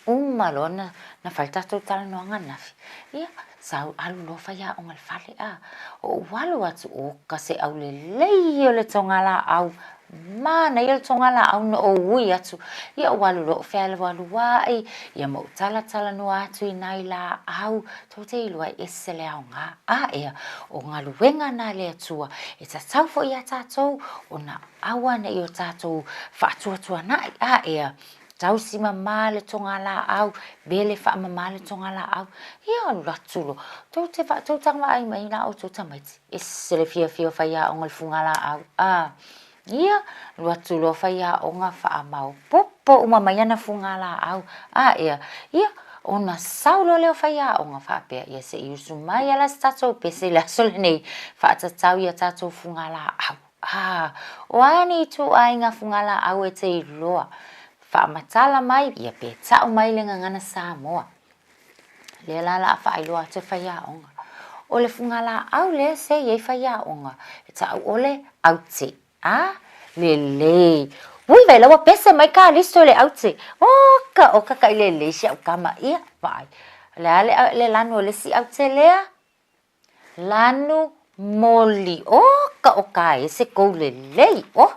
uma loa na, na fai le tatou talanoaga ananafi, ia, sau alu loa faiaoga i le fale, a, ou alu atu, oka se aulelei o le togalaau Manaia le togalaau na ou ui atu, ia ou alu loa ou fealualuai, ia ma ou talatalanoa atu i nai laau, tou te iloa e ese le aoga. A ea, o galuega na a le Atua, e tatau foi iā tatou ona aua ne i o tatou faatuatuanai. A ea, tausi mamā le togalaau, vele faamamā le togalaau, ia alu atu loa, tou te tou taga vaai mai la outou tamaiti. Ese le fiafia o faiaoga i le fugalaau. A, ia, alu atu loa faiaoga faamaopoopo uma mai ana fugalaau. A, ea, ia, ona sau loa lea o faiaoga faapea, ia se i usu mai lava la se tatou pese i le aso lenei, faatatau i a tatou fugalaau. A, o a ni ituaiga fugalaau e te iloa? Faamatala mai, ia pe tau mai le gagana Samoa. Lea la la a faailoa atu e faiaoga. O le fugalaau lea se i ai faiaoga, e taʻu ʻole aute. A, lelei. Ui, vai la ua pese mai Kalisto i le aute. Oka, oka ka i lelei si au kama. Ia, vaai. O le a le, le lanu o le isi aute lea? Lanu moli. Oh, ka o ka ese kou lelei. Oh,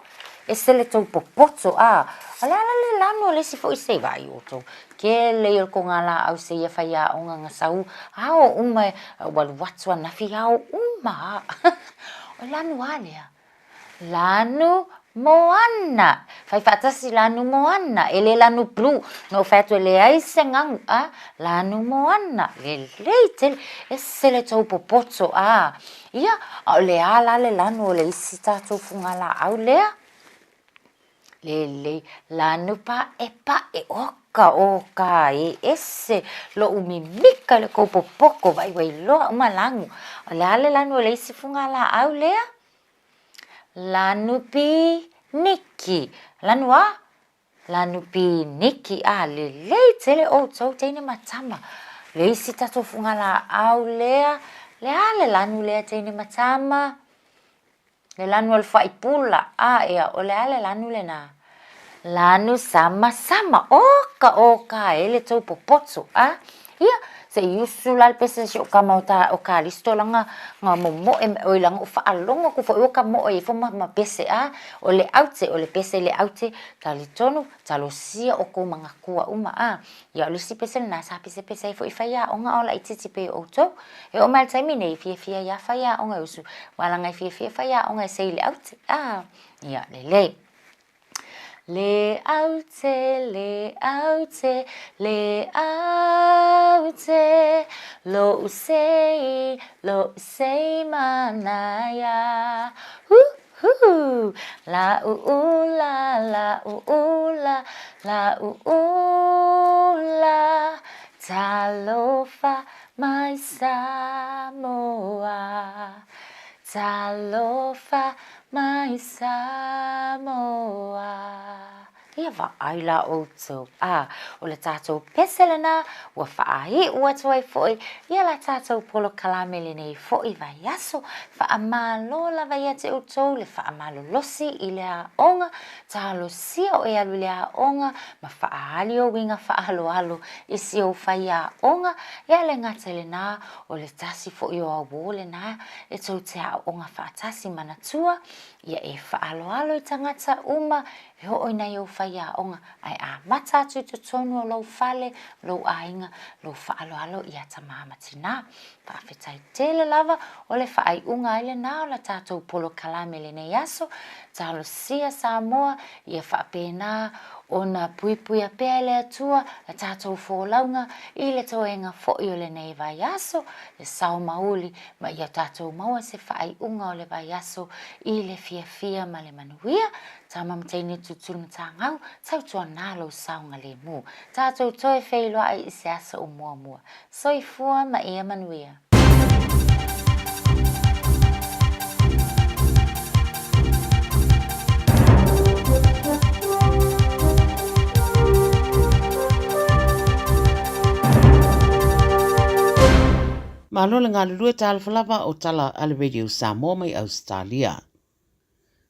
ese le tou popoto. Ah, o le a la le lanu o le isi foʻi se i vaai outou. Kele ia o le kogalaau se ia faiaoga ga sau ao uma e ua alu atu anafi ao uma. O lanu a lea. Lanu moana. Fai faatasi lanu moana. E le lanu blue. Na ou fai atu e leai se gagu. A, lanu moana. Lelei tele. Ese le tou popoto. A, ia, a o le a la le lanu o le isi tatou fugalaau lea? Lelei. Lanu paʻepaʻe. Oka, oka e ese loʻu mimika i le kou popoto. Vaai ua iloa uma lanu. O le a le lanu o le isi fugalaau lea? Lanu piniki. Lanu a? Lanu piniki. A, lelei tele outou teine ma tama. Le isi tatou fugalaau lea, le a le lanu lea teine ma tama? Le lanu o le faipula. A, ea, o le a le lanu lenā? Lanu samasama. Oka, oka e le tou popoto. A, ia, se i usu la le pese si o kama o ta o Kalisto langa nga momoe oi langa o faalogo atu foi ua ka moe ifo ma ma pese a o le aute o le pese le aute talitonu talosia o kou magatua uma a ia o le isi pese lena sa pesepese ai foi faiaoga a o laitiiti pei o outou e oo mai le taimi nei fiafia ia faiaoga e usu ua langa e fiafia faiaoga e sei le aute a ia lelei. Le aute, le aute, le aute, Loʻu sei, loʻu sei manaia. Hu, hu, la u u la, la u u la, la u u la, Talofa mai Samoa. Talofa mai Samoa. Ia vaai la ʻoutou, a ʻo le tatou pese lenā ua faaiʻu atu ai foʻi ia la tatou polokalame lenei foʻi vaiaso. Faamalo lava ia te ʻoutou le faamalolosi i le aoga, talosia ʻoe alu i le aoga ma faaali ou uiga faaaloalo i si ou faiaoga, ia le gata i lenā, ʻo le tasi foʻi o auō lenā e tou te aoaoga faatasi manatua, ia e faaaloalo i tagata uma E oo i nai ou faiaoga, ae amata atu i totonu o lou fale, lou aiga, lou faaaloalo iā tamā ma tinā. Faafetai tele lava o le faaiuga ai lenā o la tatou polokalame lenei aso, talosia Samoa ia faapena ona puipuia pea e le Atua la tatou folauga i le toega foi o lenei vaiaso, le sao mauli ma ia tatou maua se faaiuga o le vaiaso i le fiafia ma le manuia. Tama ma teine tutulu matagau, tautuana lou saogalemu. Tatou toe feiloai i se aso o muamua. Soifua ma ia manuia. Malo le galulue talofa lava o tala a le Radio Samoa mai Ausetalia.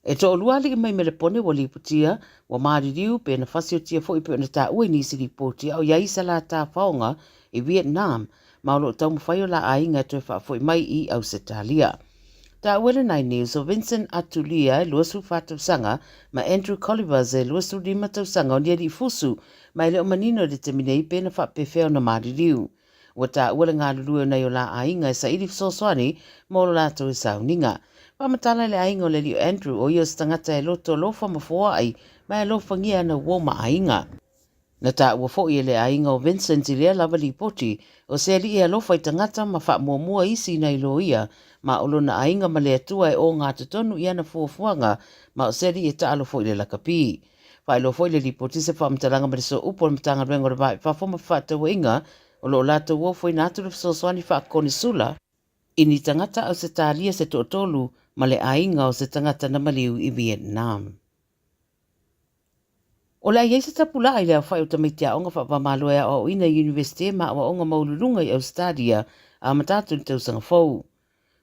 E toʻalua alii mai Melepone ua lipotia, ua maliliu pe na fasiotia foi pei ona taua i nisi lipoti a o i ai sa la tafaoga i Vietnam ma o lo o taumafai o la aiga e toe faafoi mai i Ausetalia. Taua e le Nine News o Vincent Atulia e 24 tausaga ma Andrew Collivers e 25 tausaga o ni alii fusu ma e le o manino i le taimi nei pe na faapefea ona maliliu. Ua taua le galulue o nai o la aiga e saili fesoasoani mo lo latou e sauniga. Faamatala i le aiga o le alii o Andrew, o ia o se tagata e loto alofa ma foai ma e alofagia ana uo ma aiga. Na taua foi e le aiga o Vincent i lea lava lipoti, o se alii e alofa i tagata ma faamuamua isi nai lo ia, ma o lona aiga ma le Atua e ogatotonu i ana fuafuaga, ma o se alii e taalo foi i le lakapi. Faailoa foi le lipoti se faamatalaga ma le sooupu a le Matagaluega o le Va i Fafo ma Fefaatauaiga o lo o latou ofoina atu le fesoasoani faakonisula i ni tagata Ausetalia se toatolu ma le aiga o se tagata na maliu i Vietnam. O le a i ai se tapulaa i le aofai o tamaiti aoga faavamalo e aoaoina i Iunivesite ma aoaoga maualuluga i Ausetalia a amata atu i le tausaga fou.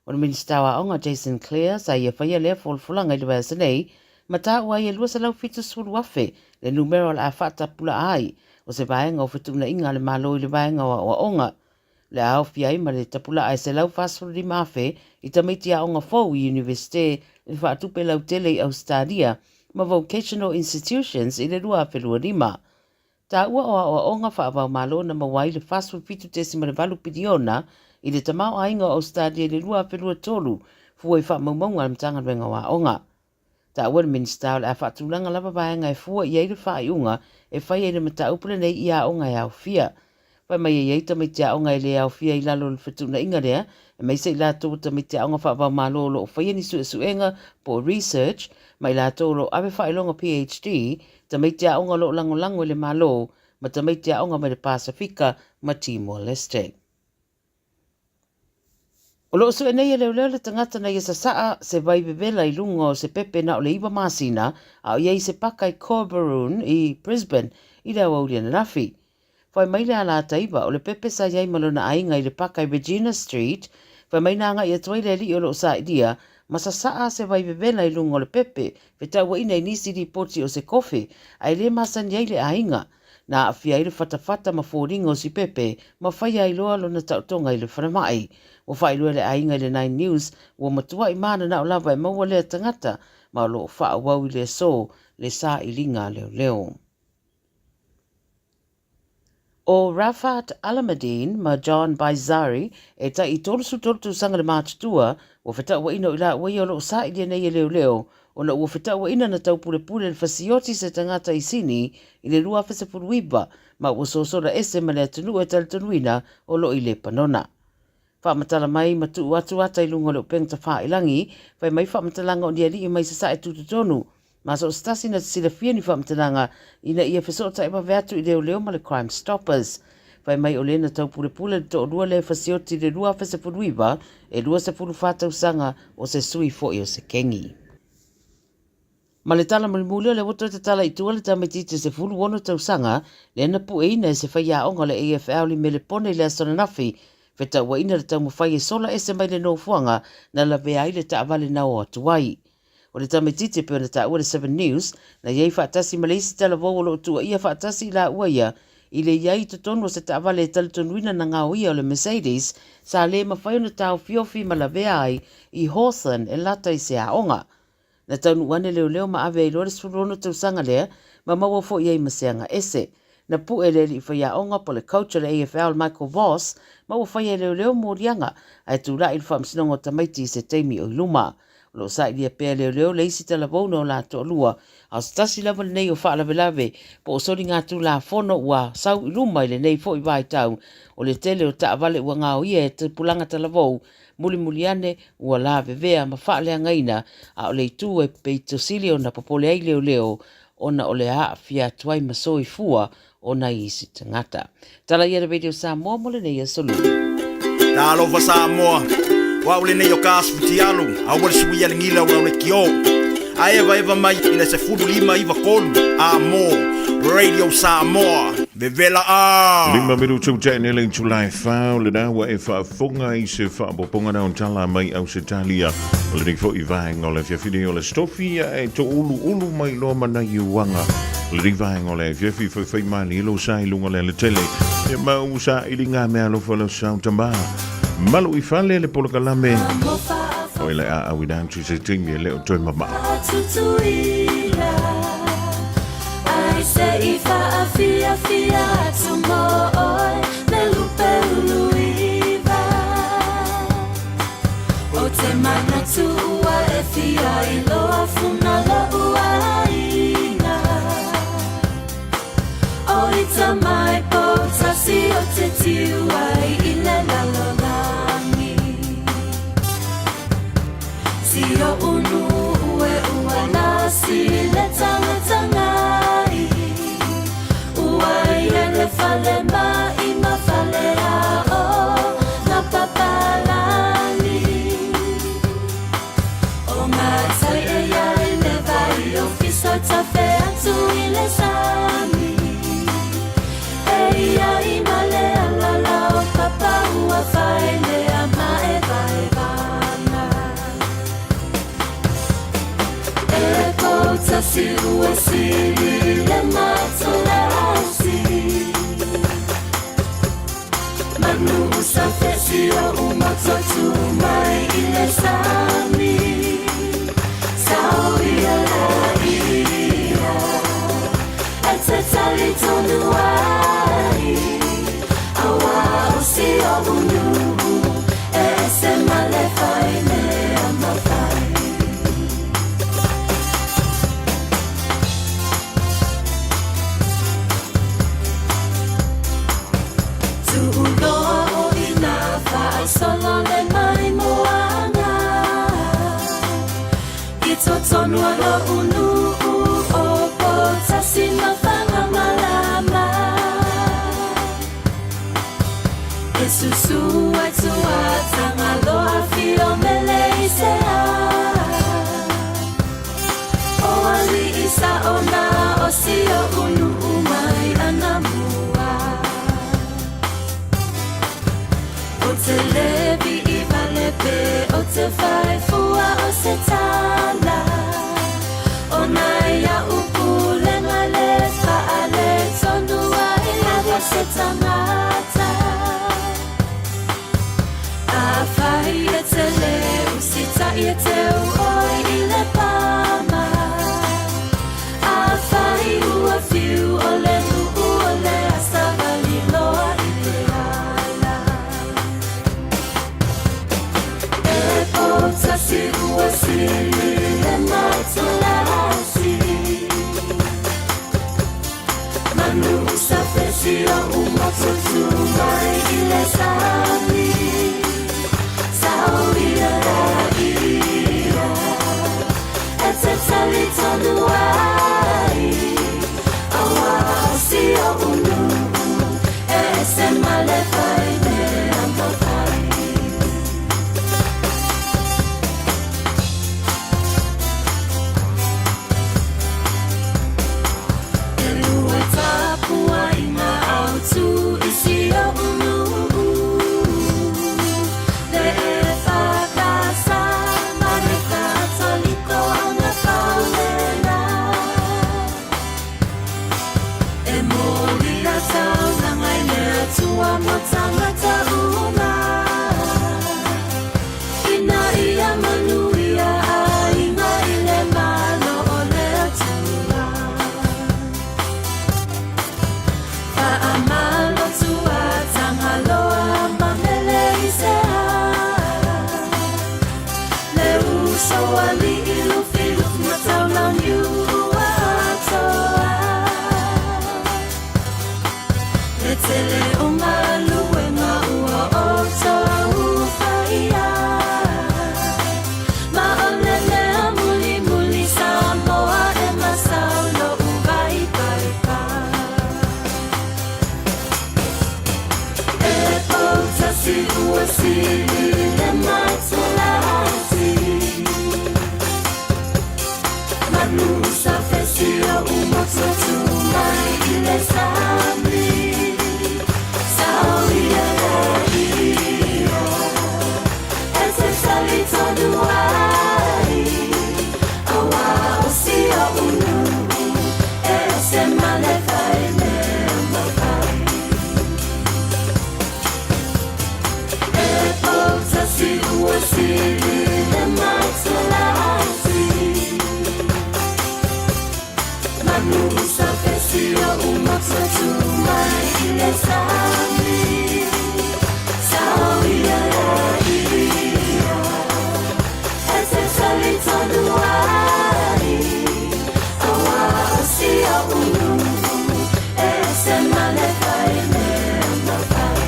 O le Minisita o Aoga Jason Clare sa ia faia lea folafolaga i le vaiaso nei, ma taua ai e 270,000 le numera o le a faatapulaa ai o se vaega o fetuunaiga a le Malo i le vaega o aoaoga. O le a aofia ai ma le tapulaa e 145,000 i tamaiti aoga fou i Iunivesite i le faatupe lautele i Ausetalia ma Vocational Institutions i le 2025. Taua o aoaoga faava-o-Malo na maua ai le 47.8 piliona i le tamaoaiga o Ausetalia i le 2023, fua i faamaumauga a le Matagaluega o Aoga. Taua le Minisita o le a faatulaga lava vaega e fua i ai le faaiuga e fai ai le mataupu lenei i aoga e aofia. Fai mai e i ai tamaiti aoga e le aofia i lalo o le fetuunaiga lea, aemaise i latou o tamaiti aoga faava-o-Malo o lo o faia ni suesuega po o research, ma i latou o lo o ave faailoga PHD, tamaiti aoga o lo o lagolago i le Malo, ma tamaiti aoga mai le Pasefika ma Timor-Leste. O lo o sue nei e leoleo le tagata na ia sasaa se vai vevela i luga o se pepe na o le iwa masina a o i ai se paka i Coorparoo i Brisbane i le aoauli ananafi. Fai mai le alata iva o le pepe sa i ai ma lona aiga i le paka i Regina Street, fai mai na agai atu ai le alii o lo o sailia ma sasaa se vai vevela i luga o le pepe, fetauaina i nisi lipoti o se kofi, ae le masani ai le aiga. Na aafia ai le fatafata ma foliga o si pepe ma faia ai loa lona taotoga i le falemai. Ua faailoa e le aiga i le Nine News, ua matuai mananao lava e maua lea tagata ma o lo o faaauau i le aso le sailiga a leoleo. ʻO Rafat Alamuddin ma John Baizari e tai i 33 tausaga le matutua, ua fetauaina o i laua ia o lo o sailia nei e leoleo ona ua fetauaina na taupulepule le fasioti se tagata i Sini i le 2019 ma ua sosola ese ma le atunuu e talitonuina o lo o i Lepanona. Faamatala mai ma tuu atu ata i luga o le upega tafailangi, fai mai faamatalaga o ni alii mai sasae tutotonu Ma so o se tasi na te silafia ni faamatalaga ina ia fesootai vave atu i leoleo ma le Crime Stoppers. Fai mai o le na taupulepule le toalua lea e fasioti i le 2019, e 24 tausaga o se sui foi o se kengi. Ma le tala mulimuli o lea ua toe tatala i tua le tamaitiiti 16 tausaga lea na pueina e se faiaoga o le AFL i Melepone i le aso ananafi, fetauaiina le taumafai e sola ese mai le nofoaga na lavea ai le taavale na o atu ai. O le tamaitiiti e pei ona taua e le Seven News, na i ai faatasi ma le isi talavou o lo o tuuaia faatasi i laua ia i le i ai i totonu o se taavale e talitonuina na gaoia o le Mercedes sa le mafai ona taofiofi ma lavea ai i Hawthorn e lata i se aoga. Na taunuu ane leoleo ma ave ai loa le 16 tausaga lea ma maua foi ai ma se aga ese. Na pue le alii faiaoga po o le coach o le AFL Michael Voss ma ua faia e leoleo moliaga ae tulai i le faamasinoga o tamaiti i se taimi o i luma. O lo o sailia pea e leoleo le isi talavou na o la toalua, a o se tasi lava lenei o faalavelave po o soligatulafono ua sau i luma i lenei foi vaitau o le tele o taavale ua gaoia e tupulaga talavou mulimuli ane ua lavevea ma faaleagaina, a o le itu e pito sili ona popole ai leoleo ona o le aafia atu ai ma soifua o nai isi tagata. Tala ia le Radio Samoa mo lenei aso Lua. Talofa Samoa, o au lenei o ka asu fitialu, aua le suia le gila ua le kio. A eva eva mai i le 15 93 a mo Radio Samoa. Vevela a! 5 minutu tene le itula e 4 o lena ua e faafofoga i se faaopoopoga na tala mai Ausetalia. O lenei foi vaega o le afiafi nei o le stofi e touluulu mai loa ma nai uaga. O lenei vaega o le afiafi faifai malie lo sa i luga le alatele. E mau sa ili ngā mea alofa lo sau tama. Malu i fale le polokalame. O ile a au ina atu se taimi e leo toe mamao. Tutuila ai se i faafiafia atu mo oe le lupe uluiva o te manatu ua e fia iloa funa lo'u aiga o ita mai po tasi o te tiu ai i le lalolagi Si o unu ue ua nasi le tangatangai Ua ia le fale mai ma fale a o ngā papalani O ngā tai e ia i le vai o fiso tafe atu i le sami E ia i male alala o papa ua whai lea ma e vai vana E poutasi ua sili le matolasi Manu usa fesi o umototu mai i le sami Sao ia la ia E te tali tonu ai Aua o si o unu E se male fai mea mawhai Tuuloa o ina whaasolo le mai moanga I totonu lo unu o potasi ma whangamalama E susu ai tua tangaloa fio mele i se a O ali isa ona o si o unu mai ana mua O te levi i vale pe o te whai fua o se tala O nai a upu lenga le whaale tonu ai lava se tangata A whai e te le usita i e te oi i le pama A whai ua fiu o le nuu o le asavali loa i le ala E poutasi ua sili le matolasi Manu usa fesi o umototu mai i le sami Sao ia la ia E te tali tonu ai Aua o si o unu E se male fai mea mawhai outou aliʻi lufilufi ma taulauniu atoa. Le tele o galuega ua outou faia. Ma o le mea mulimuli Samoa e masau loʻu vaipaipai. E poutasi ua sili le matalati. Manu sa fesi o umoto tu mai i le sami. Sao ia le io. E te sali tonu ai. Aua o si o unu. E se male fai me mafai. E poutasi ua sili le matalati. Manu sa fesi o umoto tu mai i le sami. Sao ia le io. E te sali tonu ai. Aua o si o unu. E se male fai me mafai.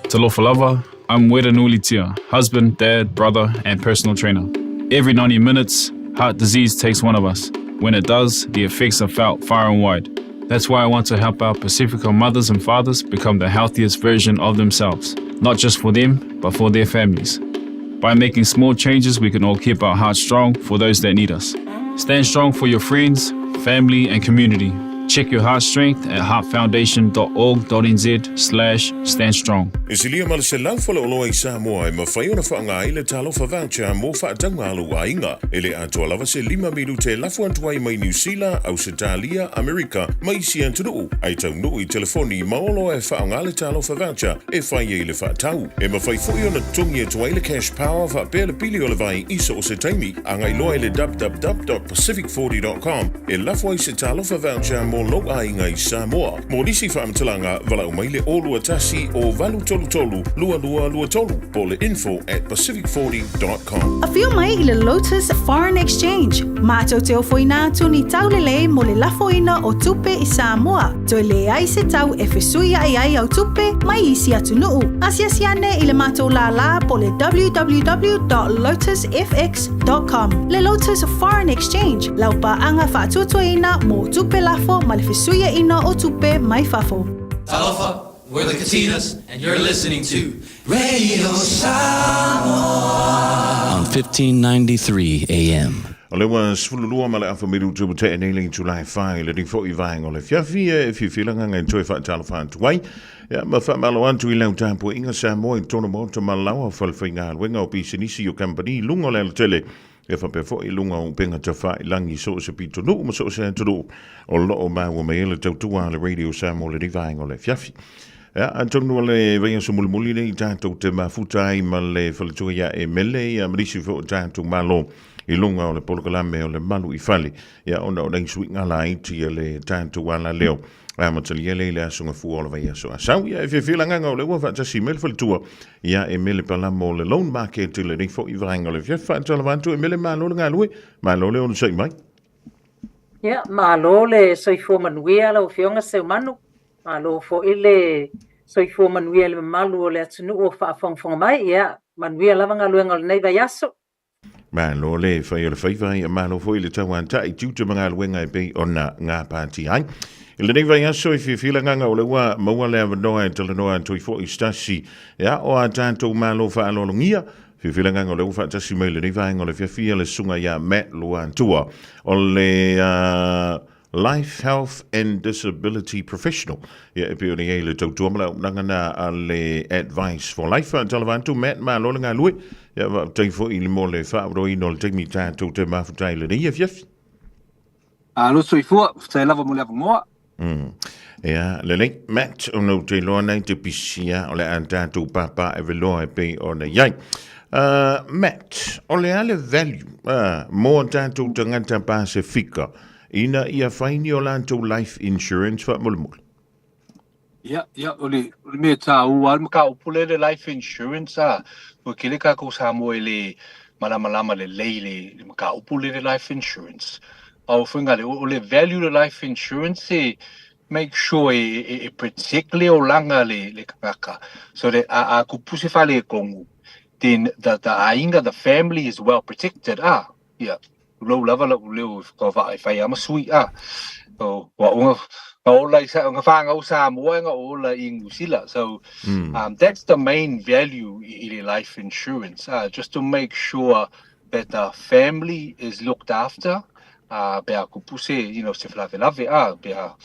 Talofa lava, I'm Wera Nulitia, husband, dad, brother, and personal trainer. Every 90 minutes, heart disease takes one of us. When it does, the effects are felt far and wide. That's why I want to help our Pacifica mothers and fathers become the healthiest version of themselves, not just for them, but for their families. By making small changes, we can all keep our hearts strong for those that need us. Stand strong for your friends, family, and community. Check your heart strength at heartfoundation.org.nz slash stand strong. E silia ma le 100 faleoloa i Samoa e mafai ona faaaoga ai le Talofa Voucher mo faatauga a lou aiga. E le atoa lava se lima minute e lafo atu ai mai Niu Sila, Ausetalia, Amerika ma isi atunuu, ae taunuu i telefoni ma oloa e faaaoga le Talofa Voucher e fai ai le faatau. E mafai foi ona totogi atu ai le Cash Power faapea le pili o le vai i so o se taimi. Agai loa i le www.pacific40.com e lafo ai se Talofa Voucher mo lou aiga i Samoa. Mo nisi faamatalaga, valaau mai le 021 o 833 2223 po o le info at pacific40.com. Afio mai i le Lotus Foreign Exchange, matou te ofoina atu ni taulelei mo le lafoina o tupe i Samoa, toe leai se tau e fesuiaʻi ai au tupe mai isi atunuu. Asiasi ane i le matou lālā po o le www.lotusfx.com. Le Lotus Foreign Exchange, lau paaga faatuatuaina mo tupe lafo ma le fesuiaʻina o tupe mai fafo. Talofa, we're the Katinas, and you're listening to Radio Samoa on 1593 AM. O le ua 12 ma le afa minutu ua tea nei le itula e 4 i lenei foi vaega o le afiafi e fiafia le agaga e toe faatalofa atu ai. Ia, ma faamalo atu i lau tapuaiga Samoa i totonu maota ma laoa falefaigaluega o pisinisi o kamupani i luga o le alatele e faapea foi i luga o upega tafailangi i so o se pitonuu ma so o se atunuu o lo o maua mai ai le tautua a le Radio Samoa i lenei vaega o le afiafi. Ia, atonu o le vaiaso mulimuli lenei tatou te mafuta ai ma le faletua ia e mele ia ma nisi foi o tatou Malo i luga o le polokalame o le malu i fale, ia ona o nai suiga laiti a le tatou alaleo. A amatalia lea i le aso gafua o le vaiaso a sau, ia e fiafia le agaga o le ua faatasi mai le faletua ia e mele palama o le loan market i lenei foi vaega o le afiafi. Faatalofa atu e mele, malo le galue, malo le onosai mai. Ia, malo le soifua manuia lau Afioga Seumanu, malo foi le soifua manuia i le mamalu o le atunuu o faafogafoga mai. Ia, manuia lava galuega o lenei vaiaso. Malo le fai o le faiva, ia malo foi le tauata'i tiute ma galuega e pei ona gapatia ai. I lenei vaiaso e fiafia le agaga o le ua maua le avanoa e talanoa atu ai foi i se tasi e ao a tatou malo faaaloalogia. Fiafia le agaga o le ua faatasi mai i lenei vaega o le afiafi le susuga ia Matt Luatua o le Life, Health and Disability Professional. Ia, e pei ona i ai le tautua ma le auaunaga na a le Advice for Life. Talofa atu, Matt, malo le galue. Ia, faafetai foi i le mo le faaoloina o le taimi tatou te mafuta ai i lenei afiafi. Alo soifua, faafetai lava mo le avanoa. Ia, lelei, Matt, ona ou te iloa nei te pisia o le a tatou pāpā e veloa e pei ona i ai. Matt, o le a le value mo a tatou tagata Pasefika ina ia fai ni o latou life insurance faamolemole? Ia, ia, o le, o le mea tāua le mataupu lea le life insurance a, ua tele tatou Samoa e le malamalama lelei i le, le mataupu lea le life insurance. A o faiga lea, o le value le life insurance e make sure e, e, e protect le olaga le, le tagata so that a, a tupu se faaletonu, then the, the aiga, the family is well protected a. Ia, tulou lava lou leo i whakawaa e whai ama sui a. So, wa unga nga ola i sa nga whāngau Samoa nga ola i New Zealand. So, that's the main value i, i le life insurance, just to make sure that the family is looked after. Pe a kupu se, you know, se whalavelave, pe a,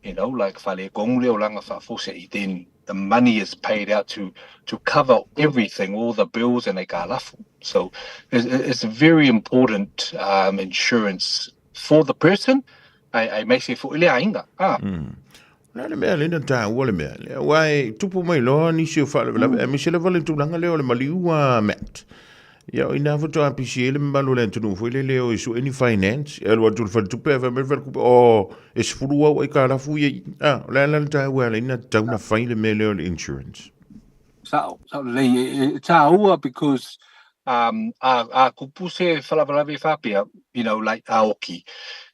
you know, like whale kongu le olanga whaafose, then the money is paid out to to cover everything, all the bills and aitalafu. So it's, it's a very important insurance for the person. I, I may say for ile aiga. Ah. Le le mea lena tāua le mea. Lea ua e tupu mai loa nisi o faalavelave. Aemaise lava le tulaga lea o le maliu a Matt. Ia o ina faatoa pisi ai le mamalu o le atunuu foi lele o e sue ni finance. E alu atu i le faletupe ae fai mai le faletupe, oh, e 10 au aitalafu ia i i. Ah, o le a la le tāua e ala ai ona tatau ona fai le mea lea o le insurance? Sao, sao lelei. E, e, e tāua because um, a, a kupu se whalavalave e whapea, you know, like a oki.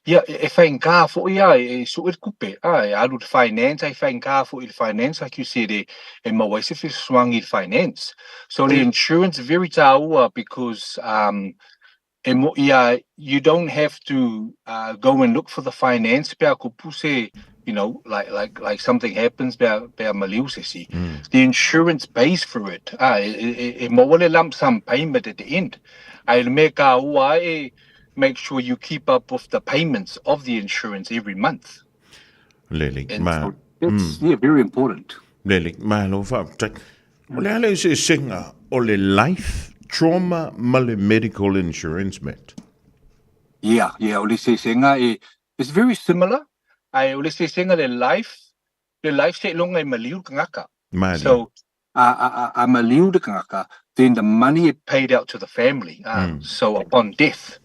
Ia, e, e whaingā fo'i a, e, e sue le kupe, a, e alu le finance, ai whaingā fo'i le finance, like you said, e, e mau ai se fesoasoani i le finance. So le insurance very tāua because um, e mo, ia, you don't have to go and look for the finance pea kupu se, you know, like, like, like something happens pea, pea maliu se si. The insurance pays for it. Ah, e, e, e, e maua le lump sum payment at the end. Ai le mea kāua e make sure you keep up with the payments of the insurance every month. Lele, And ma, so that's, yeah, very important. Lele, malo faafetai. O le a le eseesega o le life, trauma ma le medical insurance, Matt? Yeah, yeah, o le eseesega e, it's very similar. Ae o le eseesega le life, le life seiloga e maliu le tagata. Malie. So, a, a, a, a maliu le tagata, then the money is paid out to the family. So upon death.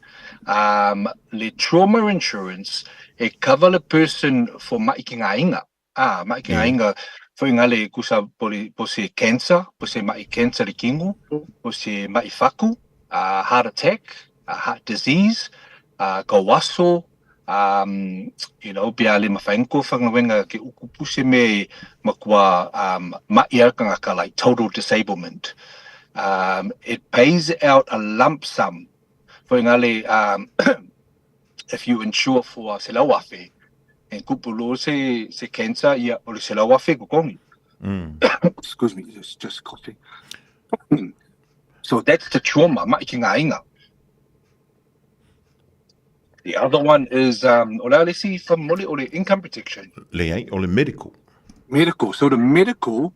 Le trauma insurance, e cover le person for ma'i ki ngā inga. Ah, ma'i ki ngā inga, foi ngā le kusa po, le, po se cancer, po se ma'i cancer le kingo, po se ma'i whaku, heart attack, heart disease, kauaso, um, you know, pea le mawhainga ko whangawenga ke uku puse me makua um, ma'i aukangaka, like total disablement. It pays out a lump sum. Foi ngā le, if you insure for se lau afe, and kupu lo se, se cancer, ia, o le se lau afe kokongi. Excuse me, it's just coughing. So that's the trauma, ma'i ki ngā inga. The other one is, um, o le a le isi whamole, o le income protection. Leai, o le medical. Medical. So the medical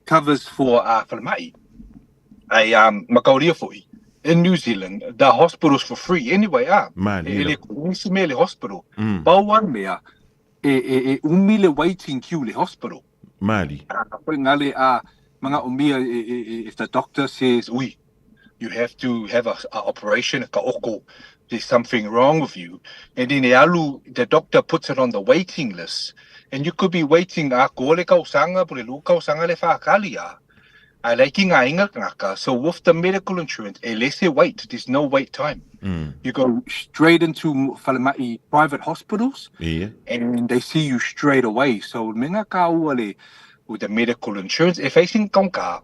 covers for whalemai. Ai, um, makauria fo'i. In New Zealand, the hospital's for free anyway, ah. Malie E le lava. nisi mea le hospital. Pau a mea, e, e, e umi le waiting queue le hospital. Malie. Ah, koe ngale a manaomia e, e, e, if the doctor says, ui, you have to have a, a operation, ka oko, there's something wrong with you. And then e alu, the doctor puts it on the waiting list. And you could be waiting a ko le kausanga, po le lu kausanga le whakali a. I like ki ngā inga ngaka. So with the medical insurance, e lese wait, there's no wait time. You go straight into whalemai private hospitals, and they see you straight away. So me ngā kāua le, with the medical insurance, e facing kaunga,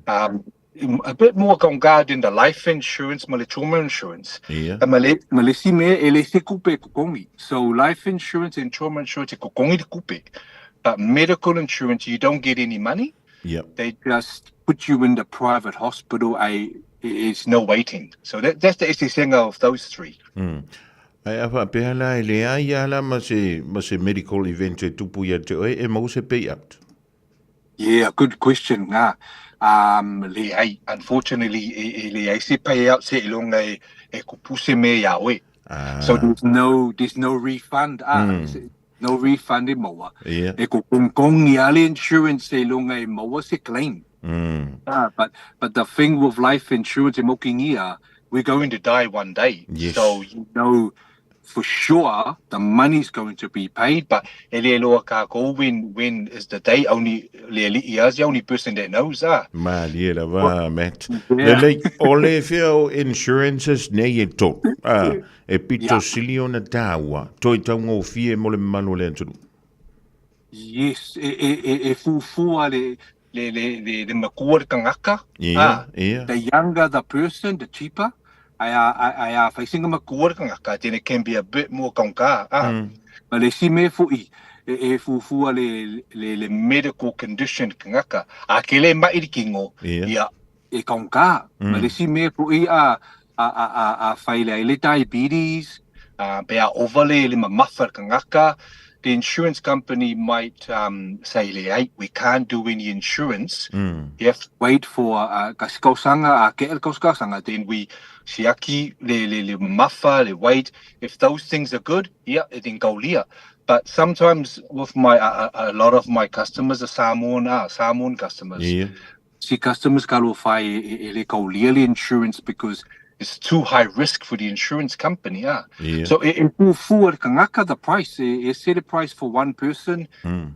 a bit more kaunga than the life insurance, ma le trauma insurance. Ma le, ma le si mea e le se kupe e kokongi. So life insurance and trauma insurance e kokongi te kupe. But medical insurance, you don't get any money. They just put you in the private hospital. I, it's no waiting. So that, that's the eseesega of those three. Ae a faapea la e leai a la ma se, ma se medical event e tupu ia te oe e mau se payout? Yeah, good question ngā. Leai, unfortunately, e, e leai se payout se ilonga e, e kupuse me ia oe. So there's no, there's no refund. Ah, no refund e maua. E ko kongkongi a le insurance e ilonga e maua se claim. Ah, but the thing with life insurance e mokingia, we're going to die one day. So you know for sure the money's going to be paid, but e le iloa kākou when when is the day, only le ali'i is the only person that knows ah. Malie lava, Matt. Yeah. Lelei, o le fea o insurances nei e tolu, ah, e pito yeah. sili ona tāua, toi taugofie mo le mamalu o le atunuu. Yes, e, e, e, e fuafua le, le, le, le, le matua le tagata. Ia, ah, ia. The younger the person, the cheaper. Ai a, ai, ai a whaisinga matua le tagata, then it can be a bit more kaungā. Ah. Ma le isi mea fo'i, e, e fuafua le, le, le medical condition tagata. A ke le ma'i le kino, Ia. ia, e kaungā. Ma le isi mea fo'i a, a, a, a, a whai le ai le diabetes, uh, pe a ova le, le mamafa le tagata, the insurance company might um, say, le, hey, we can't do any insurance. You have to wait for uh, ka sikausanga, a ke el kauskausanga, then we siaki le, le, le mamafa, le weight. If those things are good, yeah, then kaulia. But sometimes with my, a, a, a lot of my customers are Samoan, Samoan customers. Ia. Si customers ka lo whai e, e, e le kaulia le insurance because it's too high risk for the insurance company. Ah. Ia. So e, e fuafua le tagata the price, e, e set a price for one person,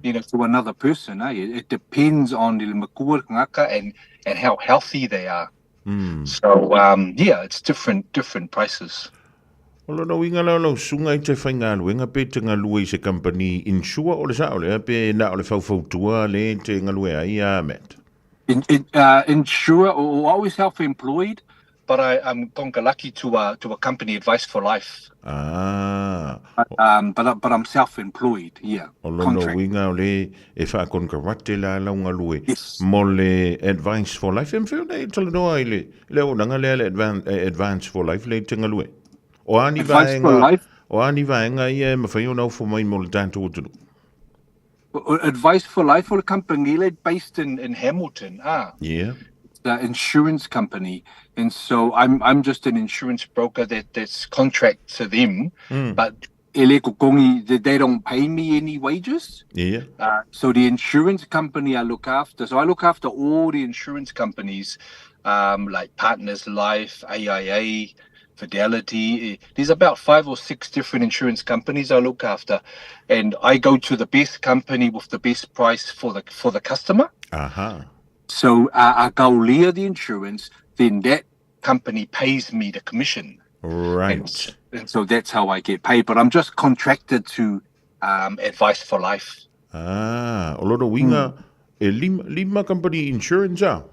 you know, to another person. Ah. It, it depends on le matua le tagata and, and how healthy they are. So um, yeah, it's different different prices. O lona uiga la o lau susuga i te faigaluega pe te galue i se company insure o le sa'o lea pe na o le faufautua le te galue ai a Matt? In, in, uh, insure or always self-employed, but I, I'm konkalaki to a, to a company, Advice for Life. Ah. But, um, but, but I'm self-employed, yeah. O lona Contract. uiga o le e faakonekarate la lau galue Yes. mo le Advice for Life. E mafai ona e talanoa i le, le auaunaga lea le advan, eh, Advance for Life le te galue. O a ni Advice for vaega, Life? o a ni vaega ia e mafai ona ofo mai mo le tatou atunuu. Advice for Life o le company le based in, in Hamilton, ah. Yeah. The insurance company. And so I'm, I'm just an insurance broker that, that's contract to them, but e le kokongi, they, they don't pay me any wages. Yeah. So the insurance company I look after, so I look after all the insurance companies, um, like Partners Life, AIA, Fidelity. There's about 5 or 6 different insurance companies I look after, and I go to the best company with the best price for the for the customer. Aha. So uh, I kaulia the insurance, then that company pays me the commission. Right. And so that's how I get paid. But I'm just contracted to um, Advice for Life. Ah, o lona uiga, e lima, lima company insurance a?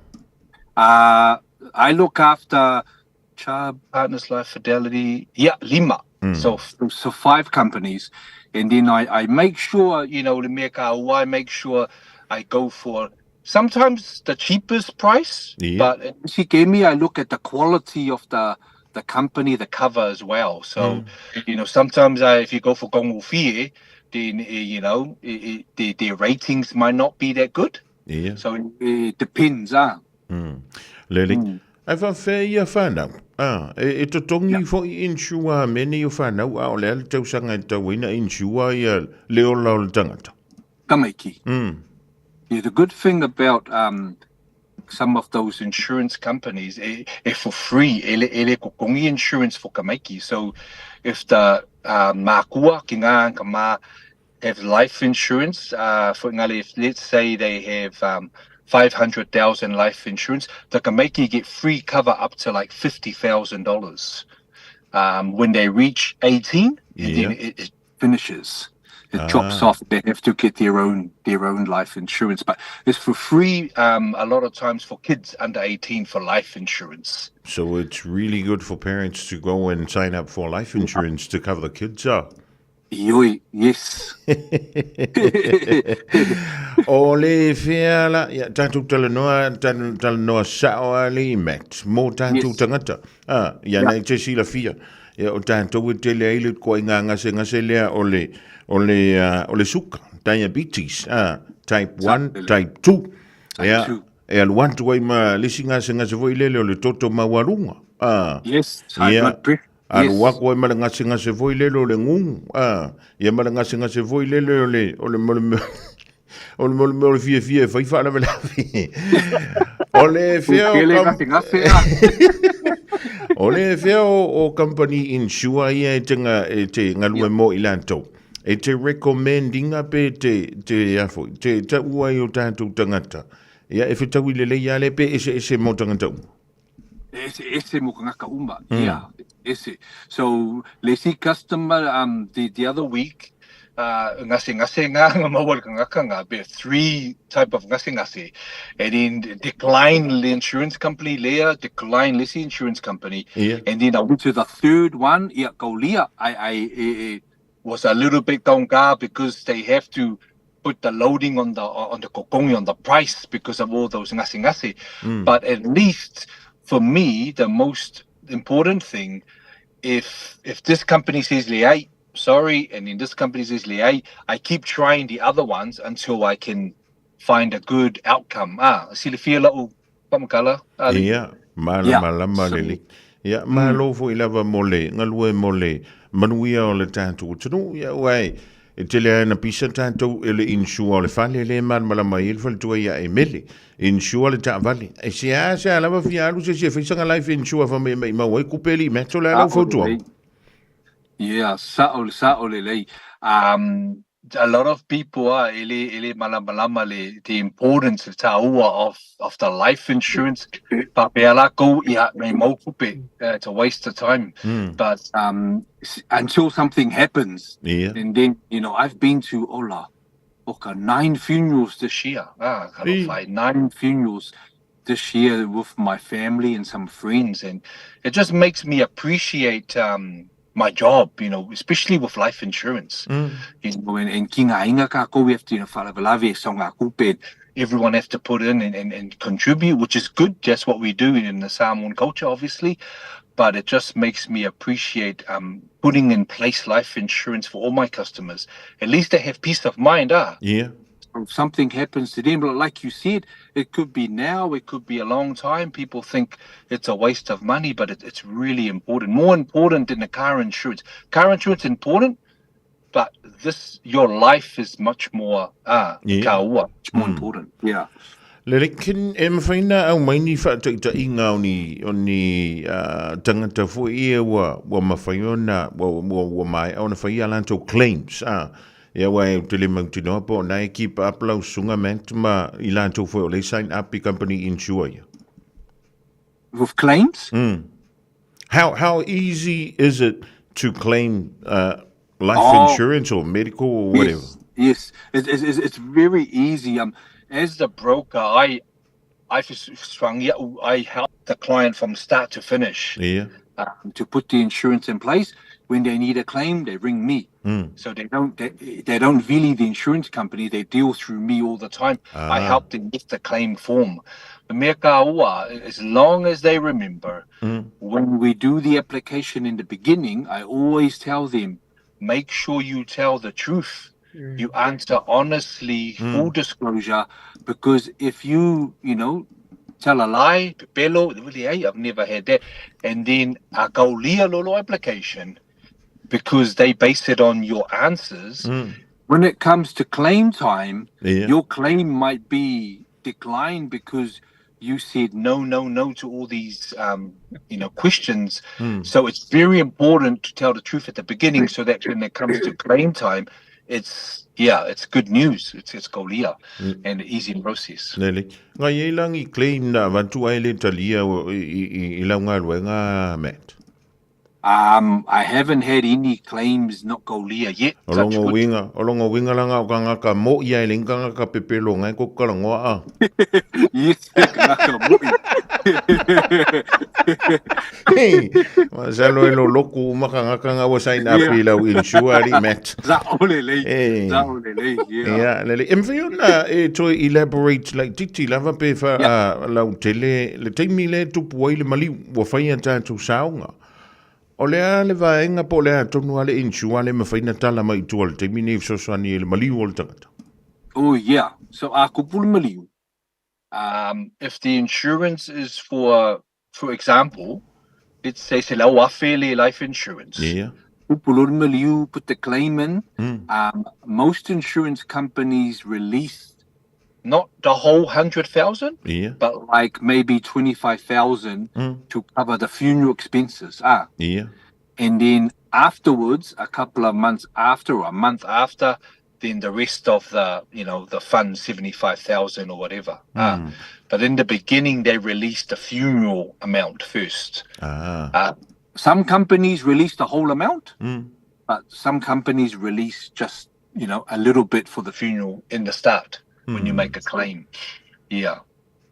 Uh, I look after Chubb, Partners Life, Fidelity, yeah, lima. So, so 5 companies. And then I, I make sure, you know, le mea ka ua, I make sure I go for sometimes the cheapest price, Yeah. but she gave me, I look at the quality of the the company, the cover as well. So, you know, sometimes I, if you go for Gong Fie, then, you know, it, their ratings might not be that good. Yeah. So it, it depends, ah. Lelei. Ae faafefea ia whanau? Ah, e, e totogi yeah. fo'i insure a mea nei o whanau, a o le a le tausaga e tatau ai na insure ia le ola o le tangata? Tamaiti. Yeah, the good thing about um, some of those insurance companies, e, e for free, e le, e le kokongi insurance for kamaiki. So if the uh, mākua ki ngā ka mā have life insurance, uh, for ngale, if let's say they have um, 500,000 life insurance, the kamaiki get free cover up to like $50,000. Um, when they reach 18, and then it, it finishes. It drops Ah. off. They have to get their own their own life insurance, but it's for free um, a lot of times for kids under 18 for life insurance. So it's really good for parents to go and sign up for life insurance to cover the kids up. Ioi, yes. O le fea la, ia, tatou talanoa, talanoa sa'o a le Max, mō tatou Yes. tangata. Ah, ia nei te silafia, ia, o tatou e tele ai le koaiga gasegase lea o le, o le, uh, o le suka, diabetes, ah, type 1, type 2. Ia, 2. e alu atu ai ma le isi gasegase foi lele o le toto maualuga. Ah, Yes, high ia, blood pressure. Alu Yes. aku ai ma le gasegase foi lele o le gugu, a, ia ma le gasegase foi lele o le, o le, o le, o le, o le, o le fiafia e fai faalavelave. O le Ua fea o tele kam... gasegase a. O le fea o company insure ia e te, nga, e te ngalue mo i latou. E te recommendinga pe te, te afo, te tau ai o tātou tangata. Ia e whitau i lelei ia le pe ese ese mo tangata uma. Ese ese mo kangaka uma. Yeah, ese. So, le si customer the other week, ngase ngase nga nga maua le kangaka nga be three type of ngase ngase. And then decline le insurance company lea, decline le si insurance company. And then I went to the third one, ia kaulia, I e, e, was a little bit taugā because they have to put the loading on the kokongi, on the price because of all those ngase ngase. But at least for me, the most important thing, if this company says leai, sorry, and then this company says leai, I keep trying the other ones until I can find a good outcome. Ah, silafia la'u faamatala, Ali. Ia, malamalama lelei. Ia, malo foi lava mo le galue mo le manuia o le tatou atunuu. Ia, aua e tele lava ina pisa tatou e le insure o le fale lea e malamalama ai le faletua ia e mele. Insure le taavale. E seasea lava fia alu se isi e fai sana life insure fai mai e maimau ai kupe alii Matt. O le a lau fautuaga? Ia, sa'o, sa'o lelei. A lot of people ah, e le, e le malamalama le, the importance, le tāua of the life insurance. Faapea lākou, ia, mei mau kupe, it's a waste of time. But until something happens, and then, I've been to, ola, oka, nine funerals this year. Ah, ka alofa, nine funerals this year with my family and some friends, and it just makes me appreciate my job, especially with life insurance. And ki ngā inga kākou, we have to, whalavalave so ngā kupe, everyone have to put in and contribute, which is good. That's what we do in the Samoan culture, obviously. But it just makes me appreciate putting in place life insurance for all my customers. At least they have peace of mind, ah. If something happens to them, but like you said, it could be now, it could be a long time. People think it's a waste of money, but it's really important. More important than the car insurance. Car insurance is important, but this, your life is much more, kaua, much more important. Yeah. Lelei, kin e mawhai na aumai ni whaataitaiga o ni, o ni tangata foi ia ua, ua mawhai ona, ua, ua, ua maea ona whai a latou claims, Ia aua e te le mautinoa po o na e keep up lau susuga Matt ma i latou foi o le sign up i company insure ia. With claims? How easy is it to claim life insurance or medical or whatever? Yes, yes. It's very easy. As the broker, I just I help the client from start to finish. To put the insurance in place. When they need a claim, they ring me. So they don't really the insurance company. They deal through me all the time. I help them get the claim form. The mea kaua, as long as they remember, when we do the application in the beginning, I always tell them, make sure you tell the truth. You answer honestly, full disclosure, because if you tell a lie, pepelo, really, hey, I've never had that. And then a kaulia lolo application, because they base it on your answers. When it comes to claim time, your claim might be declined because you said no, no, no to all these questions. So it's very important to tell the truth at the beginning so that when it comes to claim time, it's good news. It's kaulia and easy process. Lelei. Ngai e langi claim na avatu ai le talia o i lau galuega, Matt. I haven't had any claims not kaulia yet. O longo winga, o longo winga langa o kangaka mo ia e le kangaka pepelo ngai ko kalangoa a. Yes, kangaka mo'i. Hey, masalo e lo loku uma kangaka nga wa sign up i lau insure ali Matt. Sa'o lelei. Eh. Sa'o lelei, yeah. Ia, lelei. E mawhai ona e toe elaborate like titi lava pe wha lau tele, le taimi le tupu ai le maliu, ua whai a tātou saonga. O le a le vaenga po o le a tonu a le insure le mawhai na tala mai i tua le taimi nei fesoasoani e le maliu o le tangata. Oh yeah. So a kupu le maliu, if the insurance is for example, let's say se lau afe le life insurance. Kupu le maliu, put the claim in. Most insurance companies release Not the whole 100,000, Yeah. but like maybe 25,000 to cover the funeral expenses. Ah. Yeah. And then afterwards, a couple of months after, or a month after, then the rest of the, you know, the fund, 75,000 or whatever. But in the beginning, they released the funeral amount first. Some companies release the whole amount, but some companies release just, you know, a little bit for the funeral in the start when you make a claim. Yeah.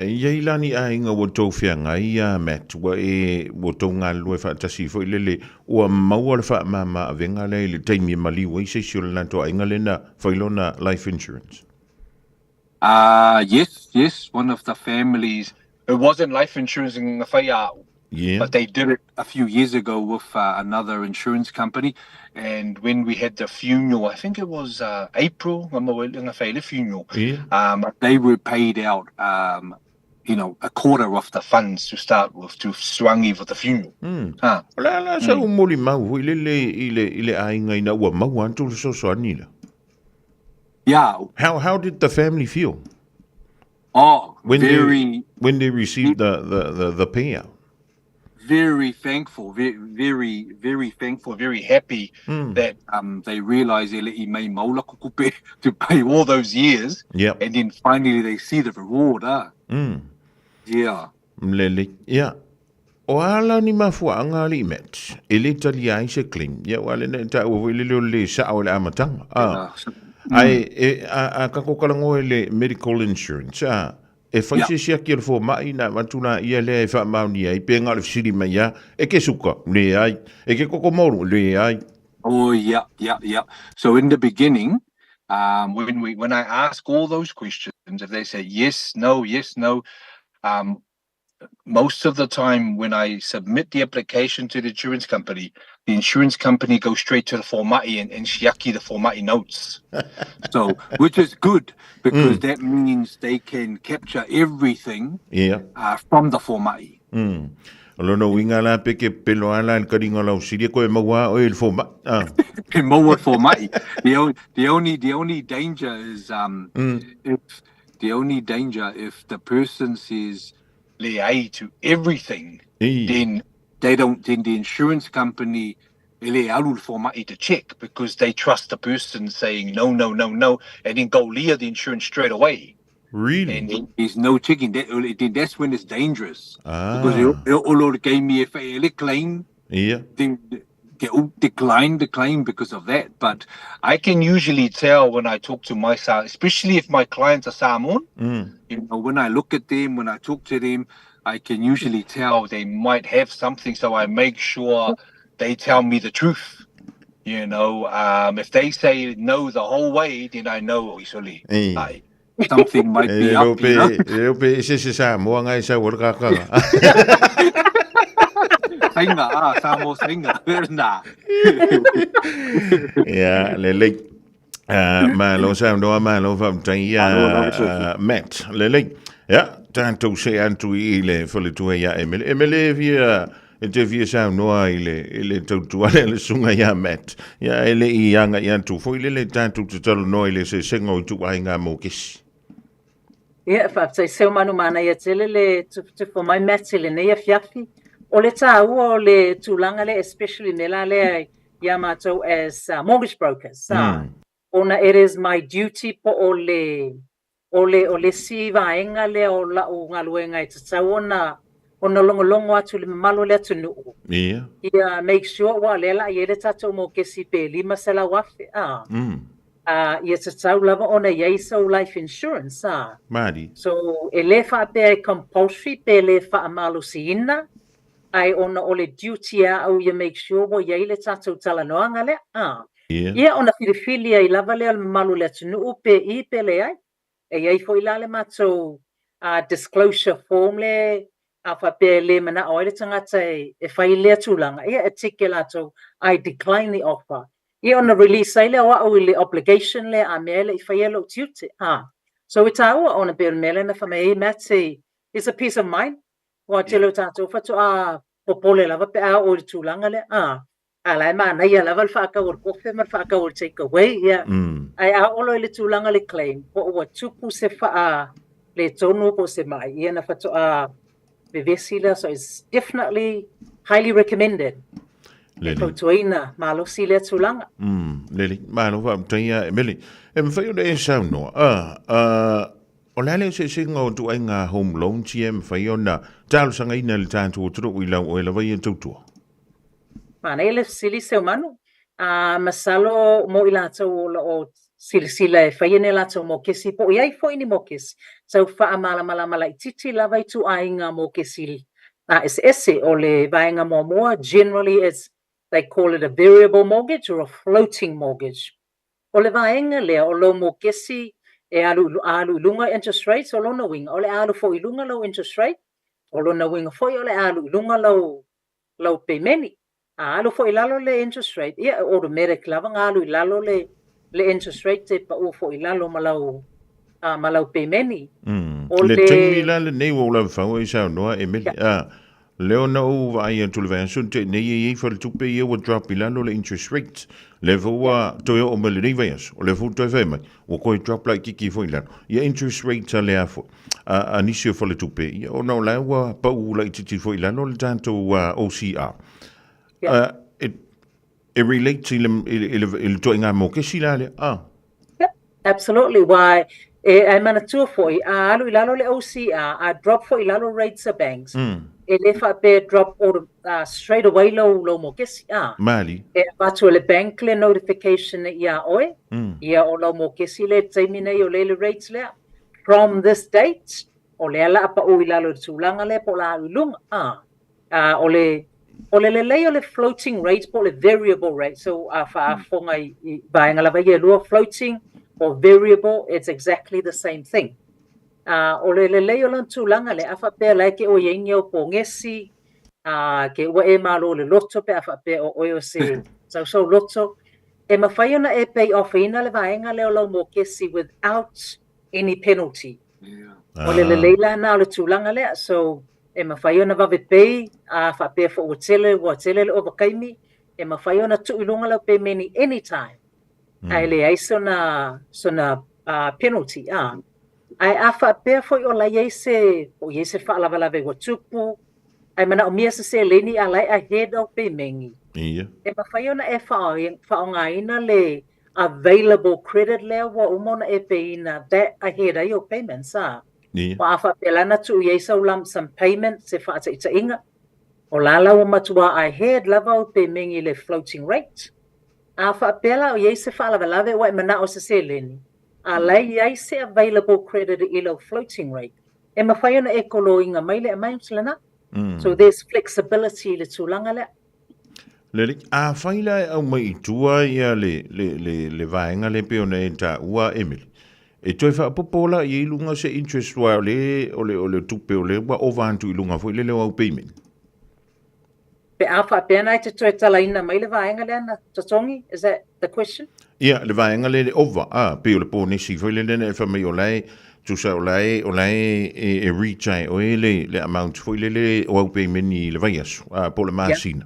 E iai la ni aiga ua tou feagai ia Matt, ua e, ua tou galulue faatasi foi lele, ua maua le faamama avega lea i le taimi e maliu ai se isi o le latou aiga lea na fai lona life insurance. Yes, yes, one of the families, it wasn't life insurance in Ngawhaia'u, but they did it a few years ago with another insurance company. And when we had the funeral, I think it was April, Ngawhaile funeral, they were paid out, you know, a quarter of the funds to start with, to swangi for the funeral. O le a la sa u molimau foi lele i le, i le aiga ina ua maua atu le fesoasoani la? Yeah. How did the family feel? Oh, When very... They, when they received the payout? Very thankful, very, very, very thankful, very happy that they realised e le'i mai maula kukupe to pay all those years. And then finally they see the reward. Yeah. Lele. Yeah. O a la ni mafuaanga alii Matt, e le talia ai se claim. Ia ua le nei taua foi lele o le le sao i le amataga. Ae, e, a, a kako kalagoa i le medical insurance, a, e fai se siaki a le fomai na avatu la ia lea e faamaonia ai, pe na o le fesili mai a, e ke suka, leai, e ke koko molu, leai. Oh, yeah, yeah, yeah. So in the beginning, when we, when I ask all those questions, if they say yes, no, yes, no, most of the time when I submit the application to the insurance company, the insurance company goes straight to the fomai and siaki the fomai notes. So, which is good because that means they can capture everything from the fomai. O lona uiga la pe ke pelo ala i le kaliga o lau silia koe maua a oe i le fomai. Pe maua le fomai. The, the only, the only danger is if the only danger if the person says leai to everything, then they don't, then the insurance company e le alu le fomai to check because they trust the person saying no, no, no, no, and then go lear the insurance straight away. Really? And then there's no checking. That, then that's when it's dangerous. Because e olo le game e whae le claim, then they all decline the claim because of that. But I can usually tell when I talk to my especially if my clients are Samoan, you know, when I look at them, when I talk to them, I can usually tell they might have something. So I make sure they tell me the truth. You know, if they say no the whole way, then I know, oh, isoli, something might be E up, lo you know? pe, e lo pe se se Samoa ngai sa ua le kakanga. Sainga, Samoa sainga. Nah. Ia, lelei. Malo saunoa, malo faafetai ia Malo lava soifua. Matt. Lelei. Ia, tatou see atu i le faletua ia Emele. Emele e fia, e te fia saunoa i le, i le tautua lea le susuga ia Matt. Ia, e le i agai atu foi lele tatou te talanoa i le eseesega o ituaiga mokesi. Ia, faafetai Seumanu manaia tele le tufatufa mai Matt i lenei afiafi. O le taua o le tulaga lea especially mea la lea ia matou as mortgage brokers. Ona it is my duty po o le o le o le isi vaega lea o lau galuega e tatau ona ona logologo atu i le mamalu o le atunuu. Ia make sure ua o lea la i ai le tatou mokesi pe 500,000 a. Ia tatau lava ona i ai sou life insurance a. Mali. So e le faapea e compulsory pe le faamalosiina, ae ona o le duty a au ia make sure ua i ai le tatou talanoaga lea a. Ia ona filifili ai lava lea o le mamalu o le atunuu pe i pe leai. E i ai foi la le matou disclosure form le a faapea e le manao ai le tagata e fai lea tulaga, ia e tike latou, I decline the offer. Ia ona release ai lea o au i le obligation lea a mea e le i faia lou tiute. So e taua ona pei o le mea lea na fai mai ai Matt, it's a peace of mind. Ua tele o tatou faatoa popole lava pe a oo i le tulaga lea. A la e manaia lava le faatau o le kofe ma le faatau o le take away, ia. Ae a oo loa i le tulaga o le claim, po ua tupu se faaletonu po o se mai, ia ona faatoa vevesi lea. So it's definitely highly recommended. E fautuaina malosi lea tulaga. Lelei, malo faafetai ia Emily. E mafai ona e saunoa, o le a le eseesega o ituaiga home loans ia e mafai ona talosagaina e le tatou atunuu i lau oe lava ia tautua? Manaia le fesili Seumanu. A masalo mo i latou o lo o silasila e faia ni a latou mokesi po o i ai foi ni mokesi, tau faamalamalama laitiiti lava ituaiga mokesi eseese. O le vaega muamua, generally it's, they call it a variable mortgage or a floating mortgage. O le vaega lea o lou mokesi e alu, a alu i luga interest rates, o lona uiga o le a alu foi i luga lou interest rate, o lona uiga foi o le a alu i luga lau lau pemeni. A alu foi i lalo le interest rate, ia e automatic lava ona alu i lalo le le interest rate e pau foi i lalo ma lau ma lau pemeni. O le taimi la lenei ua ou lavafau ai saunoa Emily, a, lea ona ou vaai atu i le vaiaso na tea nei e i ai faletupe ia ua drop i lalo le interest rate. Lea foi ua toe oo mai lenei vaiaso, o lea foi ua toe fai mai, ua toe drop laitiiti foi i lalo. Ia interest rate a le a foi, a nisi o faletupe, ia ona o la ua pau laitiiti foi i lalo le tatou OCR. E relate i le, i le, i le ituaiga mokesi la lea? Ah. Yep, absolutely. Why, e, e manatua foi, a alu i lalo le OCR, a drop foi i lalo rates a banks, e le faapea drop auto, straight away lou, lou mokesi. Ah. Mali. E avatu e le bank le notification iā oe, ia o lau mokesi lea i le taimi nei o lea le rates lea. From this date, o lea la a pau i lalo i le tulaga lea po o le a alu i luga. Ah. O le, o le lelei o le floating rate po o le variable rate, so a faafofoga i, i vaega lava ia e lua, floating or variable, it's exactly the same thing. O le lelei o lona tulaga lea, a faapea la e ke ʻoe i ai ni au pogesi, ke ua e malo i le loto pe a faapea o ʻoe o se sausau loto, e mafai ona e pay off ina le vaega lea o lau mokesi without any penalty. O le lelei la lena o le tulaga lea, so e mafai ona vave pay, a faapea foi ua tele, ua tele le ovakaimi, e mafai ona tuu i luga lau pemeni anytime, ae leai sona, sona penalty. Ae a faapea foi o la e i ai se, po o i ai se faalavelave ua tupu, ae manaomia se seleni a la e ahead au pemeni, e mafai ona e faaaogaina le available credit lea ua uma ona e pay-ina that ahead ai au payments a. Ua a faapea la na tuu i ai sau lump sum payment se faataitaiga, o la la ua matua ahead lava au pemegi i le floating rate. A faapea la o i ai se faalavelave ua e manao se seleni, a la e i ai se available credit i lau floating rate, e mafai ona e koloina mai le amount lena. So there's flexibility i le tulaga lea. Lelei, afai la e aumai i tua ia le, le, le, le vaega lea pei ona e taua Emily, e toe faaopoopo la i ai luga se interest aua o le, o le, o le tupe o lea ua ova atu i luga foi lele o au payment. Pe a faapea na e te toe talaina mai le vaega lea na totogi, is that the question? Ia, le vaega lea le ova, a, pei o le ponesi foi lele na e fai mai o la e, tusa o la e, o la e, e, e reach ai oe le, le amount foi lele o au pemeni i le vaiaso, a, po o le masina.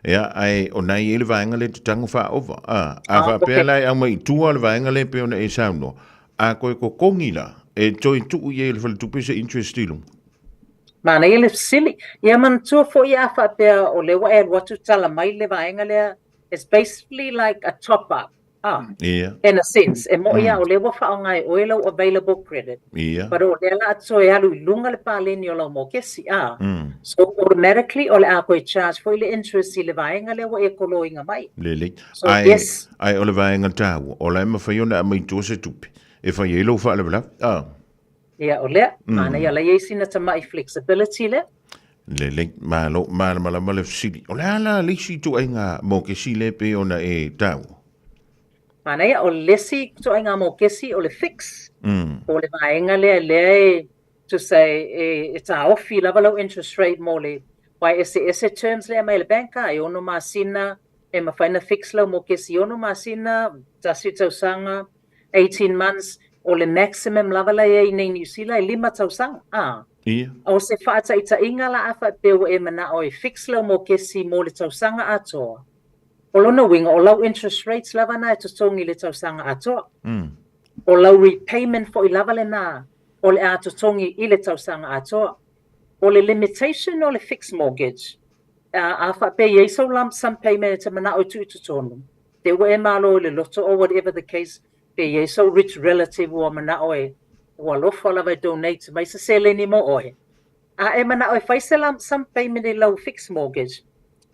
Ia, ae o na i ai le vaega lea te tago faaova, a, a faapea la e aumai i tua le vaega lea pei ona e saunoa, a toe totogi la, e toe tuu i ai e le faletupe se interest i luga. Manaia le fesili. Ia manatua foi a faapea o lea ua e alu atu tala mai le vaega lea, it's basically like a top up. Ah, in a sense, e moʻi lava o lea ua faaaoga e oe lau available credit. But o lea la a toe alu i luga le paleni o lau mokesi, ah. So automatically o le a toe charge foi le interest i le vaega lea ua e koloina mai. Lelei. So yes. Ae o le vaega taua, o la e mafai ona aumai i tua se tupe e fai ai lou faalavelave. Ah. Ia, o lea, manaia la i ai sina tamai flexibility lea. Lelei, malo, malamalama le fesili. O le a la le isi ituaiga mokesi lea pei ona e taua? Manaia, o le isi ituaiga mokesi o le fix, o le vaega lea lea e tusa e, e taofi lava lau interest rate mo le, aua e eseese terms lea mai le bank a, e ono masina, e mafai ona fix lau mokesi i ono masina, tasi tausaga, 18 months, o le maximum lava la e i ai nei Niu Sila e lima tausaga, a. Ia. O se faataitaiga la a faapea ua e manao e fix lau mokesi mo le tausaga atoa, O lona uiga, o lau interest rates lava na e totogi i le tausaga atoa. O lau repayment foi lava lena o le a totogi i le tausaga atoa. O le limitation o le fixed mortgage, a faapea e i ai sau lump sum payment e te manao e tuu i totonu, te ua e malo i le loto or whatever the case, pe i ai sau rich relative ua manao e, ua alofa lava e donate mai se seleni mo oe, a e manao e fai se lump sum payment i lau fixed mortgage,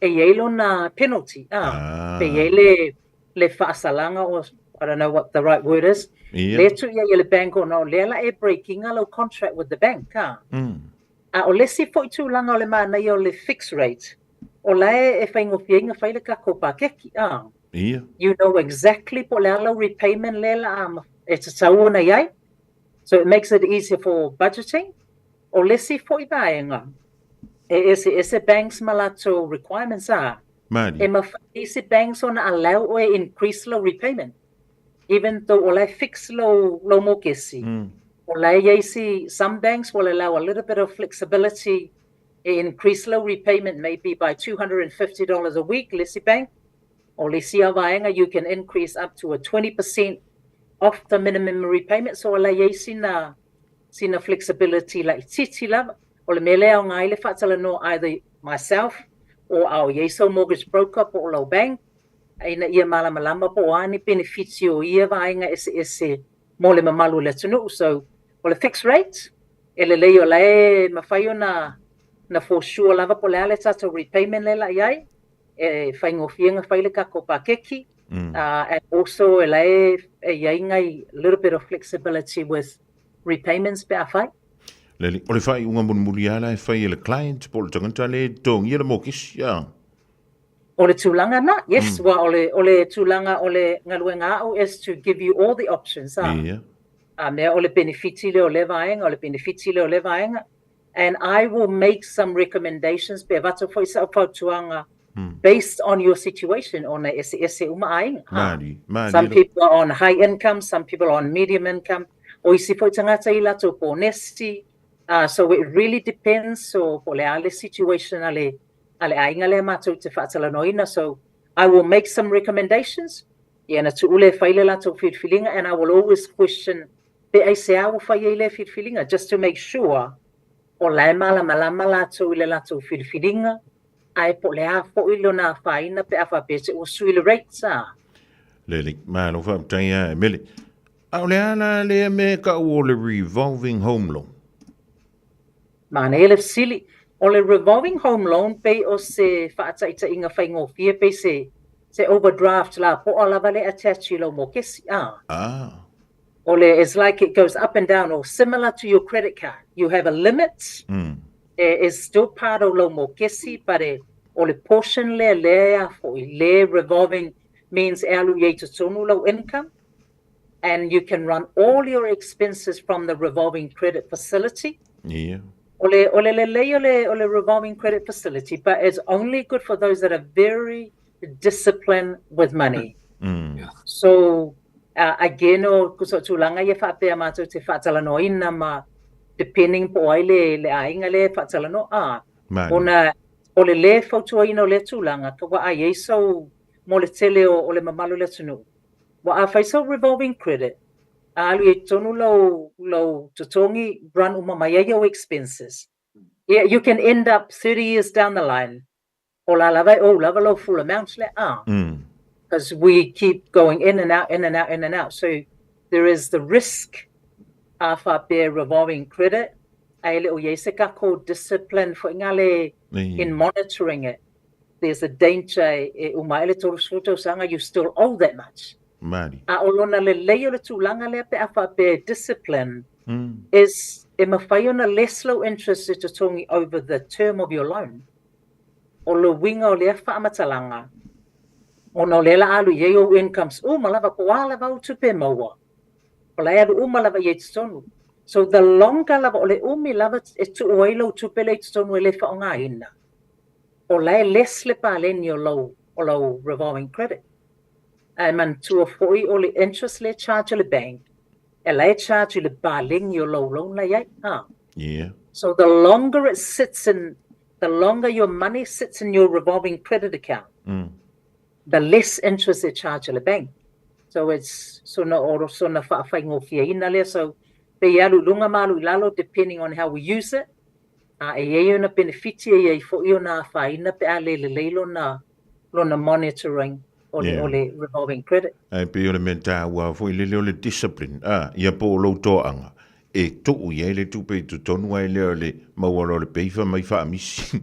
e i ai lona penalty, a, pe i ai le, le faasalaga or I don't know what the right word is, lea e tuu i ai e le bank ona o lea la e break ina lau contract with the bank, a. A o le isi foi tulaga o le manaia o le fixed rate, o la e e faigofie ai ona fai le tatou pakeki, a. You know exactly po o le a lau repayment lea la a e tatau ona i ai. So it makes it easier for budgeting. O le isi foi vaega, e eseese banks ma latou requirements, a. Malie. E mafai e isi banks ona allow oe e increase lau repayment. Even though o la e fix lou, lou mokesi, o la e i ai isi, some banks will allow a little bit of flexibility e increase lau repayment maybe by $250 a week, le isi bank. O le isi lava vaega, you can increase up to a 20% off the minimum repayment. So o la e i ai sina, sina flexibility laitiiti lava. O le mea lea e aoga ai le faatalanoa either myself or a o i ai sau mortgage broker po o lau bank, ina ia malamalama po o a ni penefiti o ia vaega eseese mo le mamalu o le atunuu. So, o le fixed rate, e lelei o la e mafai ona na for sure lava po o le a le tatou repayment lea la i ai, e faigofie ona fai le tatou pakeki, and also e la e i ai nai little bit of flexibility with repayments pe a fai. Lelei, o le faaiuga mulimuli lava la e fai e le client po o le tagata lea e totogia le mokesi, a? O le tulaga na, yes, mm. o le, o le tulaga o le galuega a'u is to give you all the options, a. Yeah. A mea o le benefiti lea o le vaega, o le benefiti lea o le vaega. And I will make some recommendations pe avatu foi sa'u fautuaga based on your situation ona e eseese uma aiga. Malie, malie. Some people are on high income, some people are on medium income. O isi foi tagata i latou ponesi. So it really depends so po o le a le situation a le a le aiga lea matou te faatalanoaina. So I will make some recommendations ia na tuu lea e fai le latou filifiliga and I will always question pe aisea ua fai ai lea filifiliga just to make sure o la e malamalama latou i le latou filifiliga ae po o le a foi lona afaina pe a faapea te ua sui le rates a. Lelei, malo faafetai a e Mele. A o le a la lea mea e kau o le revolving home loan? Manaia le fesili. O le revolving home loan pei o se faataitaiga faigofie pei se se overdraft lapoa lava lea attach i lou mokesi, a. Ah. O le it's like it goes up and down or similar to your credit card. You have a limit. E is still part o lou mokesi but e o le portion lea lea e a foi le revolving means e alu i ai totonu lou income and you can run all your expenses from the revolving credit facility. Yeah. O le, o le lelei o le, o le revolving credit facility, but it's only good for those that are very disciplined with money. So, again, o kusa o tulaga ia faapea matou te faatalanoaina ma depending po o ai le, le aiga lea e faatalanoa, a, ona o le lē fautuaina o lea tulaga, ka ua ai ai sau mo le tele o, o le mamalu o le atunuu. Ua a fai sau revolving credit, a alu i ai totonu lou, lou totogi, run uma mai ai ou expenses. Yeah, you can end up 30 years down the line, o la lava e ou lava lou full amount lea, a. Because we keep going in and out, in and out, in and out. So there is the risk a faapea revolving credit, a e le o i ai se takou discipline foi ngale in monitoring it. There's a danger e uma ai le 30 tausaga, you still owe that much. Malie. A o lona lelei o le tulaga lea pe a faapea e discipline is e mafai ona less lou interest e totogi over the term of your loan. O le uiga o lea faamatalaga, ona o lea la alu i ai ou incomes uma lava po o a lava au tupe e maua, o la e alu uma lava i ai totonu. So the longer lava, o le umi lava e tuu ai lou tupe lea i totonu e le faaaogaina, o la e less le paleni o lou, o lou revolving credit. Ae manatua foi o le interest lea e charge e le bank, e la e charge i le paleni o lou loan la i ai. A. Yeah. So the longer it sits in, the longer your money sits in your revolving credit account, the less interest e charge e le bank. So it's sona o sona faafaigofieina lea. So pei e alu i luga ma alu i lalo depending on how we use it. A e i ai ona penefiti e i ai foi ona afaina pe a le lelei lona lona monitoring o le, o le revolving credit. Ae pei o le mea taua foi lele o le discipline, a, ia po o lou toaga e tuu i ai le tupe i totonu ae le o le maua loa o le peifa mai faamisi.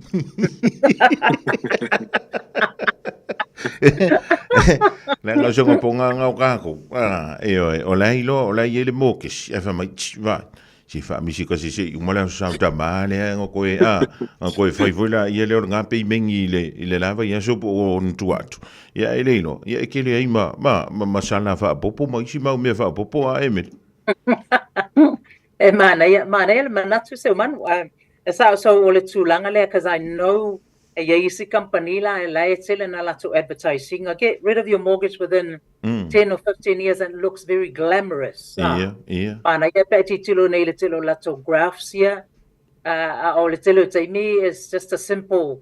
Leaga o se gopogaga o kākou, a, ioe, o la e iloa, o la e i ai le mokesi, ae fai mai, tsi, vai, se faamisi kasi se i uma le aso sau tama lea nga koe, a, nga koe fai foi la ia lea o le ngā peimengi i le, i le lava i aso po o ona tua atu. Ia e le iloa, ia e kele ai ma, ma, ma, ma sala faapopo ma isi mau mea faapopo a Emily. E manaia, manaia le manatu Seumanu. E sao so o le tulaga lea cause I know e iai isi company la e la e tele na latou advertising get rid of your mortgage within 10 or 15 years and it looks very glamorous. Ia, ia. Manaia pe a tilotilo nei i le tele o latou graphs ia, a o le tele o taimi is just a simple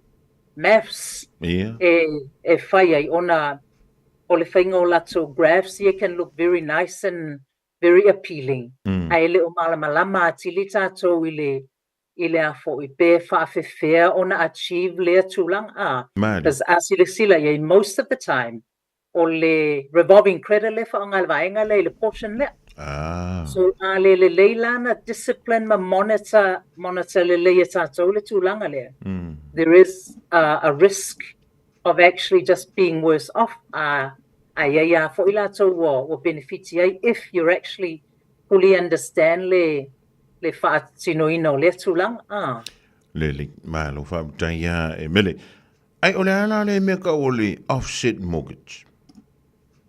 maths e fai ai ona o le faiga o latou graphs ia can look very nice and very appealing ae le o malamalama atili tatou i le i le a foi pe faafefea ona achieve lea tulaga a cause a silasila i ai most of the time o le revolving credit lea e faaaoga e le vaega lea i le portion lea. So a le lelei la na discipline ma monitor, monitor lelei e tatou le tulaga lea, there is a risk of actually just being worse off, a a i ai lava foi latou ua ua benefiti ai if you're actually fully understand le le faatinoina o lea tulaga. Ah. Lelei, malo faafetai a e Mele. Ai o le a la le mea kau o le offset mortgage?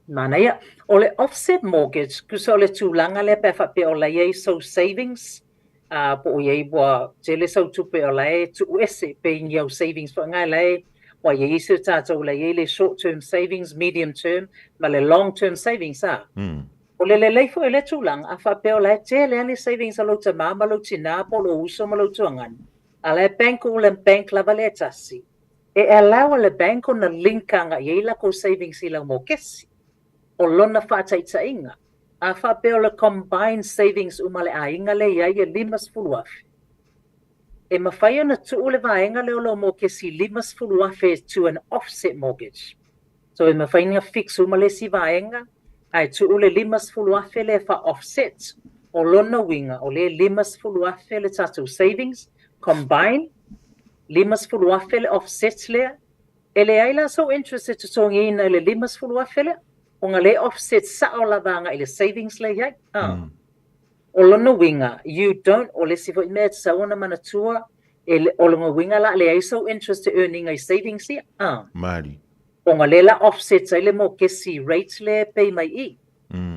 Manaia. O le offset mortgage, tusa o le tulaga lea pe a faapea o la e i ai sou savings, ā, po o i ai ua tele sau tupe o la e tuuese pe i ni au savings foi nga la e, ua i ai isi o tatou la e i ai le short term savings, medium term ma le long term savings, ā. O le lelei foi o lea tulaga, a faapea o la e tele lava le savings a lou tamā ma lou tinā po o lou uso ma lou tuagana, a la e bank o le bank lava lea e tasi, e allow e le bank ona link agai i ai lakou savings i lau mokesi. O lona faataitaiga, a faapea o le combined savings uma a le aiga lea i ai e $50,000, e mafai ona tuu le vaega lea o lou mokesi $50,000 to an offset mortgage. So e mafai ona fix uma le isi vaega ae tuu le $50,000 lea faa-offset. O lona uiga, o lea e $50,000 le tatou savings combine, $50,000 le offset lea, e leai la sou interest e totogiina i le $50,000 lea, ona lea e offset sao lava agai i le savings lea i ai. O lona uiga, you don't, o le isi foi mea e tatau ona manatua, e, o lona uiga la, leai sou interest e earn ina i savings ia. Mali. Ona lea la offset ai le mokesi rate lea e pay mai i.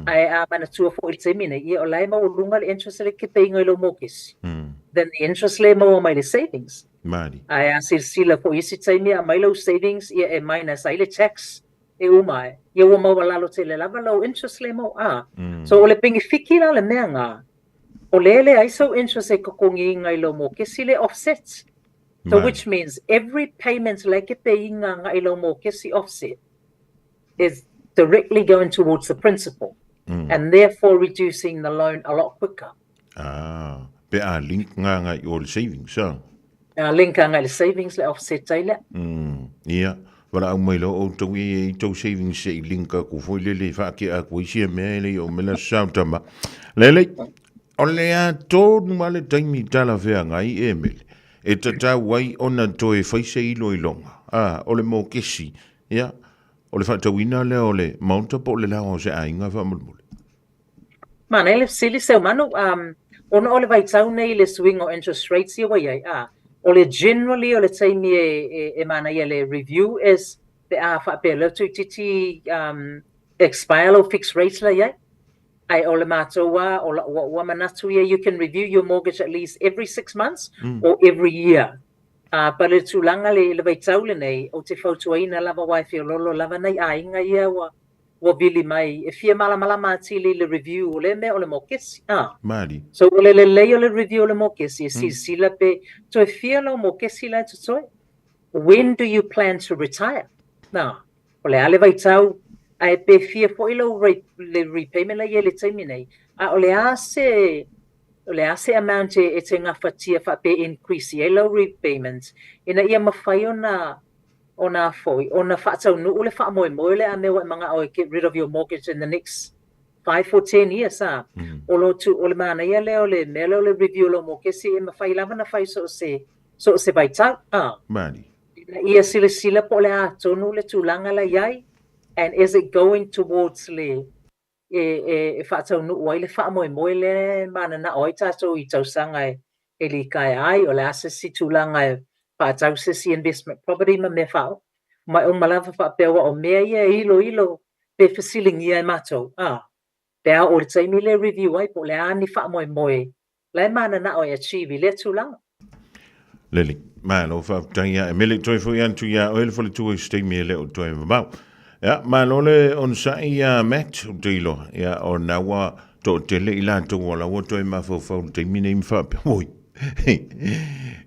Ae a manatua foi i le taimi nei, ia o la e maualuga le interest lea e te pay ina i lou mokesi than the interest lea e maua mai i le savings. Mali. Ae a silasila foi i isi taimi a aumai lau savings, ia e minus ai le tax e uma ai, ia ua maualalo tele lava lau interest lea e maua. A. So o le penefiki la le mea nga, o lea e leai sou interest e totogiina i lou mokesi lea e offset. So which means every payment la e te pay ina agai i lau mokesi offset is directly going towards the principal and therefore reducing the loan a lot quicker. Ah, pe a link nga agai i o le savings, a? A link agai i le savings le offset ai lea. Ia, valaau mai loa outou i i tou savings se i link aku foi lele e faakea aku ai sia mea e le i oo mai le aso sao tama. Lelei, o le a tonu lava le taimi talafeagai e Mele, e tatau ai ona toe fai se iloiloga, a, o le mokesi, ia, o le faatauina lea o le maota po o le laoa o se aiga faamolemole. Manaia le fesili Seumanu, ona o le vaitau nei i le suiga o interest rates ia ua i ai, a, o le generally o le taimi e manaia le review is pe a faapea lea toeitiiti expire lau fixed rate la i ai, ae o le matou a, o la'u ua manatu ia you can review your mortgage at least every 6 months or every year. But i le tulaga le i le vaitau lenei, ou te fautuaina lava aua e feoloolo lava nai aiga ia ua vili mai e fia malamalama atili i le review o lea mea o le mokesi. A. Mali. So o le lelei o le review o le mokesi e silasila pe toe fia lau mokesi la e totoe. When do you plan to retire? Na. O le a le vaitau, ae pe fia foi lou le repayment la e i ai i le taimi nei, a o le a se o le a se amount e te gafatia faapea e increase i ai lau repayment ina ia mafai ona ona a foi ona faataunuu le faamoemoe lea a mea ua e manao e get rid of your mortgage in the next 5 or 10 years a. O lo tu o le manaia lea o le mea lea o le review o lou mokesi e mafai lava ona fai so o se so o se vaitau a. Mali. Ina ia silasila po o le a tonu le tulaga la i ai and is it going towards le e, e, e faataunuu ai le faamoemoe lea e mananao ai tatou i tausaga e, e likaea ai, o le a se isi tulaga e faatau se isi investment property ma mea faaoo. Ma e uma lava faapea aua o mea ia e iloilo pe fesiligia e matou, a, pe a oo i le taimi lea e review ai po o le a ni faamoemoe la e mananao e achieve i lea tulaga. Lelei. Malo faafetai ia Emele toe foi atu ia oe le faletua i se taimi e le o toe mamao. Ia, malo le onosai ia Matt ou te iloa. Ia, o na ua toatele i latou o la ua toe mafaufau i le taimi nei ma faapea, oi,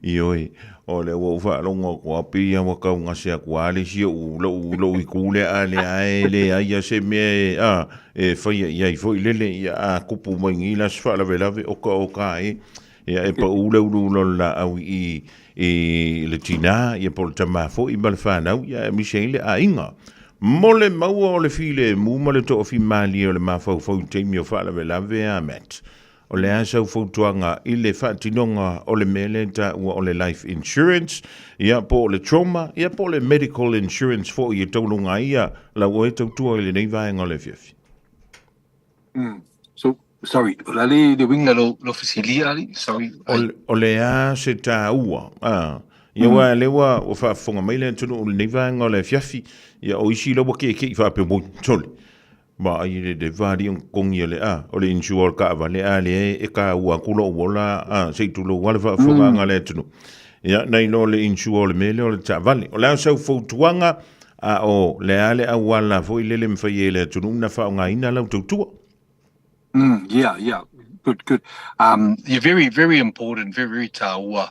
ioe, o lea ua ou faalogo atu lava pei lava ua taugase atu lava le isi ou, lou, lou itu lea, a lea e leai lava se mea e, a, e faia i ai foi lele, ia, a tupu mai nei la se faalavelave, oka oka e, ia, e pau le uluulu o le laau i, i le tinā, ia, po o le tamā foi ma le fanau, ia, aemaise ai le aiga. Mo le maua o le filemu ma le toafimalie o le mafaufau i taimi o faalavelave a Matt, O le a sau fautuaga i le faatinoga o le mea lea e taua o le life insurance, ia po o le trauma, ia po o le medical insurance foi e tauluga ai ia lau oe tautua i lenei vaega o le afiafi? So, sorry, o le a le, le uiga lo, lo fesilia, ali? Sorry. O, o le a se taua, a, ia aua lea ua, ua faafofoga mai le atunuu i lenei vaega o le afiafi, ia o isi la ua keke'i faapea, oi, sole, Ma ai le le vali o totogi o le a, o le insure o le taavale a lea e taua atu lou ola a, se i tulou lava le faafofogaaga a le atunuu. Ia, nai lo le insure o le mea lea o le taavale. O le a sau fautuaga, a o le a le auala foi lele e mafai ai e le atunuu ona faaaogaina lau tautua? Yeah, yeah. Good, good. Yeah, very, very important, very, very taua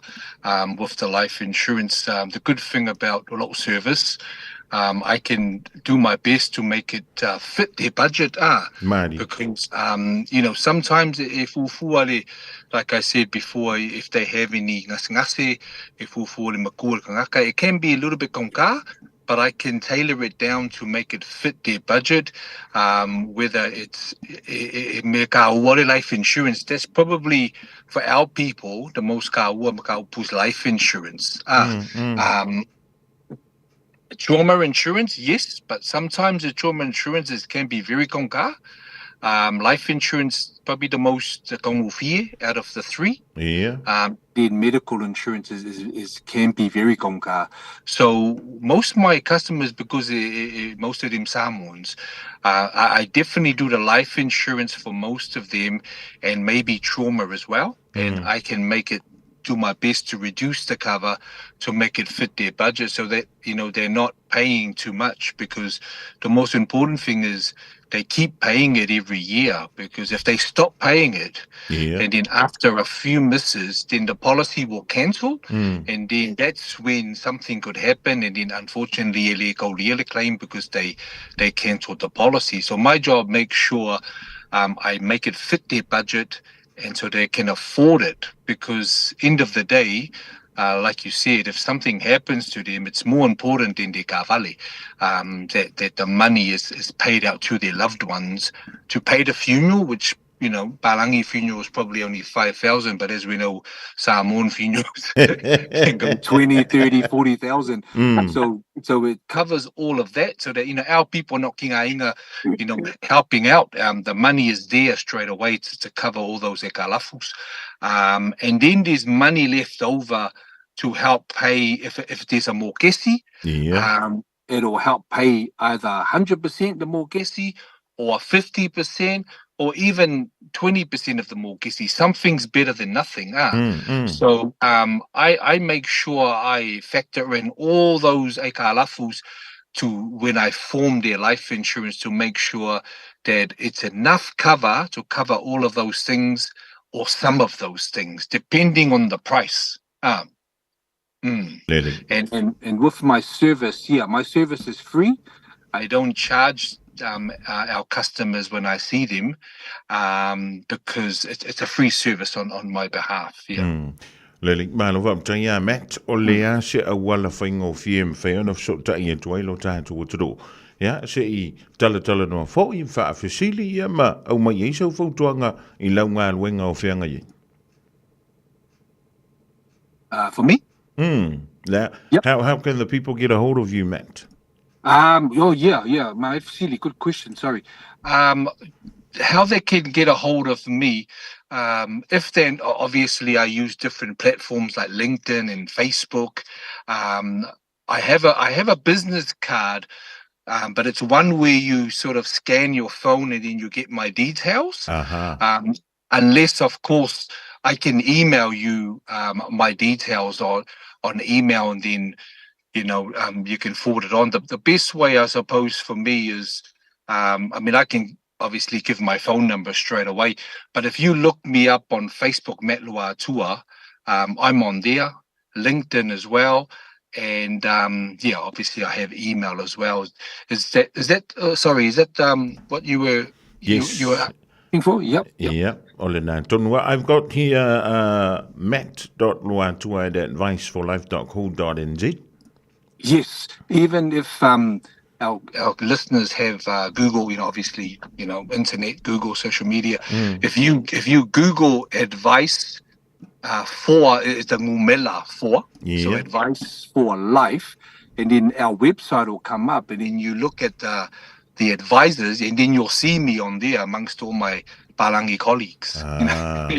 with the life insurance. The good thing about lou service, I can do my best to make it fit their budget ah. Mali. Because you know sometimes e fuafua le, like I said before, if they have any gasegase, e fuafua le makua o le tagata, it can be a little bit kaugā, but I can tailor it down to make it fit their budget, whether it's e mea kāua le life insurance, that's probably for our people the most kāua mataupu is life insurance ah. Trauma insurance, yes, but sometimes the trauma insurances can be very kaugā. Life insurance probably the most taugofie out of the three. Yeah. Then medical insurance is, is, is can be very kaugā. So most of my customers, because most of them Samoans, I definitely do the life insurance for most of them, and maybe trauma as well. And I can make it do my best to reduce the cover to make it fit their budget so that, you know, they're not paying too much, because the most important thing is they keep paying it every year, because if they stop paying it, and then after a few misses, then the policy will cancel. And then that's when something could happen. And then unfortunately, e le kaulia le claim because they cancelled the policy. So my job, make sure I make it fit their budget, and so they can afford it, because end of the day, like you said, if something happens to them, it's more important than their kavali, that the money is paid out to their loved ones to pay the funeral, which, you know, Palangi funeral is probably only 5,000, but as we know, Samoan funerals can go 20, 30, 40,000. So it covers all of that, so that, you know, our people not ki ngā inga, you know, helping out. The money is there straight away to cover all those ekalafus. And then there's money left over to help pay if there's a mokesi. It'll help pay either 100% the mokesi or 50% or even 20% of the mokesi. Something's better than nothing. So I make sure I factor in all those ekalafus to when I form their life insurance, to make sure that it's enough cover to cover all of those things or some of those things, depending on the price. Lelei. And with my service, yeah, my service is free. I don't charge our customers when I see them because it's, it's a free service on, on my behalf. Yeah. Lelei, malo faafetai ia Matt, o le a se auala faigofie e mafai ona fesootai atu ai lo tatou atunuu. Ia, se i talatalanoa foi, faafesili ia ma aumai ai sau fautuaga i lau galuega o feagai ai. For me? Yeah. Yep. How can the people get a hold of you, Matt? Oh, yeah. My silly, good question. Sorry. How they can get a hold of me, if then obviously I use different platforms like LinkedIn and Facebook. I have a business card, but it's one where you sort of scan your phone and then you get my details. Unless of course I can email you my details on email, and then you can forward it on. The best way, I suppose, for me is, I mean, I can obviously give my phone number straight away, but if you look me up on Facebook, Matt Luatua, I'm on there, LinkedIn as well. And yeah, obviously I have email as well. Is that sorry, is that what you were you were asking for? Yep. Yep. O le nā tonu. I've got here matt.luatua at adviceforlife.co.nz. Yes, even if our listeners have Google, obviously, internet, Google, social media. If you Google advice for is the numera four, so advice for life, and then our website will come up, and then you look at the advisors, and then you'll see me on there amongst all my Palangi colleagues. Yeah.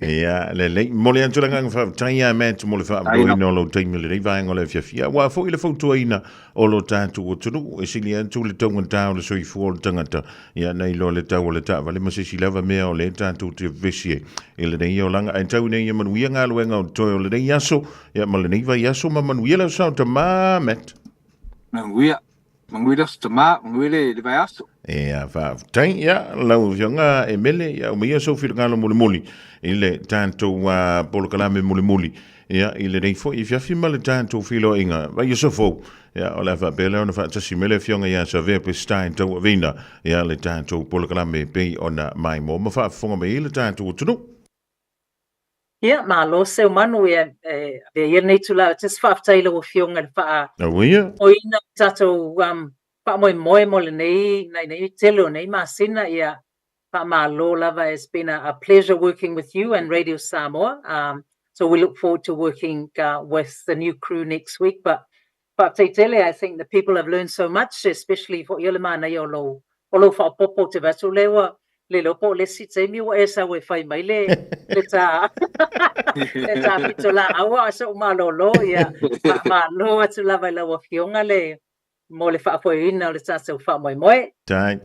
Ia, lelei. Momoli atu le agaga faafetai ia Matt mo le faamodoina o lou taimi o lenei vaega o le afiafi. Aua foi le fautuaina o lo tatou atunuu e sili atu le taugata o le soifua o le tagata. Ia, nai loa le tau o le taavale ma se isi lava mea o lea tatou te vevesi ai i lenei olaga. Ae tau ina ia manuia galuega o totoe o lenei aso, ia ma lenei vaiaso ma manuia le aso tama, Matt. Manuia. Manuia le aso tama, manuia le vaiaso. Ia, faafetai, ia, lau Afioga e Mele, ia, aumaia sou finagalo mulimuli i le tatou polokalame mulimuli, ia, i lenei foi afiafi ma le tatou feiloaiga vaiaso fou, ia, o le a faapea lea ona faatasi mai le Afioga ia Savea Peseta e tauaveina, ia, le tatou polokalame e pei ona maimoa ma faafofoga mai ai le tatou atunuu. Ia, malo Seumanu, ia, e avea ia lenei itula ou te faafetai i lau Afioga i le faa Auia. oina o tatou faamoemoe mo lenei nai nei tele o nei masina, ia, faamalo lava. It's been a pleasure working with you and Radio Samoa. So we look forward to working with the new crew next week. But faafetai tele, I think the people have learned so much, especially foi o le manaia o lou faaopoopo te vaai atu lea ua le iloa po o le isi taimi ua e sau e fai mai le ta pitolaau a o so'u malōlō. Ia, faamalo atu lava i lau Afioga le mo le faafoeina o le tatou faamoemoe. Tai.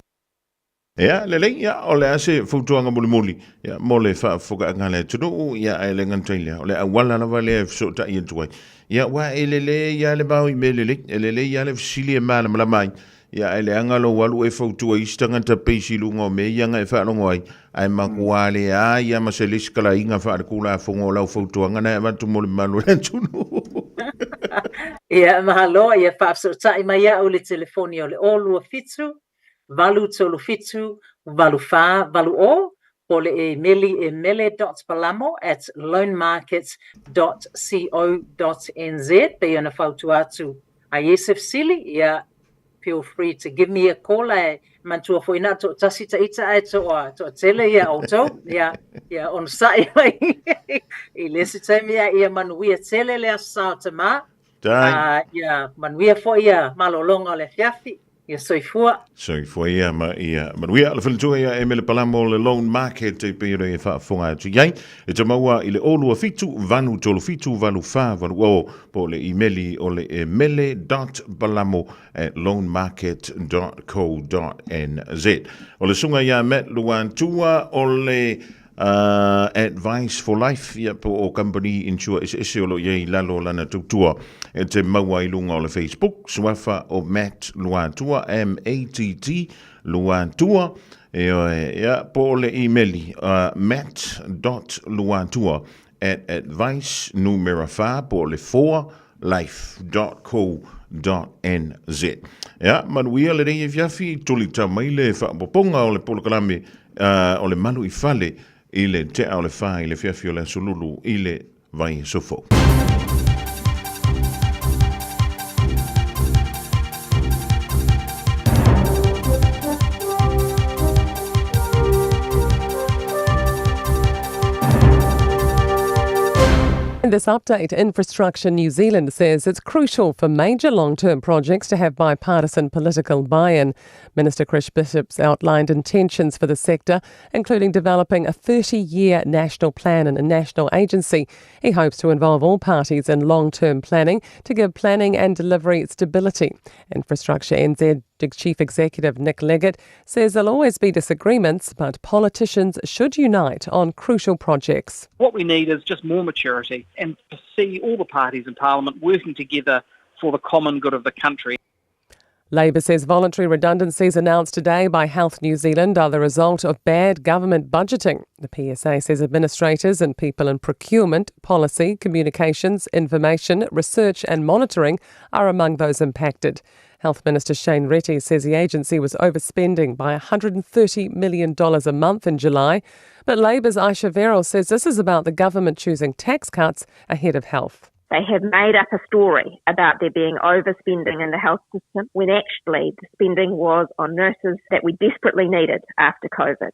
Ia, lelei, ia, o le a se fautuaga mulimuli, ia, mo le faafofogaaga a le atunuu, ia, ae le gata i lea, o le auala lava lea e fesootai atu ai. Ia, aua e lelei lava le mao i mea lelei, e lelei lava le fesili e malamalama ai, ia, ae leaga lou alu e fautua i isi tagata peisi i luga o mea ia na e faalogo ai, ae matua leai lava ma se lisikalaiga faaletulafono o lau fautuaga na e avatu mo le mamalu o le atunuu. Ia, mahalo, ia faafesootai mai au i le telefoni o le 027 837 8480 po o le imeli e mele.palamo@loanmarket.co.nz pei ona fautua atu ai e se fesili, ia, feel free to give me a call. Ae manatua foi na o toatasi ta ita ae toatele ia outou, ia onosai mai i le isi taimi ae ia manuia tele le Aso Sa o Tamā. Tai. Ia manuia foi ia malōlōga o le afiafi. Ia soifua. Soifua ia ma ia manuia. Le faletua ia e Mele Palamo le Loan Market e pei ona e faafofoga atu i ai. E te maua i le 027 837 8480 po o le imeli o le e mele.palamo@loanmarket.co.nz. O le susuga ia Matt Luatua o le Advice for Life, ia, po o kamupani insure eseese o lo o i ai i lalo o lana tautua e te maua i luga o le Facebook, suafa o Matt Luatua, M-A-T-T Luatua, ioe, ia, po o le imeli, matt.luatua at advice numera 4 po o le 4 Life dot co dot nz. Ia, manuia lenei afiafi, tulita mai le faaopoopoga o le polokalame o le Malu i Fale i le tea o le fa i le afiafi o le Aso Lulu i le vaiaso fou. In this update, Infrastructure New Zealand says it's crucial for major long term projects to have bipartisan political buy in. Minister Chris Bishops outlined intentions for the sector, including developing a 30 year national plan and a national agency. He hopes to involve all parties in long term planning to give planning and delivery stability. Infrastructure NZ Chief Executive Nick Leggett says there'll always be disagreements, but politicians should unite on crucial projects. What we need is just more maturity and to see all the parties in Parliament working together for the common good of the country. Labour says voluntary redundancies announced today by Health New Zealand are the result of bad government budgeting. The PSA says administrators and people in procurement, policy, communications, information, research and monitoring are among those impacted. Health Minister Shane Reti says the agency was overspending by $130 million a month in July. But Labour's Ayesha Verrall says this is about the government choosing tax cuts ahead of health. They have made up a story about there being overspending in the health system when actually the spending was on nurses that we desperately needed after COVID.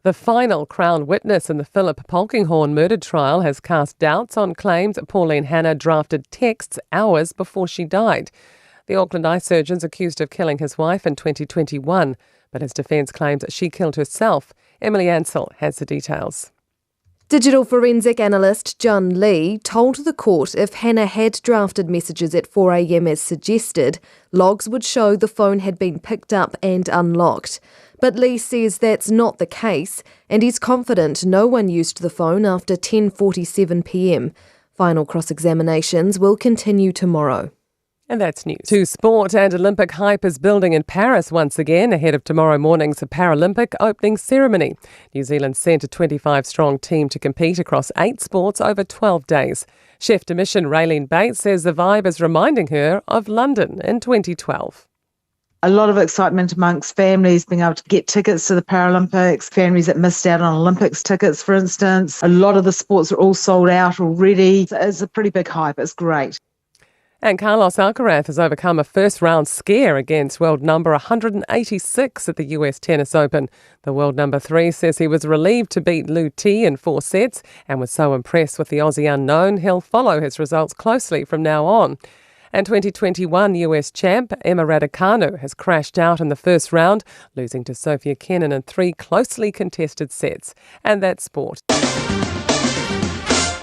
The final Crown witness in the Philip Polkinghorne murder trial has cast doubts on claims Pauline Hanna drafted texts hours before she died. The Auckland eye surgeon's accused of killing his wife in 2021, but his defence claims she killed herself. Emily Ansell has the details. Digital forensic analyst John Lee told the court if Hanna had drafted messages at 4am as suggested, logs would show the phone had been picked up and unlocked. But Lee says that's not the case and he's confident no one used the phone after 10:47 p.m. Final cross-examinations will continue tomorrow. And that's news. To sport and Olympic hype is building in Paris once again ahead of tomorrow morning's Paralympic opening ceremony. New Zealand sent a 25 strong team to compete across eight sports over 12 days. Chef de mission Raylene Bates says the vibe is reminding her of London in 2012 a lot of excitement amongst families being able to get tickets to the Paralympics, families that missed out on Olympics tickets, for instance. A lot of the sports are all sold out already. It's a pretty big hype. It's great. And Carlos Alcaraz has overcome a first round scare against world number 186 at the US Tennis Open. The world number 3 says he was relieved to beat Lu T in four sets and was so impressed with the Aussie unknown he'll follow his results closely from now on. And 2021 US champ Emma Raducanu has crashed out in the first round, losing to Sofia Kenin in three closely contested sets. And that's sport.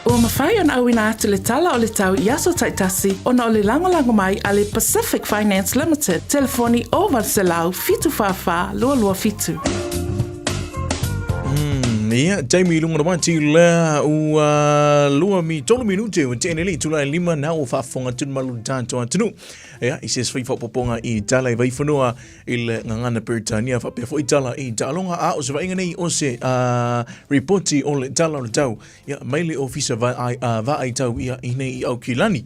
Ua mafai ona auina atu le tala o le tau i aso taitasi ona o le lagolago mai a le Pacific Finance Limited, telefoni 0800 744 227. Ia, taimi i lunga rawa atu lea ua lua mi tolu minute ua tene le itula e lima na ua faafofoga atu le malu le tatou atunuu. Ia, i se fai faaopoopoga i tala i Vaifanua i le gagana Peretania faapea foi tala i taaloga a o se vaaiga nei o se ripoti o le tala o le tau ia, mai le ofisa vaai tau ia i nei i Aukilani.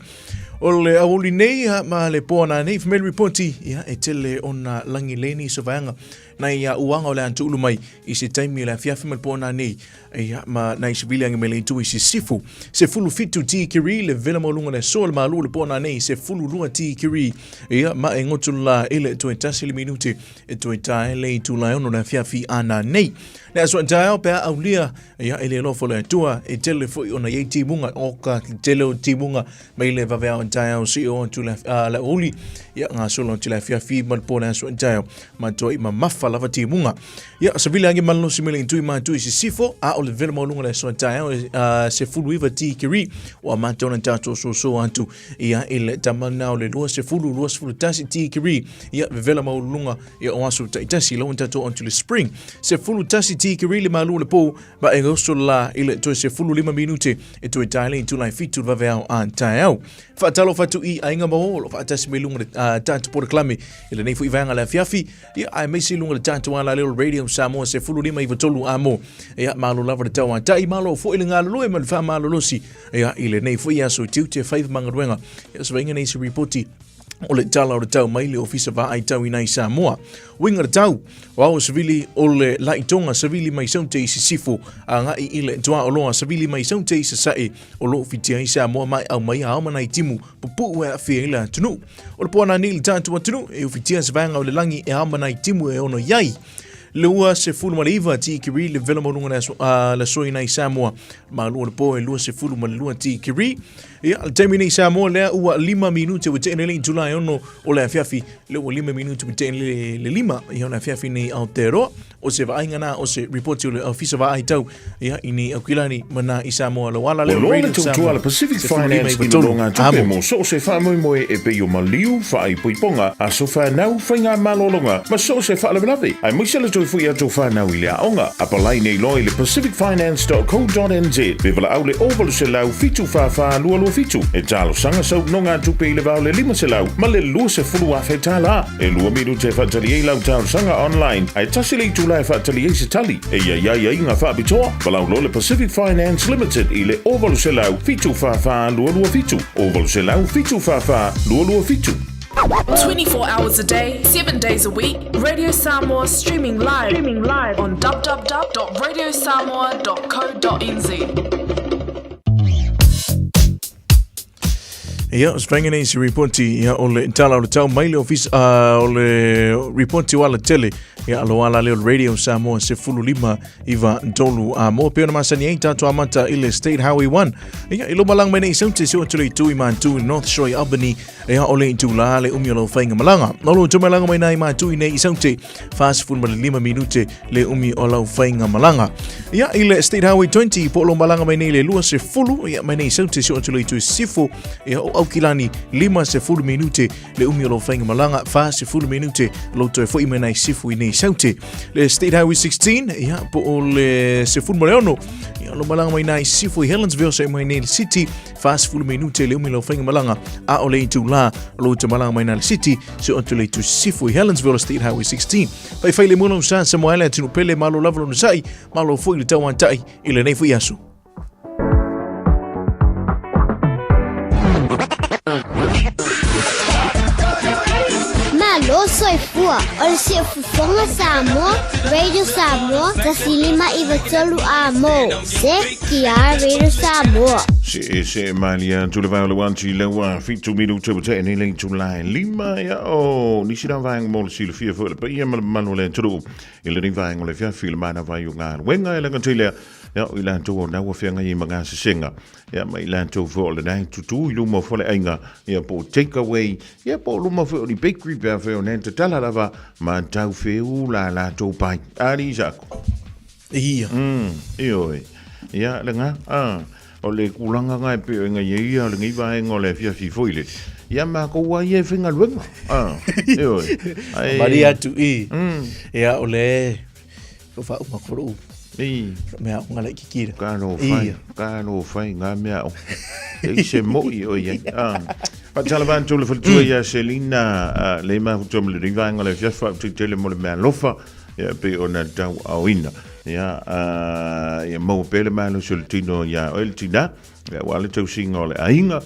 O le aoauli nei ma le poana nei fai mai le ripoti ia, e tele ona lagi leni se vaega nai a uaga o le atuulu mai i se taimi o le afiafi ma le poana nei ia, ma nai se viliagi mai le itu i sisifu. Se fulu fitu tikiri le vela maualuga le aso le malo le poana nei se fulu lua tikiri ia, ma e gotu la i le toe tasi le minute e toe tae le itula e ono le afiafi ana nei. Le aso taeao pe a aulia ia e le alofa o le Atua e tele foi ona iai timuga o ka tele o timuga mai le vaveao taeao si o atu le le uli ia gasolo atu le afiafi ma le po le aso taeao ma toi mamafa lava timuga ia sa vile age malosi mai le tui ma tui sisifo a o le vela maualuga le aso taeao se fulu iva tikiri ua amata ona tatou soso atu ia i le tamana o le 20 21 tikiri ia vevela maualuluga Ia o aso taitasi lau tatou atu le spring. Se fulu tasi tikiri le malu le pou ma e goso la i le toe se fulu lima minute e toe tae le itula e fitu le vaveao a taeao. Faatalofa atu i aiga ma o lo faatasi mai lunga le tātu porokalame i lenei foi vaega le afiafi ia aemaise i lunga luga le tatou alaleo Radio Samoa 15 93 amo. Ia, malo lava le tauatai, malo foi le galulue ma le faamalolosi. Ia, i lenei foi aso i tiute faiva ma galuega. Ia, se vaaiga nei se ripoti o le tala o le tau mai le Ofisa Vaai Tau i nai Samoa. Uiga le tau, o ao savili o le laitoga savili mai saute i sisifo, agai i le tuaoloa savili mai saute i sasae o loo fitia ai Samoa mai au mai ao ma nai timu pupuu e aafia ai le atunuu. O le poana nei le tatou atunuu e ufitia se vaega o le lagi e ao ma nai timu e ono i ai. Le 29 tikiri le vela maualuga le aso, le aso i nai Samoa. Malu o le po e 22 tikiri. Ia, le taimi nei Samoa lea ua 5 minute ua tea nei le itula e 6 o le afiafi. Le ua 5 minute ua tea nei le 5 ia o le afiafi nei Aotearoa. O se vaaiga na o se ripoti o le Ofisa Vaai Tau ia i nei Aukilani ma nā i Samoa lo ala leo Ua loa le Radio tautua Samoa. a le Pacific Se fulu lima Finance i i vatolu. nonogatupe Amo. mo so o se faamoemoe e pei o maliu, faaipoipoga, aso fanau, faigamalologa ma so o se faalavelave, aemaise le toe foi atu o fanau i le aoga. Apalai nei loa i le pacificfinance.co.nz pe valaau le 0800 744 227 e talosaga sau nogatupe i le va o le 500 ma le 20,000 tala. E lua minute e faatali ai lau talosaga online, ae tasi le itula e faatali ai se tali. E i ai aiaiga faapitoa, valaau loa le Pacific Finance Limited i le 0800 744 227, 0800 744 227. 24 hours a day, 7 days a week, Radio Samoa streaming live, streaming live on www.radiosamoa.co.nz. Ia, o se whainga nei se ripoti ia o le tala o le tau mai le office o le ripoti o ala tele ia alo ala leo Radio Samoa se fulu lima iva tolu a mo pe ona masani ai tātou amata i le State Highway 1 ia i lo malang mai nei saute se o tule i tui mātu i North Shore i Albany ia o le itu la le umi o lau whainga malanga no lo tu malanga mai nei mātu i nei i saute 45 minute le umi o lau whainga malanga. Ia, i le State Highway 20, po lo malanga mai nei le lua se fulu, ia mai nei saute se o le itu sifo, ia o aukilani lima se fulu minute le umi o lau whainga malanga, wha se fulu minute lo toe foi mai nei sifo i nei saute. Le State Highway 16, ia, po o le se fulu ma le ono, ia lo malanga mai nei sifo i Helensville se mai nei le city, 40 minute le umi lau whainga malanga a o le itu la lo te malanga mai nā le city se o le itu sifu i Helensville State Highway 16. Whai whai le muna sa sa moale atunu pele malo lava lo sai malo foi le tau antai i le nei foi aso. Malo soifua o le siufofoga Samoa, Radio Samoa, 1593 A mo. Se ki a Radio Samoa. Se e se malia atu le vao le wanti le wa fitu minute ua tea nei le itula e lima ia o nisi na vaega mo le silafia foi le paia ma le mamalu o le atunuu i lenei vaega o le afiafi le manava i o galuega e laga tele ia o i latou o na ua feagai ai ma gasesega ia ma i latou foi o lena e tutū i luma o faleaiga ia po o take away ia po o luma foi o ni bakery pe a fai o na e tatala lava ma tau feu la latou pai ali Isako. Ia. Ioe. Ia, le nga, a, o le kulanga nga e pe o inga ia ia, o le ngi vaenga o le afiafi foi le. Ia mākou a ia e whaingaluenga. A, ioe. Ai. Mari atu i. Ia, o le, o wha uma koro. I. Mea o ngā laiki kira. Ka no whai, ka no whai ngā mea o. E se moi o ia. A. Patala vantu le whatua ia Selina, le mahutua mo le rivaenga o le afiafi wha te tele mo le mea lofa. Ia, pei ona tauaoina. Ia, ā, ia maua pea le malosi o le tino iā oe le tinā, ia, aua le tausiga o le aiga,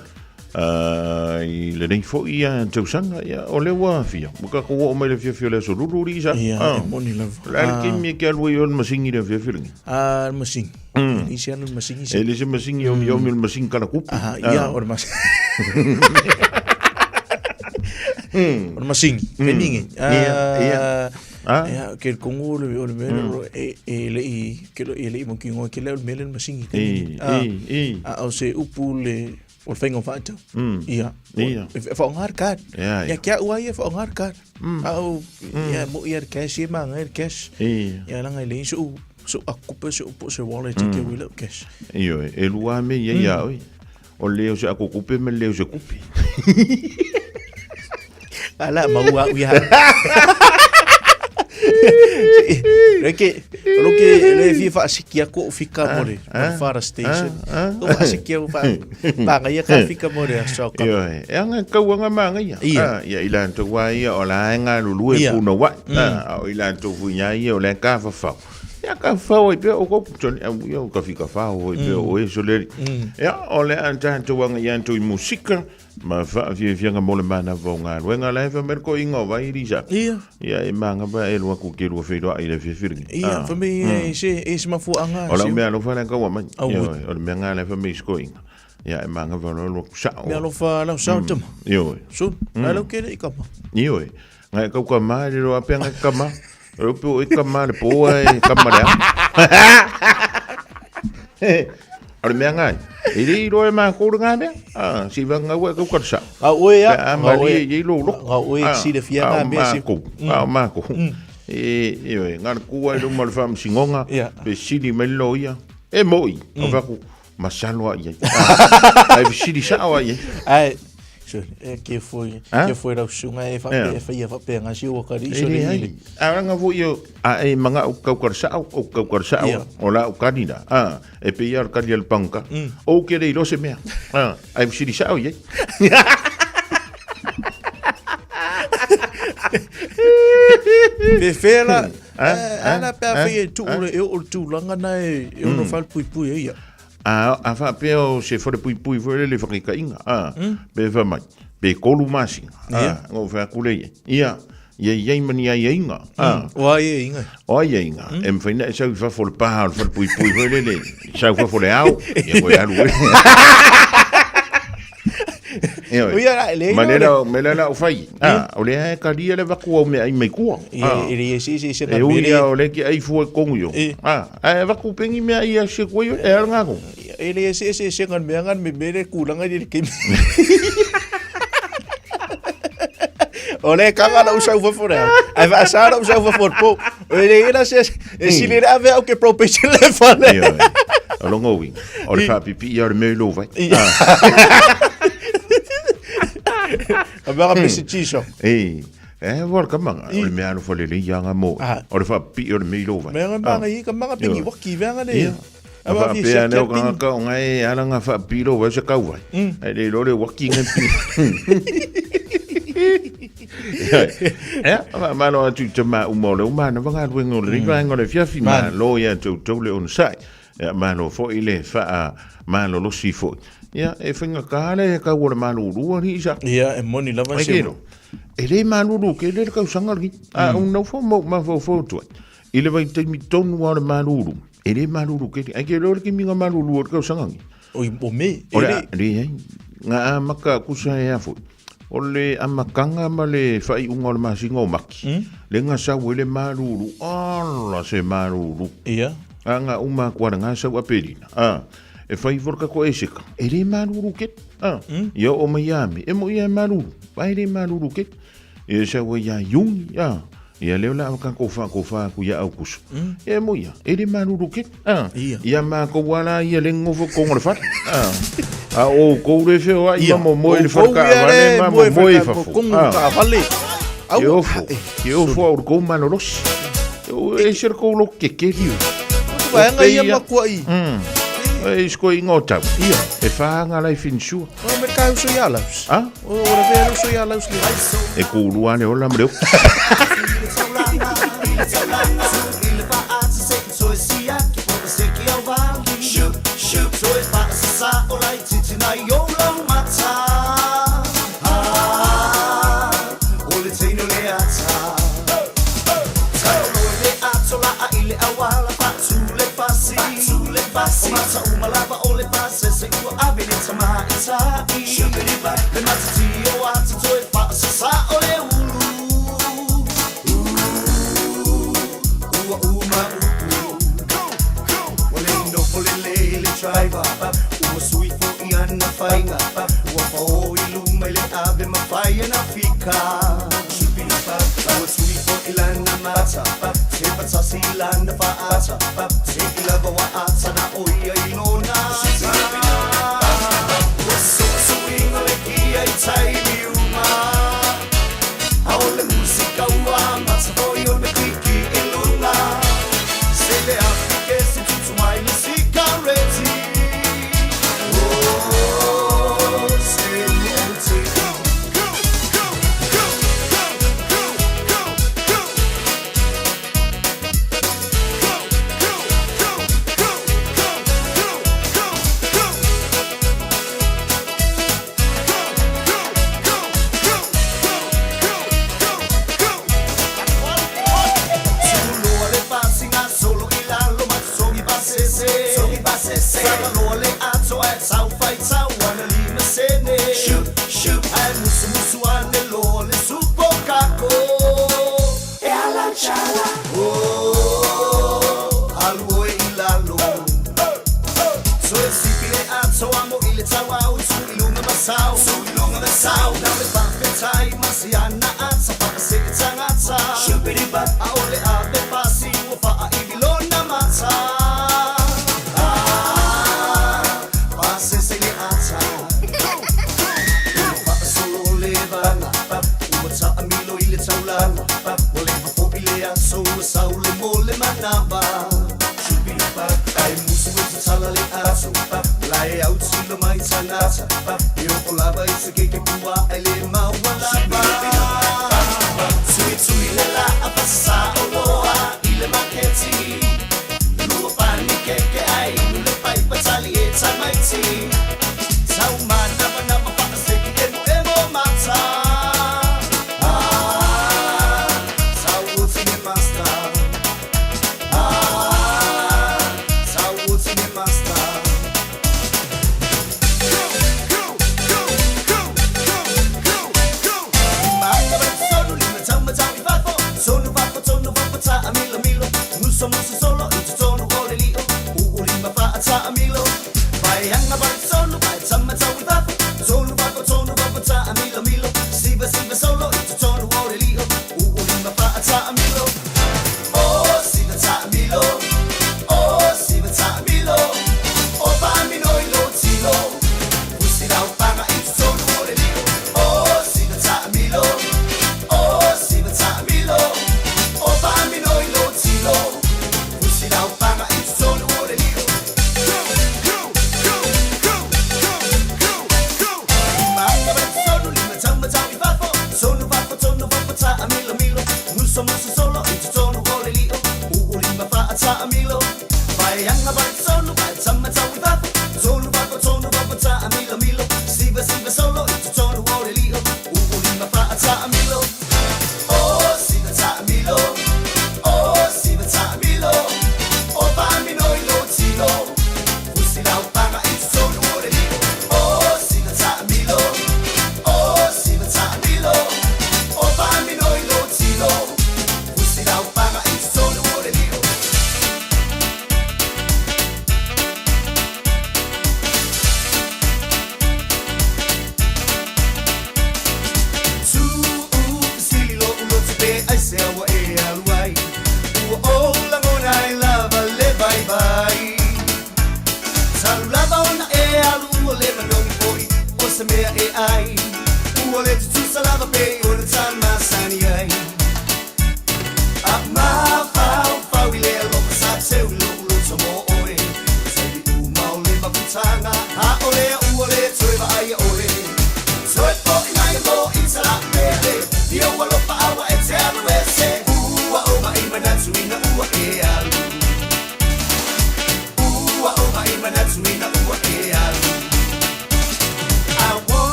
ā, i lenei foi ia tausaga, ia, o lea ua aafia. Ua tatou oo mai le afiafi o le aso Lulu, Lisa. Ia, Ā, e moni lava. o le a le Ā. taimi e te alu ai oe le masini i le afiafi lenei? Ā, le masini. E leai se alu le masini E leai se masini e omiomi o le masini kalakupi. Aha, ia, o le masini. O le masini, taimi lenei. Ia, ia. Ah? Ia, ke le kongo o le o le mea mm. e e le i ke lo e le i mo ki ngoa ke le o le mea le masingi te I, i, i. A o se upu le o le whainga o whaatau. Ia. Ia. E whaonga ar card. Ia, ia. Kia ua ia whaonga ar card. A o, ia, mo ia ar cash, ia maanga ar cash. Ia. Ia langa i le so so akupe so po se wallet mm. ke wila cash. Ioe, e lua me ia ia oi. O le o se akukupe me le o se kupe. Ala maua u ia. Reke, roke le fia whaasiki a ko fika mo le Whara Station. Ko whaasiki au wha panga ia ka fika mo le aso ka. Ioe, e anga kauanga manga ia. Ia. Ah, ia i latou lava ia o la e galulue Ia. punouai. Ah, a o i latou foi iā ia o le ka fafao. Ia ka fafao ai pea o kou toni au ia o ka fikafao ai pea o e soleli. Ia o le a tatou aga ia tou i musika ma faafiafiaga mo le manava o galuega la e fai mai le koiga o vai Lisa. Ia. Ia e maga pa e lua ku ke lua feiloai i le afiafi lenei. Ia, Ah. fa me e se e se mafuaanga. O lau mea alofa le kaua mai. Au. Ioe, o le mea ngā le fai mai i se koiga. Ia e maga fa loa lua ku sao. Mea alofa lau sao tama. Ioe. Sun, mm. lau kere i kama. Ioe. Ngai kau kama le loa pea ngai kama. O pe o e kama le poa e kama le ao. O le mea ngai. E le iloa e mākou le ngā mea. Ah, si vanga ua e kau karasa. Ngā oe ia. Pe a mari e iei lo loko. Ngā oe Ah, si le fia a ngā o mea si. mākou. A o mākou. E, ioe, ngā le kua e luma le whaamsingonga. Ia. Pe sili mai le loia. E moi. O whaku, masalo a iei. Ah, Ai sili sao a iei. Ai, so, e ke foi, Ah? ke foi rau sunga e wha Ia. e whaia wha pe ngā si ua kari E iso le le ai. ile. A ranga foi o a e manga o kau karasao, o kau karasao, Ia. o la o kanina. Ah, e pe ia o kani al panka. O ke rei se mea. Ah, ai sili sao iei. Pe whela, Ah, ana pe a ah, whai e tu ure e o le tūlanga na e e ono whal pui pui e ia. A a wha pe o se whare pui pui fo le whakikainga. Ah, pe wha mai. Pe kolu masinga. Ia. Ah, ngo wha kule ia. Ia, ia ia mani ia inga. Ah. O ai e inga. O ia inga. E mwhaina e sau i whafo le paha o le whare pui pui fo le le. Sau whafo le ao. Ia koe alu e. O ia la, le Ma ia le le. la, me le la o whai. Ah, o le ae karia le vaku au mea i mai kua. Ia, Ah. e le se se se E ui ia o le ki ai fua e kongu yo. Ah, e vaku pengi mea i a se koe yo, e ala ngako. E le se se se ngan mea ngan me mere kulanga ni le kimi. O le kanga la usau fafo rea. Ai va sa la usau fafo po. O le ira se e si le ave au ke probation le fale. Ioe. O longo ui. O le whapipi ia o le meu lo vai. A mea ka pese chiso. E, e voa le kamanga. O le mea alofa le lei anga mo. O le whapipi o le meu lo vai. Mea ngan manga i ka manga pingi Ioe. waki venga le. Ia. A A va fi whaapea se leo kia ka ngaka o ngai ala ngā whapipi lo vai se kau vai. Ai le lo le waki ngai pi. Ia, a malo atu te ma uma o le umana wanga luenga o le riva o le fiafi ma lo ia tau tau le on sai. Ia malo foi le wha malo losi foi. Ia, e whinga kāle e kau o le malulu ani isa. Ia, e moni lava Ai se. kero. E le malulu ke le kau sanga ki. A un nau fo mo ma fo fo tu. I le vai te mi tonu o le malulu. E le malulu ke ai ke lo le ki minga malulu o le kau sanga ki. O o me. O le le ai ngā a maka kusa e afo. O le amakanga ma le whai unga o le masinga o maki. Le ngā sau e le malulu. Ala se malulu. Ia. A ngā uma kua ngā sau a perina. A, e whai vorka ko eseka. E le malulu ke. A, ia o Miami. E mo ia e malulu. Vai le malulu ke. E sau e ia yungi. A, ia leo la ka ko wha ko wha ku ia au kusu. E mo ia. E le malulu ke. A, Ia. ia mā ko wala ia le ngofo kongo le whare. A, a o kou le whio a ia mo moe le whare ka avale ma mo moe fafo. Kongu Ah. ka avale. Au. Ke ofo. Ke ofo au le kou malolosi. O e se le kou lo kekeri. Vaenga ia makua i. E isko i ngō tau. Ia. E whaanga lai finsua. O me ka uso ia laus. Ah? O ora ve uso ia laus le. E kūlua le ola mreo.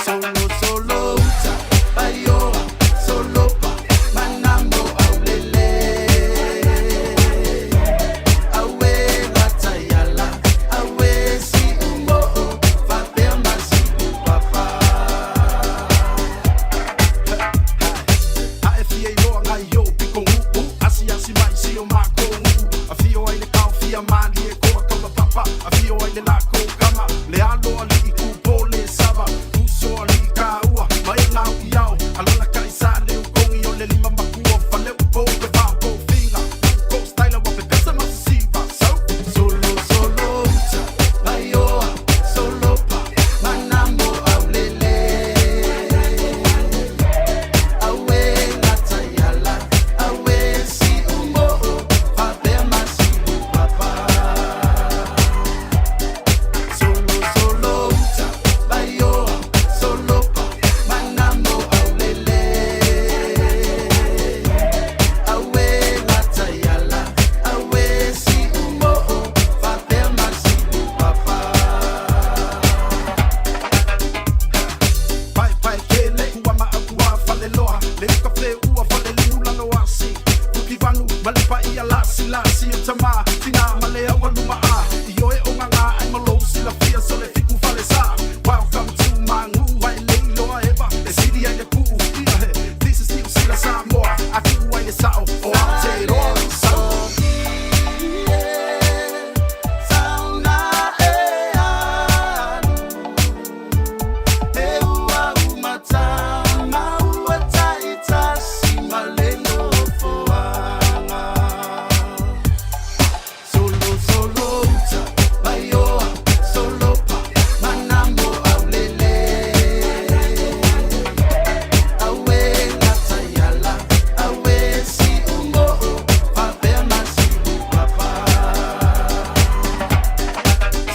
Solo, solo, uta, baioa, solo pa, manambo aulele. io ai le lako kama Le alo ali i kupo le sava Uso ali i kāua Ma e ngau i ao Alala ka i sa le ukongi o le lima makua Fale upo pe vao ko finga Ko style wa pe pesa ma siva So Solo solo uta Paioa Solo pa Manamo aulele Awe latayala Awe si umo Fapea masi upapa Solo solo uta Paioa Solo pa Manamo aulele Awe latayala Awe si umo Fapea masi upapa Pai pai ke le kua ma akua fale loa Le uka fe ua fale limu lalo asi Puki vanu male pa ia lasi lasi o tama Tina male au aluma a I oe o ngā ai malo sila fia sole fiku fale sa Welcome to mangu ai le loa eva E siri ai le puu ia he This is New Sila Samoa Aku ai le sao o Aotearoa Sau Solo solo uta paioa solo pa manamo aulele awe latayala awe si umo fapea masi upapa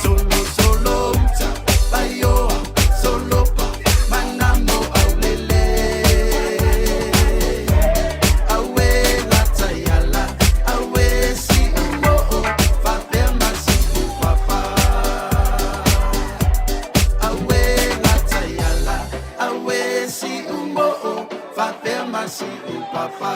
Solo solo uta paioa solo pa manamo aulele awe latayala awe si umo fapea masi upapa Awe latayala awe si umo fapea masi upapa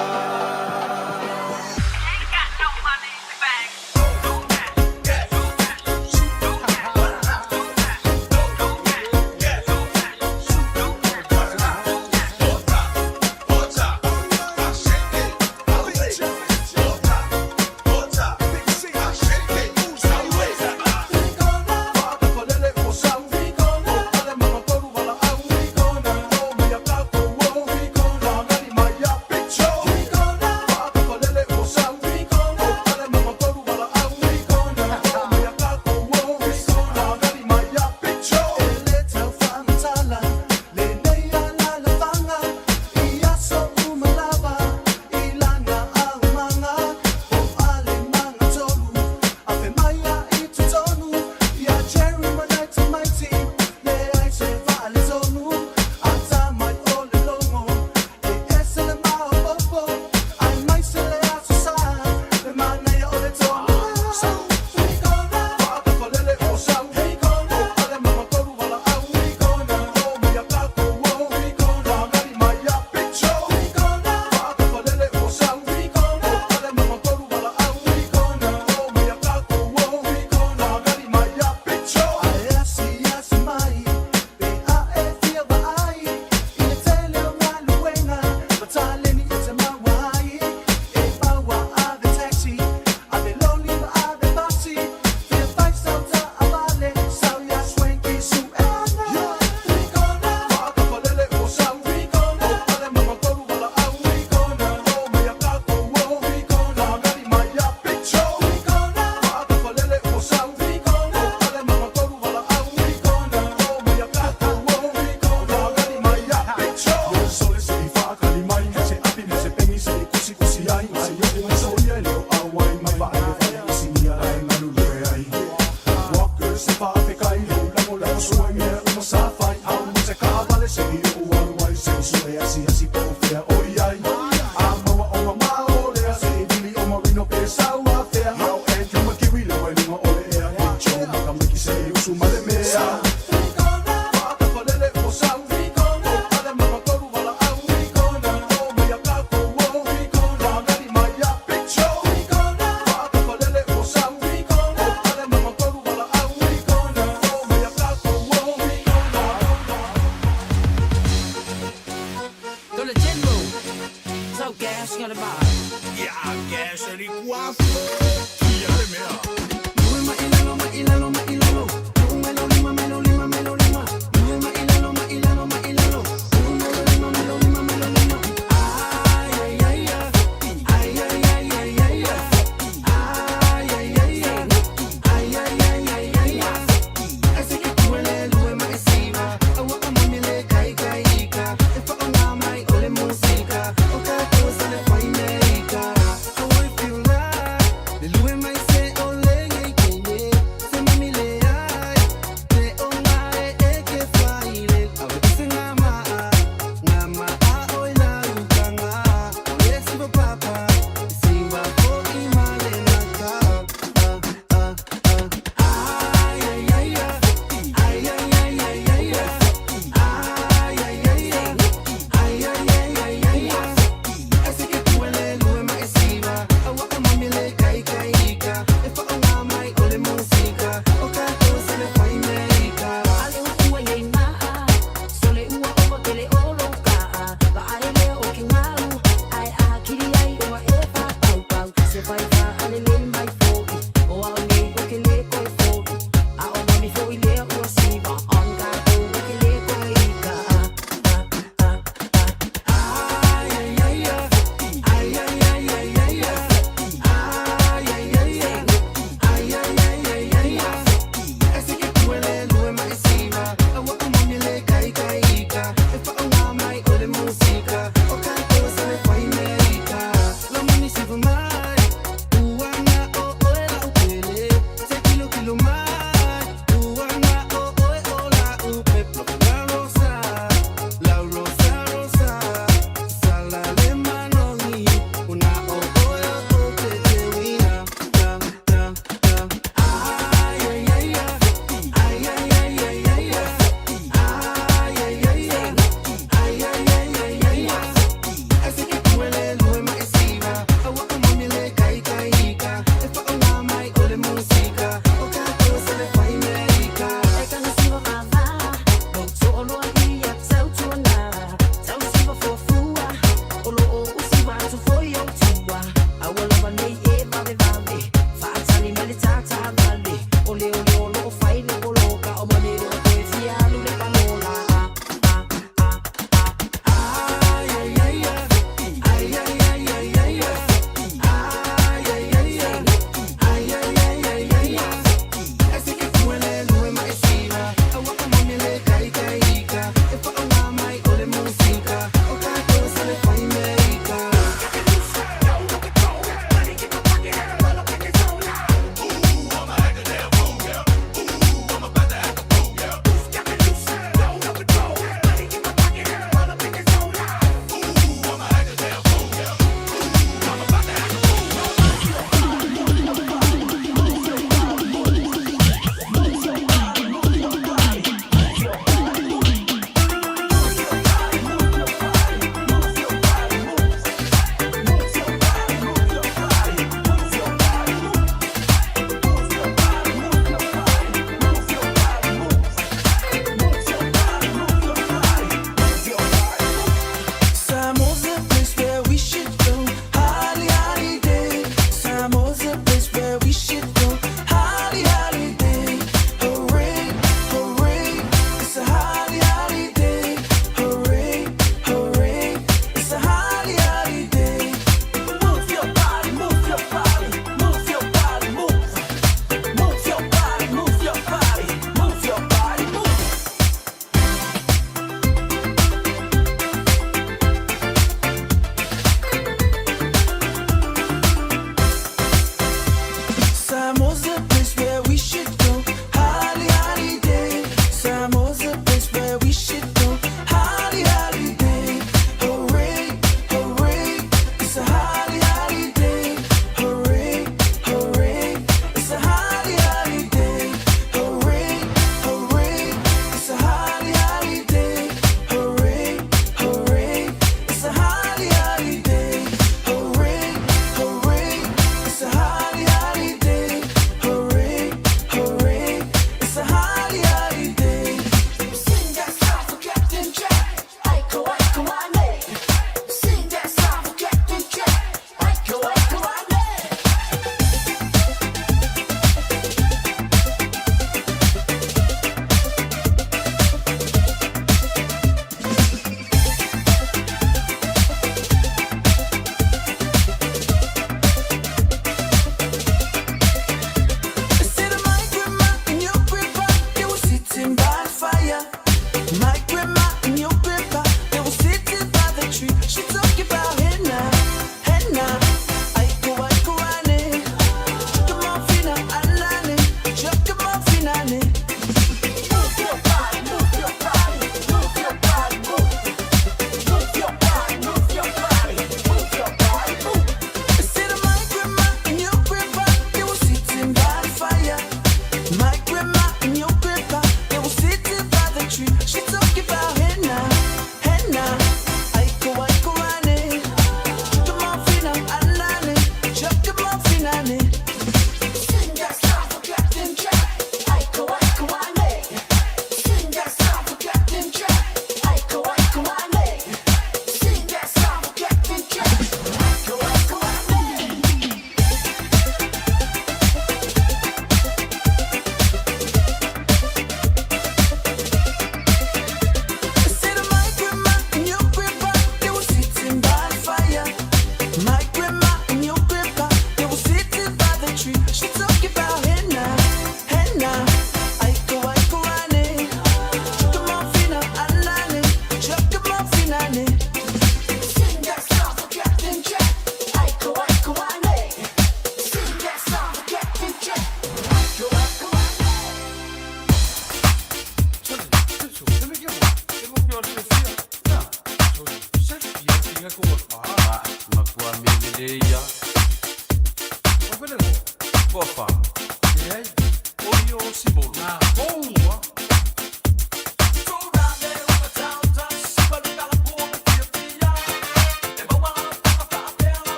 Yeah, gas and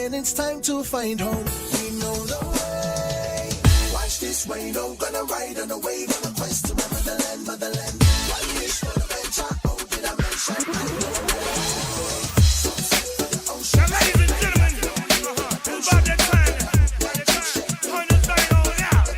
when it's time to find home, we know the way. Watch this way, no gonna ride on a wave on a quest to my motherland, motherland. One wish for adventure, oh did I mention? I know Now, ladies and gentlemen, it's about that time. Turn this thing on out.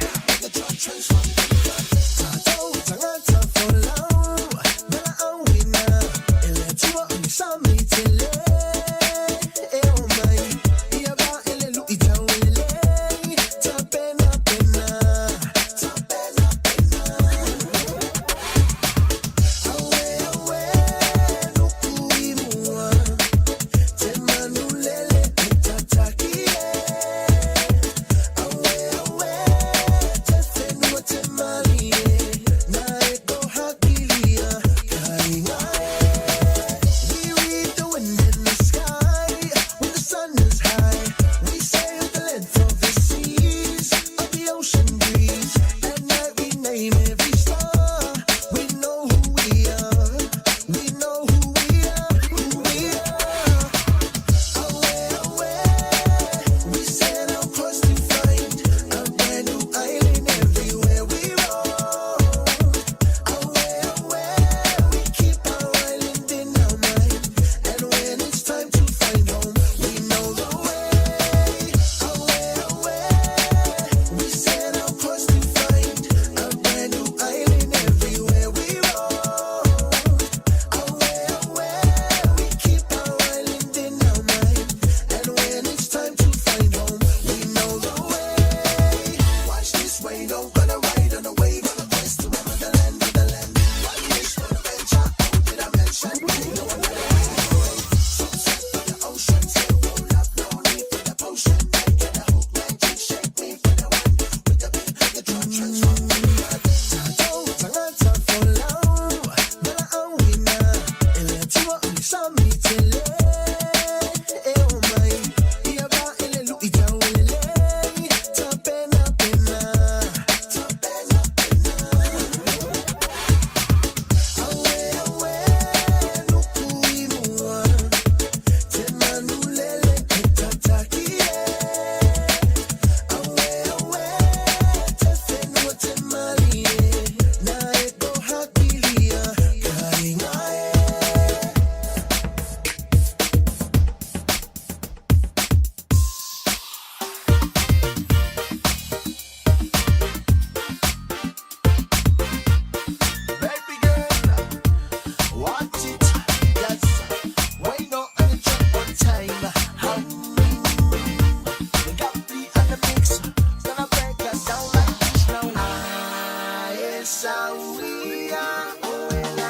Baby girl, watch it. Yes, why not on the track one time? We got the on the mix. Gonna break us down like this now. Esa we are. Oh, ela,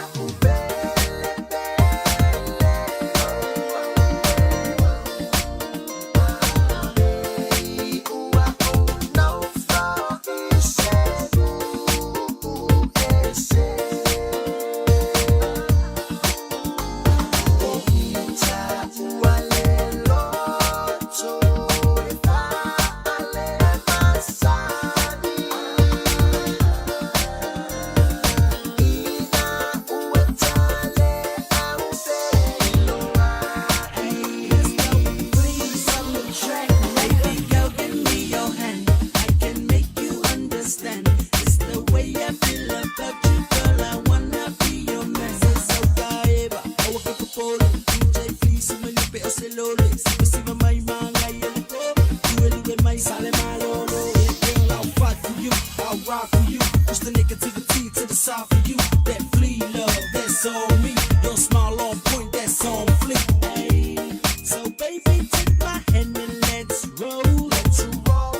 So baby, take my hand and let's roll. Let's roll.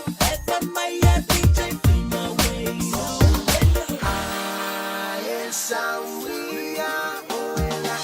FMIFBJ, flee my way. Esa we are. Oh, ela,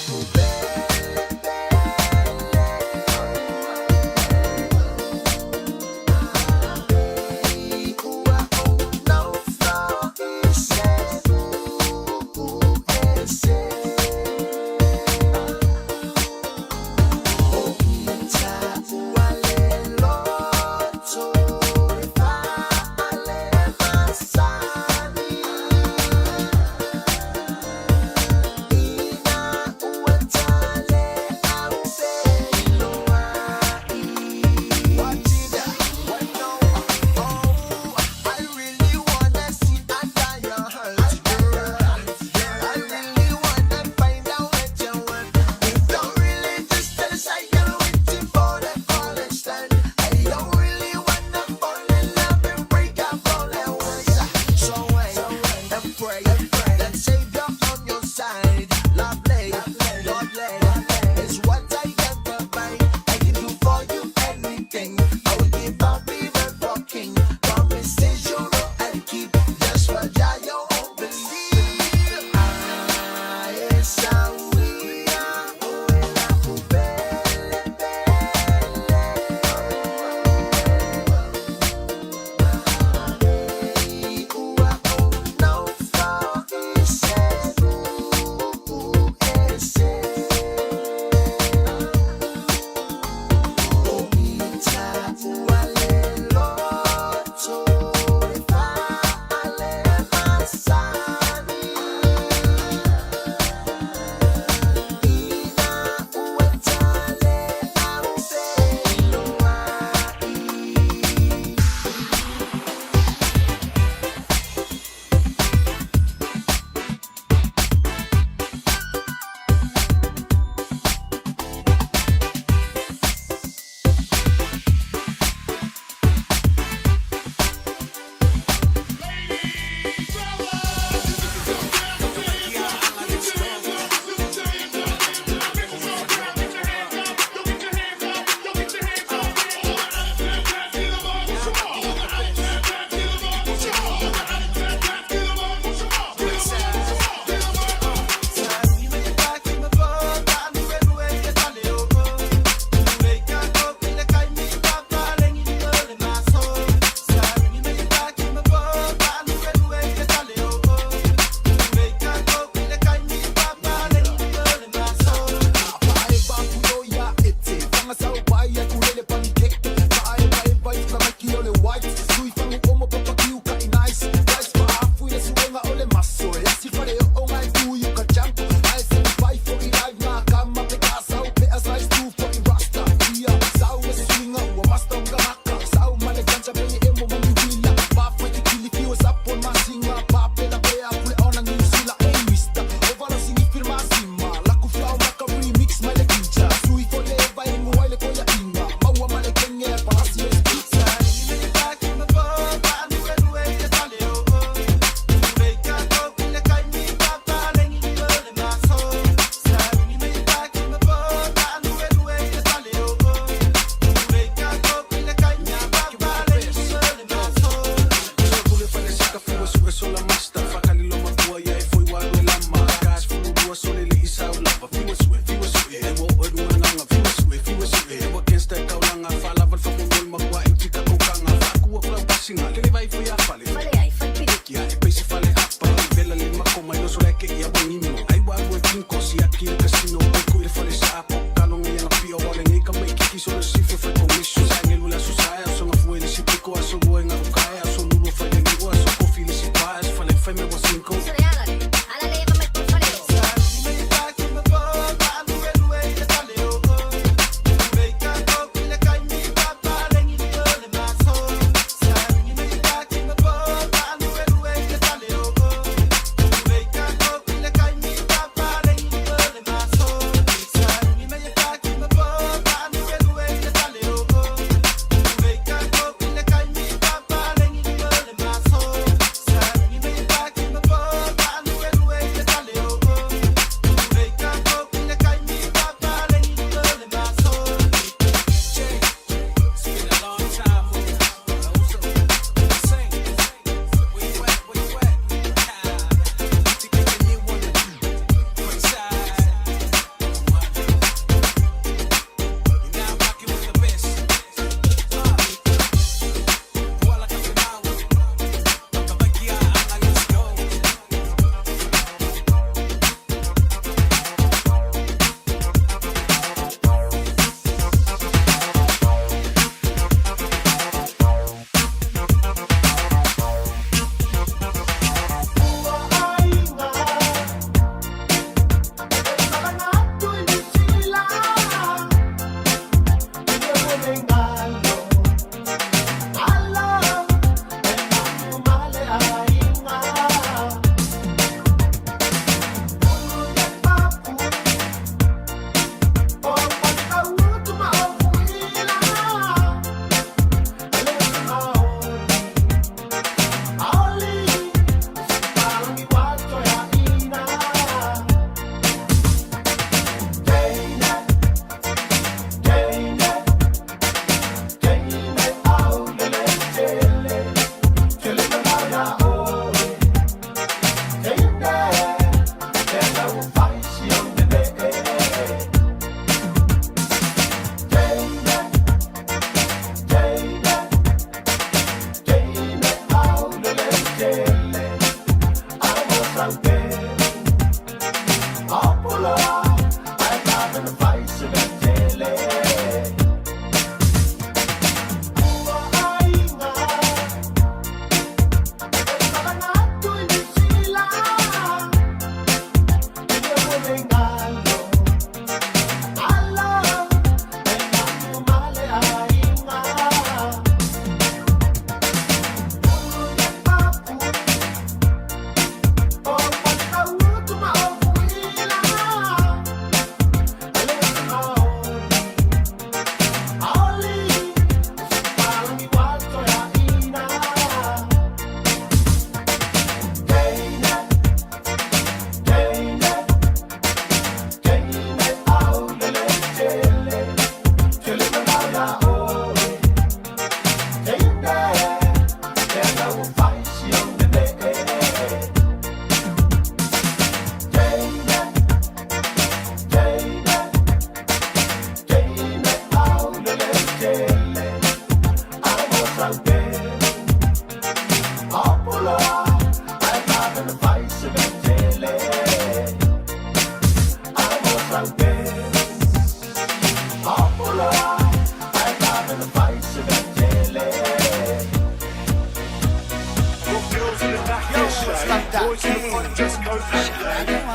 Boys in the front dress code.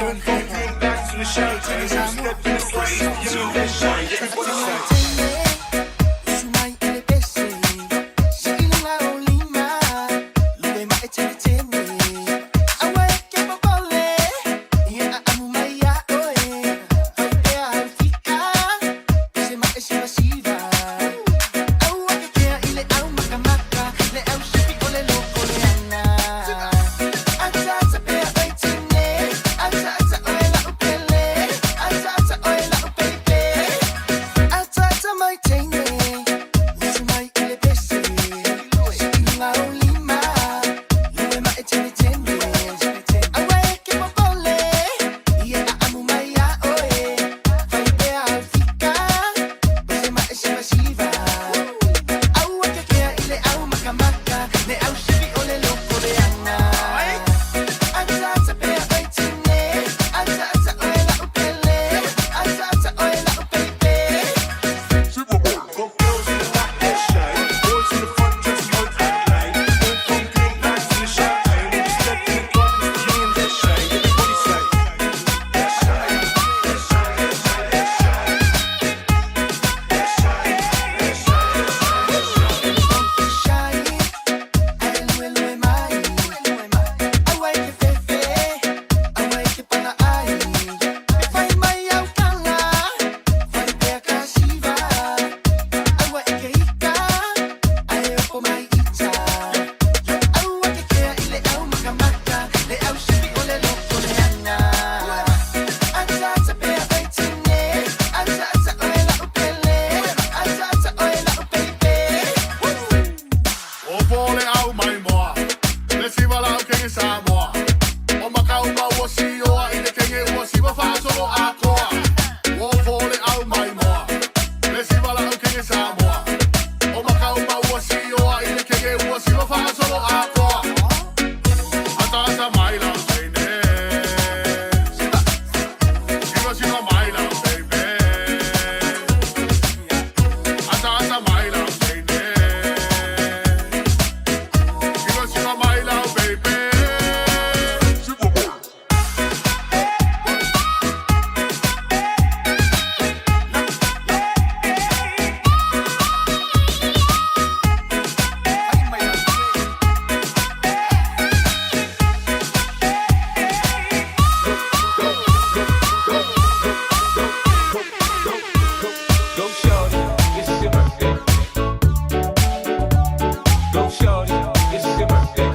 Going from green back to the champagne. Step in the front, you know that shine. Everybody say. O pole au mai moa, le siva lau kenge Samoa. O makau mau o sioa i le kenge ua siva whaasolo akoa. O pole au mai moa, le siva lau kenge Samoa. O makau mau o sioa i le kenge ua siva whaasolo akoa. Ata ata mai lau teine. Siva, siva siva mai lau baby. Ata ata mai lau teine. Siva siva mai lau baby. Go shorty, it's your birthday. Go shorty, it's your birthday.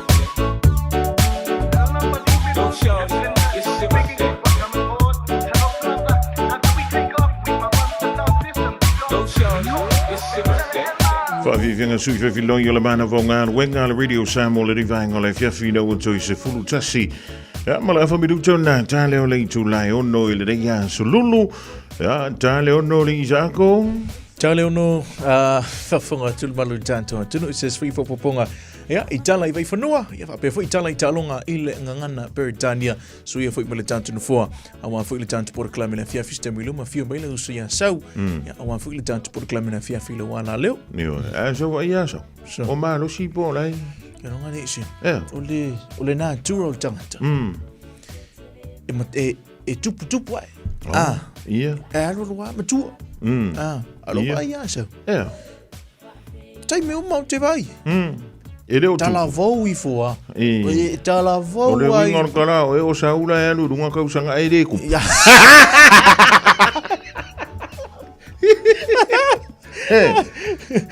Go shorty, it's your birthday. Go shorty, it's your birthday. Whaafifinga sui whawhiloi o le mana vau ngā wenga le Radio Samoa le rivaenga o le fiafi na ua toi se fulu tasi. Ia, ma le afa minuto na tā leo le itu lai ono i le reia sululu. Ia, tā le ono le Isako. Tā le ono, whafonga atu le malu i tātou atunu, i se sui whapoponga. Ia, i tala i vaiwhanua, ia whapea foi i tala i tālonga i le ngangana Peretania, suia foi ma le tātou nofoa, aua foi le tātou porokalame le fiafi se taimi luma, fio mai le uso ia sau, ia aua foi le tātou porokalame le fiafi le wā la leo. Io, a sau ai a sau. O malosi po lai. Ia ronga le isi. Ia. O le, o le natura o le tangata. E, ma- e, e tupu tupu ai. Oh, Ah. Ia. E alu alu a matua. Ah, alo Ia. ai a sau. Ia. Taimi uma o te vai. E le o tupu. Talavou ifo a. E. E talavou O le ai. uinga o le kalao, e o saula e alu runga kausanga e le kupu. Ia.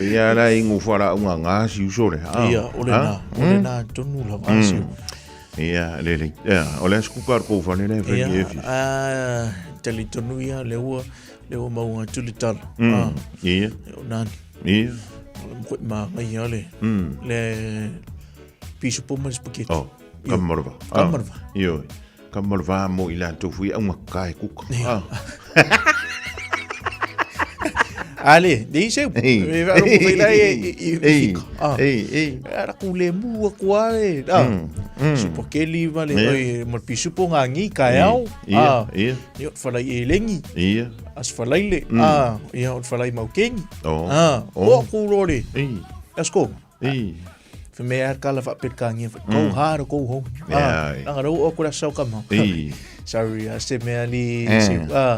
Ia la ingu whara unga ngā si uso le. Ah. Ia, o le Ah. nā, o le nā tonu la ngā siu. Ia, le le. Ia, o le askuka ar kouwhane le whai Ia, e fi. ah, tali tonu ia, le ua, le ua maunga atu le tala. Ah, Ia. o nani. Ia. O le mkoe maa ngai ia le, le piso po ma le spaghetti. Oh, kamarwa. Kamarwa. Io. Kamarwa mo i la tofu i aunga kai kuka. Ah. Ale, le iseu. Ei. E varo ko feila e i Ei. fika. Ah. Ei, ei. Ara ku le mua kua le. Ah. Supakeli ma le Ia. oi ma le pisupo ngā ngi ka au. Ia, Ah. ia. Ia falai e lengi. Ia. As falai le. Ah, ia o falai mau kengi. Oh. Ah, Oh. o ku rore. Ei. Let's go. Ei. Fe mea e kala whaaperetāngia, go hard or go home. Yeah. Nanga rau o kura sau kama. I. Sorry, se mea li, Eh, se,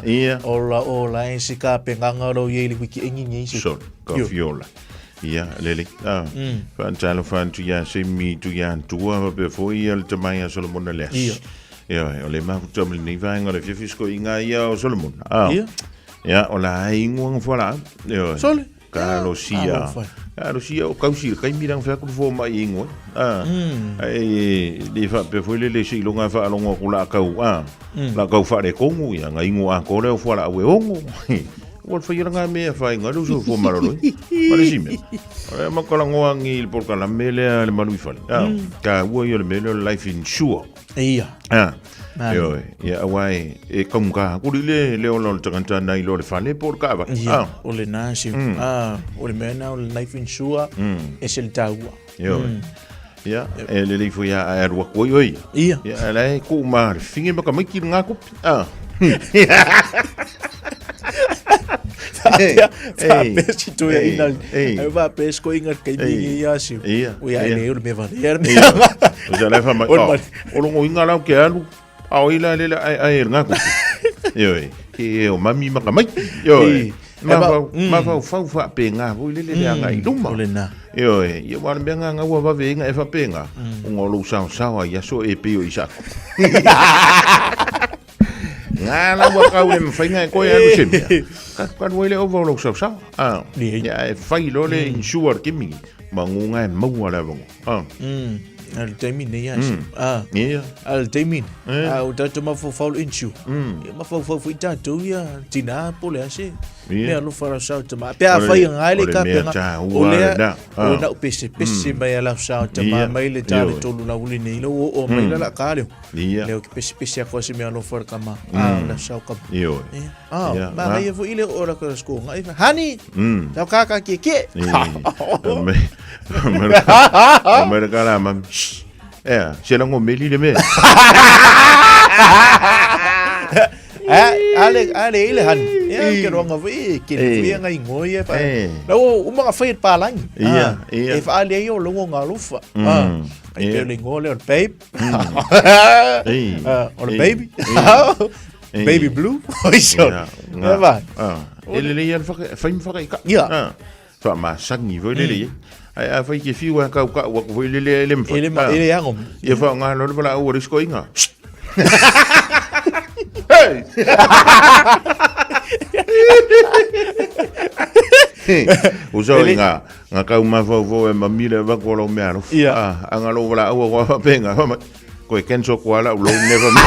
ia. ola, ola, e se ka pe nganga rau ye li wiki engi ngi se. Sol, ka fiola. Ia, lele. Ah. Whaantalo whaantu ia se mi tu ia tua wa pe fo ia le tamai a Solomon le as. Ia. Ia, o le mafuta o le nei vaenga o le fiafisko i ngā ia o Solomon. Ah. Ia. Ia, o la ai ingoa ngawhala. Ia. Sole. Ka lo sia. Ah, Ka lo sia o kausi le kaimi rang whea kuru fō mai ingoa. Ah. Ai, le wha pe fo le le si longa wha alongo ku la kau. Ah. La kau wha le kongu ia ngā ingoa a kore o wha la awe ongo. Ua le whai ngā mea whai ngā ruso fō maroro. Ma le sime. O le makala ngoa ngi le porka la mele a le manu i whale. Ah. Ka ua ia le mele o le life insure. Ia. Ah. Manu. Ioe, ia awa e, e kaunga kuri le le ola o le tagata nai lo le fale po o le kaava. Ia, Ah. o le nā se, o le mea nā o le life insure, e se le taua. Ioe. Ia, e le leifo ia a aru aku oi oi. Ia. Ia, la e ku ma le finge ma ka maiki le ngā kupi. Ah. Faapea, Ei, faapea si tuia ei, ina, ei. ai faapea si koinga kai mingi ia siu. Ia, Ui ai ia. le o le mea vale, ia le Ia. mea. O sa le wha mai, O le oh, male. o longo inga lau ke alu, a o ila le ai ai le ngā kupi. Ioe, ke e o mami ma ka maiki. Ioe. I. Ma E ma- fau, ma fau fau wha pe ngā vui le le le anga i luma. O le nā. Ioe, ia wale mea ngā ngā ua wawe inga e wha pe ngā. O ngā lou sao sao a ia so e pio i sako. Ngā la ua kau le mwhainga e koe alu se mea. Ka ka rua ile ova o lou sao sao. Ah, ia e whai lo le insure ke mingi. Ma ngunga e maua le avango. Ah. A le taimi nei ia se. Ah. Ia. A le taimi. Eh. A o tātou mafaufau le insure. Ia mafaufau foi tātou ia tina po le ase. Ia. Mea alofa lau sao tama. Pe a O le- whai ngai le o le ka mea penga. tāua O lea, le nā. o Ah. nau pese pese mai a lau sao tama Ia. mai le tā le Ioe. tolu lau uli nei. Lau o o mai la la ka leo. Ia. Leo ki pese pese ako se mea alofa le kama. Ah, lau sao kama. Ioe. Ia. Ah, Ia, ma ngā. ngai fo ile o la ka sko ngai. Hani. Tau kaka ke ke. Amerika la mam. Ea, se lango meli le mea. Ah, ale ale ile hani. Ia ke ronga foi ke Eh. foi ngai ngoi e pa. Eh. Lau o mga fai palangi. Ia, ia. E fa ale yo longo ngalufa. Ah. Ai Ia. pe le ngole o le babe. Ei. Ah, o le Ei. baby. Ei. Baby blue. Oi so. Ia, Ia va. Ah. E le le ia le whaka, whai mwhaka i ka. Ia. Ah. Wha ma sangi voi le le. Ai a whai ke whiu a kau ka waku voi le le le mwha. Ele ma ele yango. Ia wha ngā lore wala au risko inga. Hey! O so Ele- ngā ngā kau mawhau fo e mamile wako lau mea alofa. Ia. Ah, anga lo wala au wa whapenga. Wha mai, Koe kenso kua lau lou never me.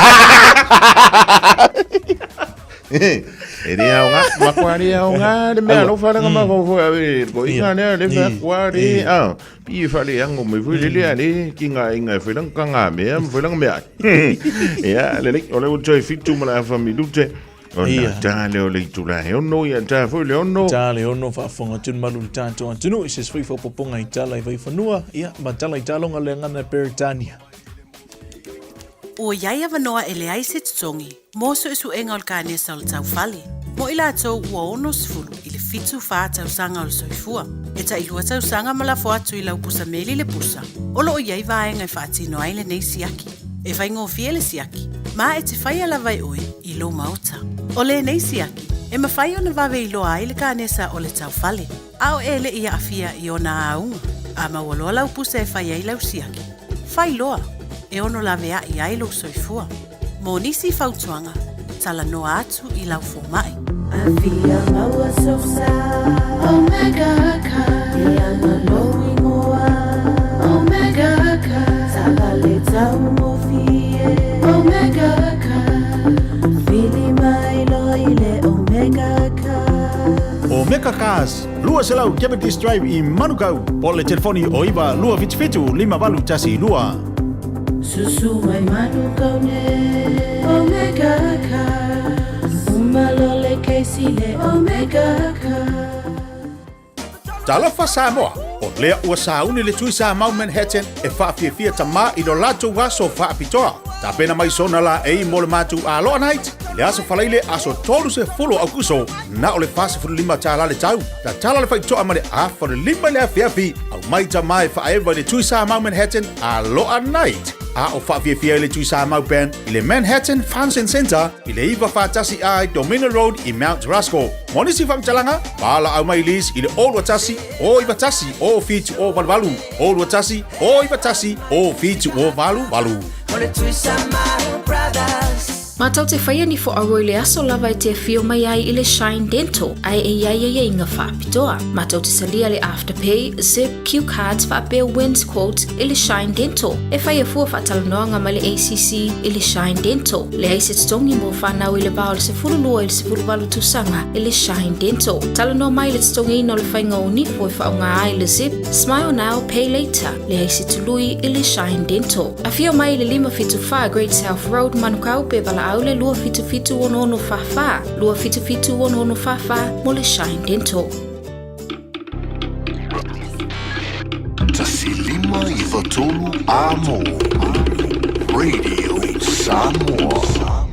E rea o ngā, makua rea o ngā, le mea alofa le ngā mawhau fo e ko inga lea le wha kua re, ah, pi e whale ango me fui le lea le, ki ngā inga e whailang ka ngā mea, me whailang mea. Ia, le le, o le o toi fitu ma la whamilute, o nā Ia. tā le o le itula he ono, ia tā fo le ono. Tā le ono whaafonga tunu malu le tātou atunu i se sui whapoponga i tala i vaiwhanua, ia, ma tala i talonga le ngana Peretania. Ua iai avanoa e leai se totogi mo suesuega o le kanesa o le taufale. Mo i latou ua 60 i le 74 tausaga o le soifua. E taʻilua tausaga ma lafo atu i lau pusameli le pusa. O loo iai vaega e faatino ai lenei siaki. E faigofie le siaki, ma e te faia lava e oe i lou maota. O lenei siaki, e mafai ona vave iloa ai le kanesa o le taufale. A o e leʻi aafia i ona auga. A maualoa lau pusa e fai ai lau siaki. Fai loa, e ono laveaʻi ai lou soifua. Mo nisi fautuaga, talanoa atu i lau fomaʻi. Afia maua sosa Omega ka Ianga lou ingoa Omega ka Tavale tau mofie Omega ka Fili mai lo ile Omega ka Omega Cars, lua selau Kevin Drive i Manukau. Po le telefoni o iwa lua whitu whitu lima walu tasi lua. Susu mai manu kaune Omega ka Umalole keisi le Omega ka Talofa Samoa, o lea ua sauni le tui sa mau Manhattan e whaafiafia tamā i lo latou aso whaapitoa. Tapena mai sona la e i mo le mātou aloa night, I le aso Faraile aso 30 o Aukuso, na o le $45 le tau. Tatala le faitoa mai le 4:30 i le afiafi, aumai tama e faaeva i le Tuisamau Manhattan Aloha Night. A o faafiafia ai le Tuisamau Band i le Manhattan Function Centre i le 941 A Dominion Road i Mount Roskill. Mo nisi faamatalaga, valaau mai Liz i le 021 091 0788, 021 091 0788. O le Tuisamau Brothers. Matou te faia ni fo'auo i le aso lava e te afio mai ai i le Shine Dental ae e i ai aiaiga faapitoa. Matou te talia le Afterpay, Zip, Q Cards faapea Wins Quote i le Shine Dental. E faia fua faatalanoaga ma le ACC i le Shine Dental. Leai se totogi mo fanau i le va o le 12 i le 18 tausaga i le Shine Dental. Talanoa mai i le totogiina o le faiga o nifo e faaaoga ai le Zip, Smile Now, Pay Later. Leai se tului i le Shine Dental. Afio mai i le 574 Great South Road, Manukau pe valaau le 277 6644, 277 6644 mo le Shine Dental. 1 5 9 3 Amo Radio Samoa.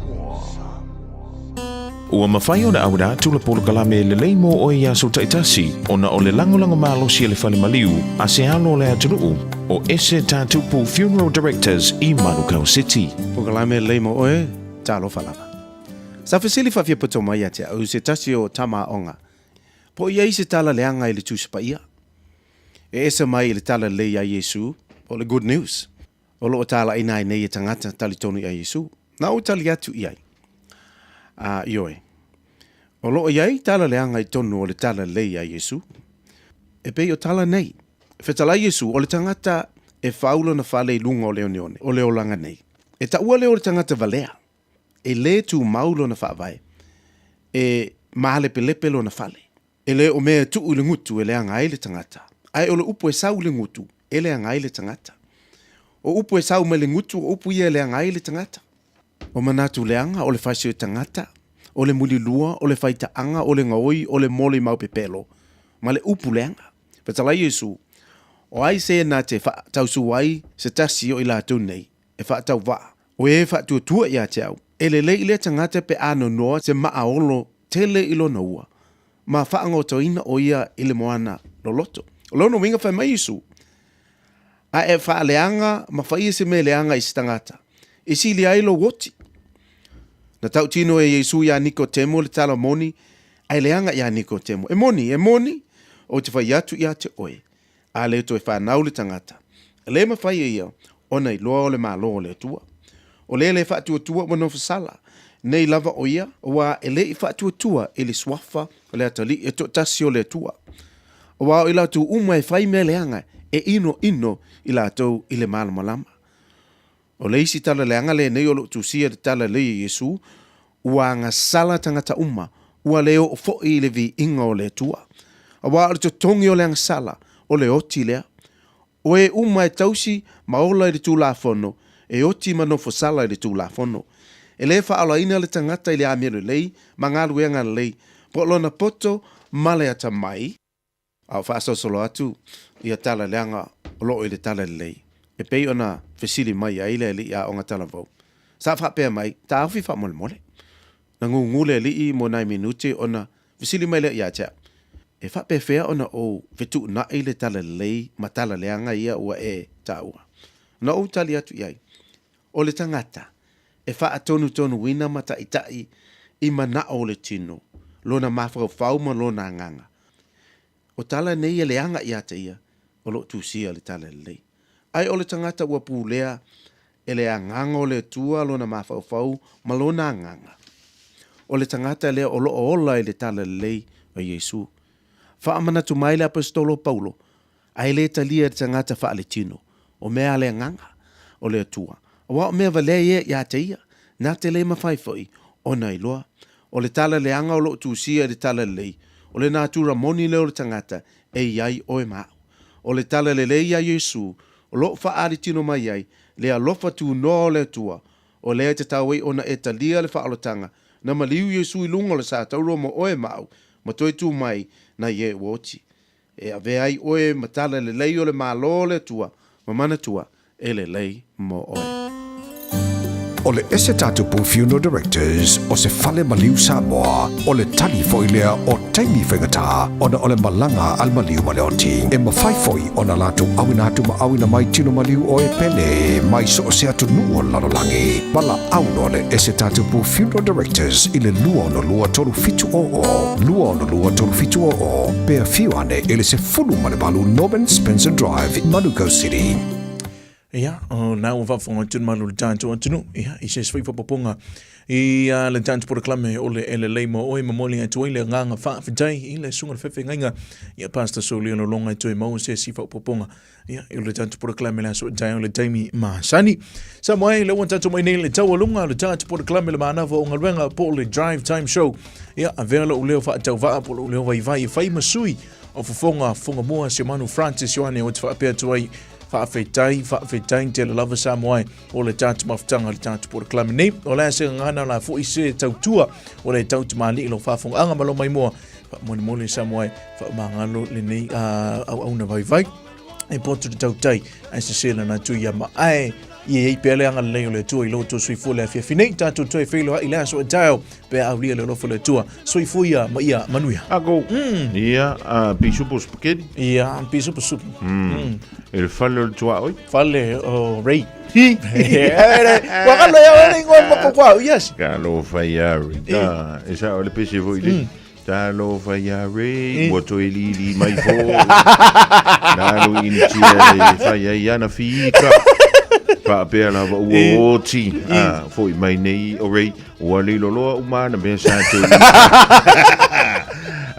Ua mafai ona auina atu le polokalame lelei mo oe i aso taitasi ona o le lagolago malosi a le fale maliu a se alo o le atunuu o Ese Tatupu Funeral Directors i Manukau City. Polokalame lelei mo oe, talofa lava. Sa fesili faafiapoto mai ia te au se tasi o tama aoga, po o i ai se tala leaga i le Tusi Paia? E ese mai i le tala lelei ia Iesu, po o le Good News, o lo o talaiina ai nei e tagata talitonu ia Iesu. Na ou tali atu i ai, A, ioe, o lo o i ai tala leaga i totonu o le tala lelei ia Iesu. E pei o tala nei, Fetalai Iesu, o le tagata e fau lona fale i luga o le oneone, o le olaga nei. E taua lea o le tagata valea, e lē tumau lona faavae, e malepelepe lona fale. E le o mea e tuu i le gutu e leaga ai le tagata, ae o le upu e sau i le gutu e leaga ai le tagata. O upu e sau mai le gutu o upu ia e leaga ai le tagata. O manatu leaga, o le faisio tagata, o le mulilua, o le faitaaga, o le gaoi, o le moli mau pepelo, ma le upu leaga. Fetalai Iesu, O ai se na te faatausu ai se tasi o i latou nei, e faatauvaa, o e faatuatua ia te au, e lelei i lea tagata pe a nonoa se maaolo tele i lona ua, ma faagotoina o ia i le moana loloto. O lona uiga fai mai Iesu, A e faaleaga ma faia se mea leaga i se tagata, e sili ai lou oti. Na tautino e Iesu iā Nikotemo le tala moni, ae leaga iā Nikotemo, E moni, e moni, ou te fai atu ia te oe, a le toe fanau le tagata, e le mafai e ia ona iloa o le Malo o le Atua. O lea le faatuatua ua nofosala nei lava o ia, aua e le i faatuatua i le suafa o le atalii e toatasi o le Atua. Aua o i latou uma e fai mea leaga e inoino i latou i le malamalama. O le isi tala leaga lenei o lo o tusia i le tala lelei a Iesu, ua agasala tagata uma, ua le oo foi i le viiga o le Atua. Aua o le totogi o le agasala, o le oti lea. O e uma e tausi ma ola i le Tulafono, e oti ma nofosala i le Tulafono. E le faaolaina le tagata i le amio lelei ma galuega lelei, po o lona poto ma le atamai, a o faasolosolo atu ia tala leaga o lo o i le tala lelei, e pei ona fesili mai ai le alii aoga talavou. Sa faapea mai, Taofi faamolemole. Na gugu le alii mo nai minute ona fesili mai lea ia te au, E faapefea ona ou fetuunai le tala lelei ma tala leaga ia ua e taua? Na ou tali atu i ai, O le tagata e faatonutonuina ma taitai i manao o le tino, lona mafaufau ma lona agaga. O tala nei e leaga ia te ia, o lo o tusia le tala lelei. Ae o le tagata ua pulea e le agaga o le Atua lona mafaufau ma lona agaga. O le tagata lea o lo o ola i le tala lelei o Iesu. Faamanatu mai le Aposetolo o Paulo, Ae le talia e le tagata faaletino, o mea a le agaga o le Atua, aua o mea valea ia ia te ia, na te le mafai foi ona iloa. O le tala leaga o lo o tusia i le tala lelei, o le natura moni lea o le tagata e i ai oe ma au. O le tala lelei ia Iesu, o lo o faaletino mai ai le alofa tunoa o le Atua, o lea e tatau ai ona e talia le faaolataga, na maliu Iesu i luga o le sa taurua mo oe ma au, ma toe tu mai nai e ua oti. E avea ai oe ma tala lelei o le Malo o le Atua, ma manatua e lelei mo oe. O le Ese Tatupu Funeral Directors o se fale maliu Samoa, o le tali foi lea o taimi faigata ona o le malaga a le maliu ma le oti. E mafai foi ona latou auina atu ma auina mai tino maliu o e pele mai so o se atunuu o le lalolagi. Valaau loa le Ese Tatupu Funeral Directors i le 262 3700, 262 3700, pe afio ane i le 18 Norman Spencer Drive, Manukau City. Ia, o na ua faafofoga atu le malu o le tatou atunuu, ia, i se isi foi faaopoopoga i a le tatou polokalame o le E Lelei Mo Oe, momoli atu ai le agaga faafetai i le Susuga i le Fefaigaiga, ia Pastor Solia Lolonga e toe maua se isi faaopoopoga, ia, i le tatou polokalame le aso e taeao i le taimi masani. Sa mo ai, le ua tatou mai nei le taualuga o le tatou polokalame le manava o galuega po o le Drive Time Show. Ia, avea lou leo faatauvaa po o lou leo vaivai e fai ma sui o fofoga fogamua si o manu Francis Ioane o te faapea atu ai Faafetai, faafetai tele lava Samoa e o le tatou mafutaga le tatou polokalame nei. O le a se gagana o la foi se tautua o le tau tamalii lo faafogaaga ma lo maimoa. Faamolemole Samoa e faamagalo lenei auauna vaivai. E poto te tautai ae sese lana atu ia ma ae i e i pea le agalelei o le Atua i lo outou soifua le afiafi nei. Tatou toe feiloai i le aso e taeao pe a aulia le alofa o le Atua. Soifua ia ma ia manuia. Ako. Ia, a pisupo spaghetti. Ia, pisupo supu. E le fale o le tuaoi. Fale o Ray. Ua kalo ia ole ingoa ma koko yes. Ka lo fai a Ray. Ta, e sa o le pese foi le. Ta lo fai a Ray, ua toe lili mai fo. Nā lo ini tia e fai ai ana fika. Faapea lava ua oti. Ah, foi mai nei o Ray. Ua lilo loa uma ana mea sa te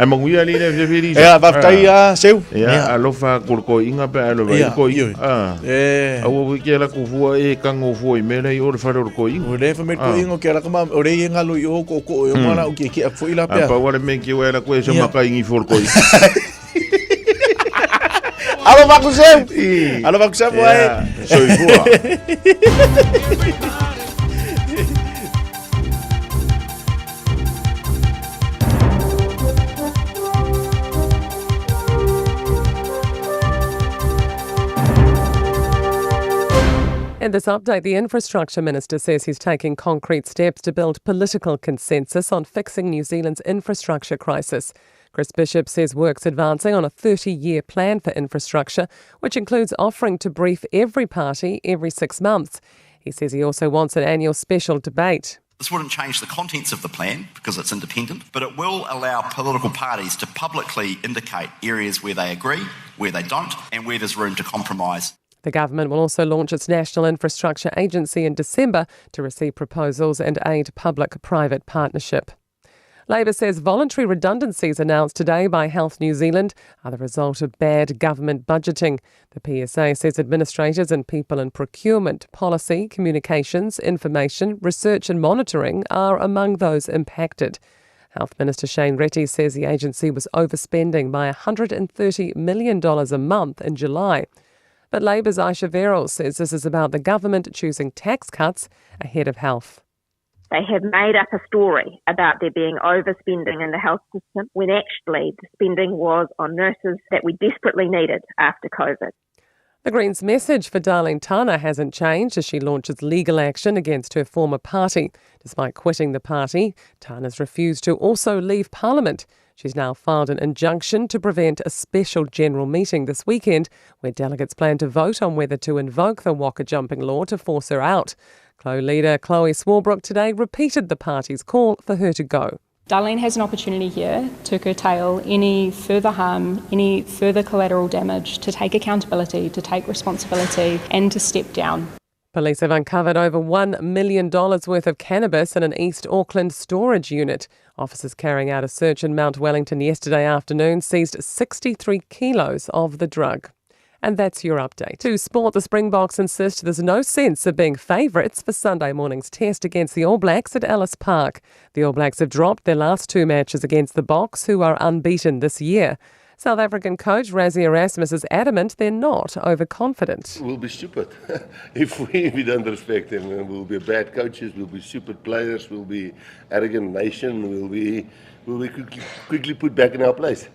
Ai manuia li le fia Ea, faafetai a Seu. Ia, alofa kolokoiga pe a lova i koi. Ah. E. Aua wi ke la ku fua e kango fua i mea nei o le fale o le koiga. O le fa me koiga ke la kama o le i ngalo i o ko ko o mala o ke ke a foi la pea. A pa wale me ki wela koe sa maka ingi fo le koiga. Alofa ku Seu. Alofa ku Seu ai. Soifua. In this update, the Infrastructure Minister says he's taking concrete steps to build political consensus on fixing New Zealand's infrastructure crisis. Chris Bishop says work's advancing on a 30-year plan for infrastructure, which includes offering to brief every party every 6 months. He says he also wants an annual special debate. This wouldn't change the contents of the plan because it's independent, but it will allow political parties to publicly indicate areas where they agree, where they don't, and where there's room to compromise. The government will also launch its National Infrastructure Agency in December to receive proposals and aid public-private partnership. Labour says voluntary redundancies announced today by Health New Zealand are the result of bad government budgeting. The PSA says administrators and people in procurement, policy, communications, information, research and monitoring are among those impacted. Health Minister Shane Reti says the agency was overspending by $130 million a month in July. But Labour's Ayesha Verrall says this is about the government choosing tax cuts ahead of health. They have made up a story about there being overspending in the health system when actually the spending was on nurses that we desperately needed after COVID. The Greens' message for Darlene Tana hasn't changed as she launches legal action against her former party. Despite quitting the party, Tana's refused to also leave Parliament. She's now filed an injunction to prevent a special general meeting this weekend where delegates plan to vote on whether to invoke the waka jumping law to force her out. CLO leader Chloe Swarbrick today repeated the party's call for her to go. Darlene has an opportunity here to curtail any further harm, any further collateral damage, to take accountability, to take responsibility and to step down. Police have uncovered over $1 million worth of cannabis in an East Auckland storage unit. Officers carrying out a search in Mount Wellington yesterday afternoon seized 63 kilos of the drug. And that's your update. To sport, the Springboks insist there's no sense of being favourites for Sunday morning's test against the All Blacks at Ellis Park. The All Blacks have dropped their last two matches against the Boks, who are unbeaten this year. South African coach Rassie Erasmus is adamant they're not overconfident. We'll be stupid if we don't respect them. We'll be bad coaches, we'll be stupid players, we'll be arrogant nation, we'll be quickly put back in our place.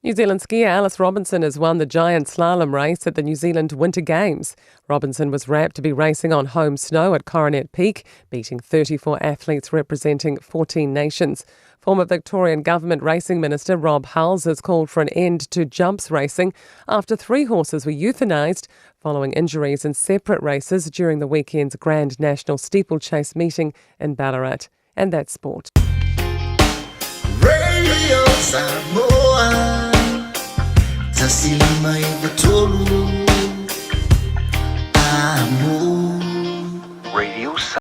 New Zealand skier Alice Robinson has won the giant slalom race at the New Zealand Winter Games. Robinson was rapt to be racing on home snow at Coronet Peak, beating 34 athletes representing 14 nations. Former Victorian Government Racing Minister Rob Hulls has called for an end to jumps racing after three horses were euthanised following injuries in separate races during the weekend's Grand National Steeplechase meeting in Ballarat. And that's sport. Radio Samoa 105 3 Amo. Radio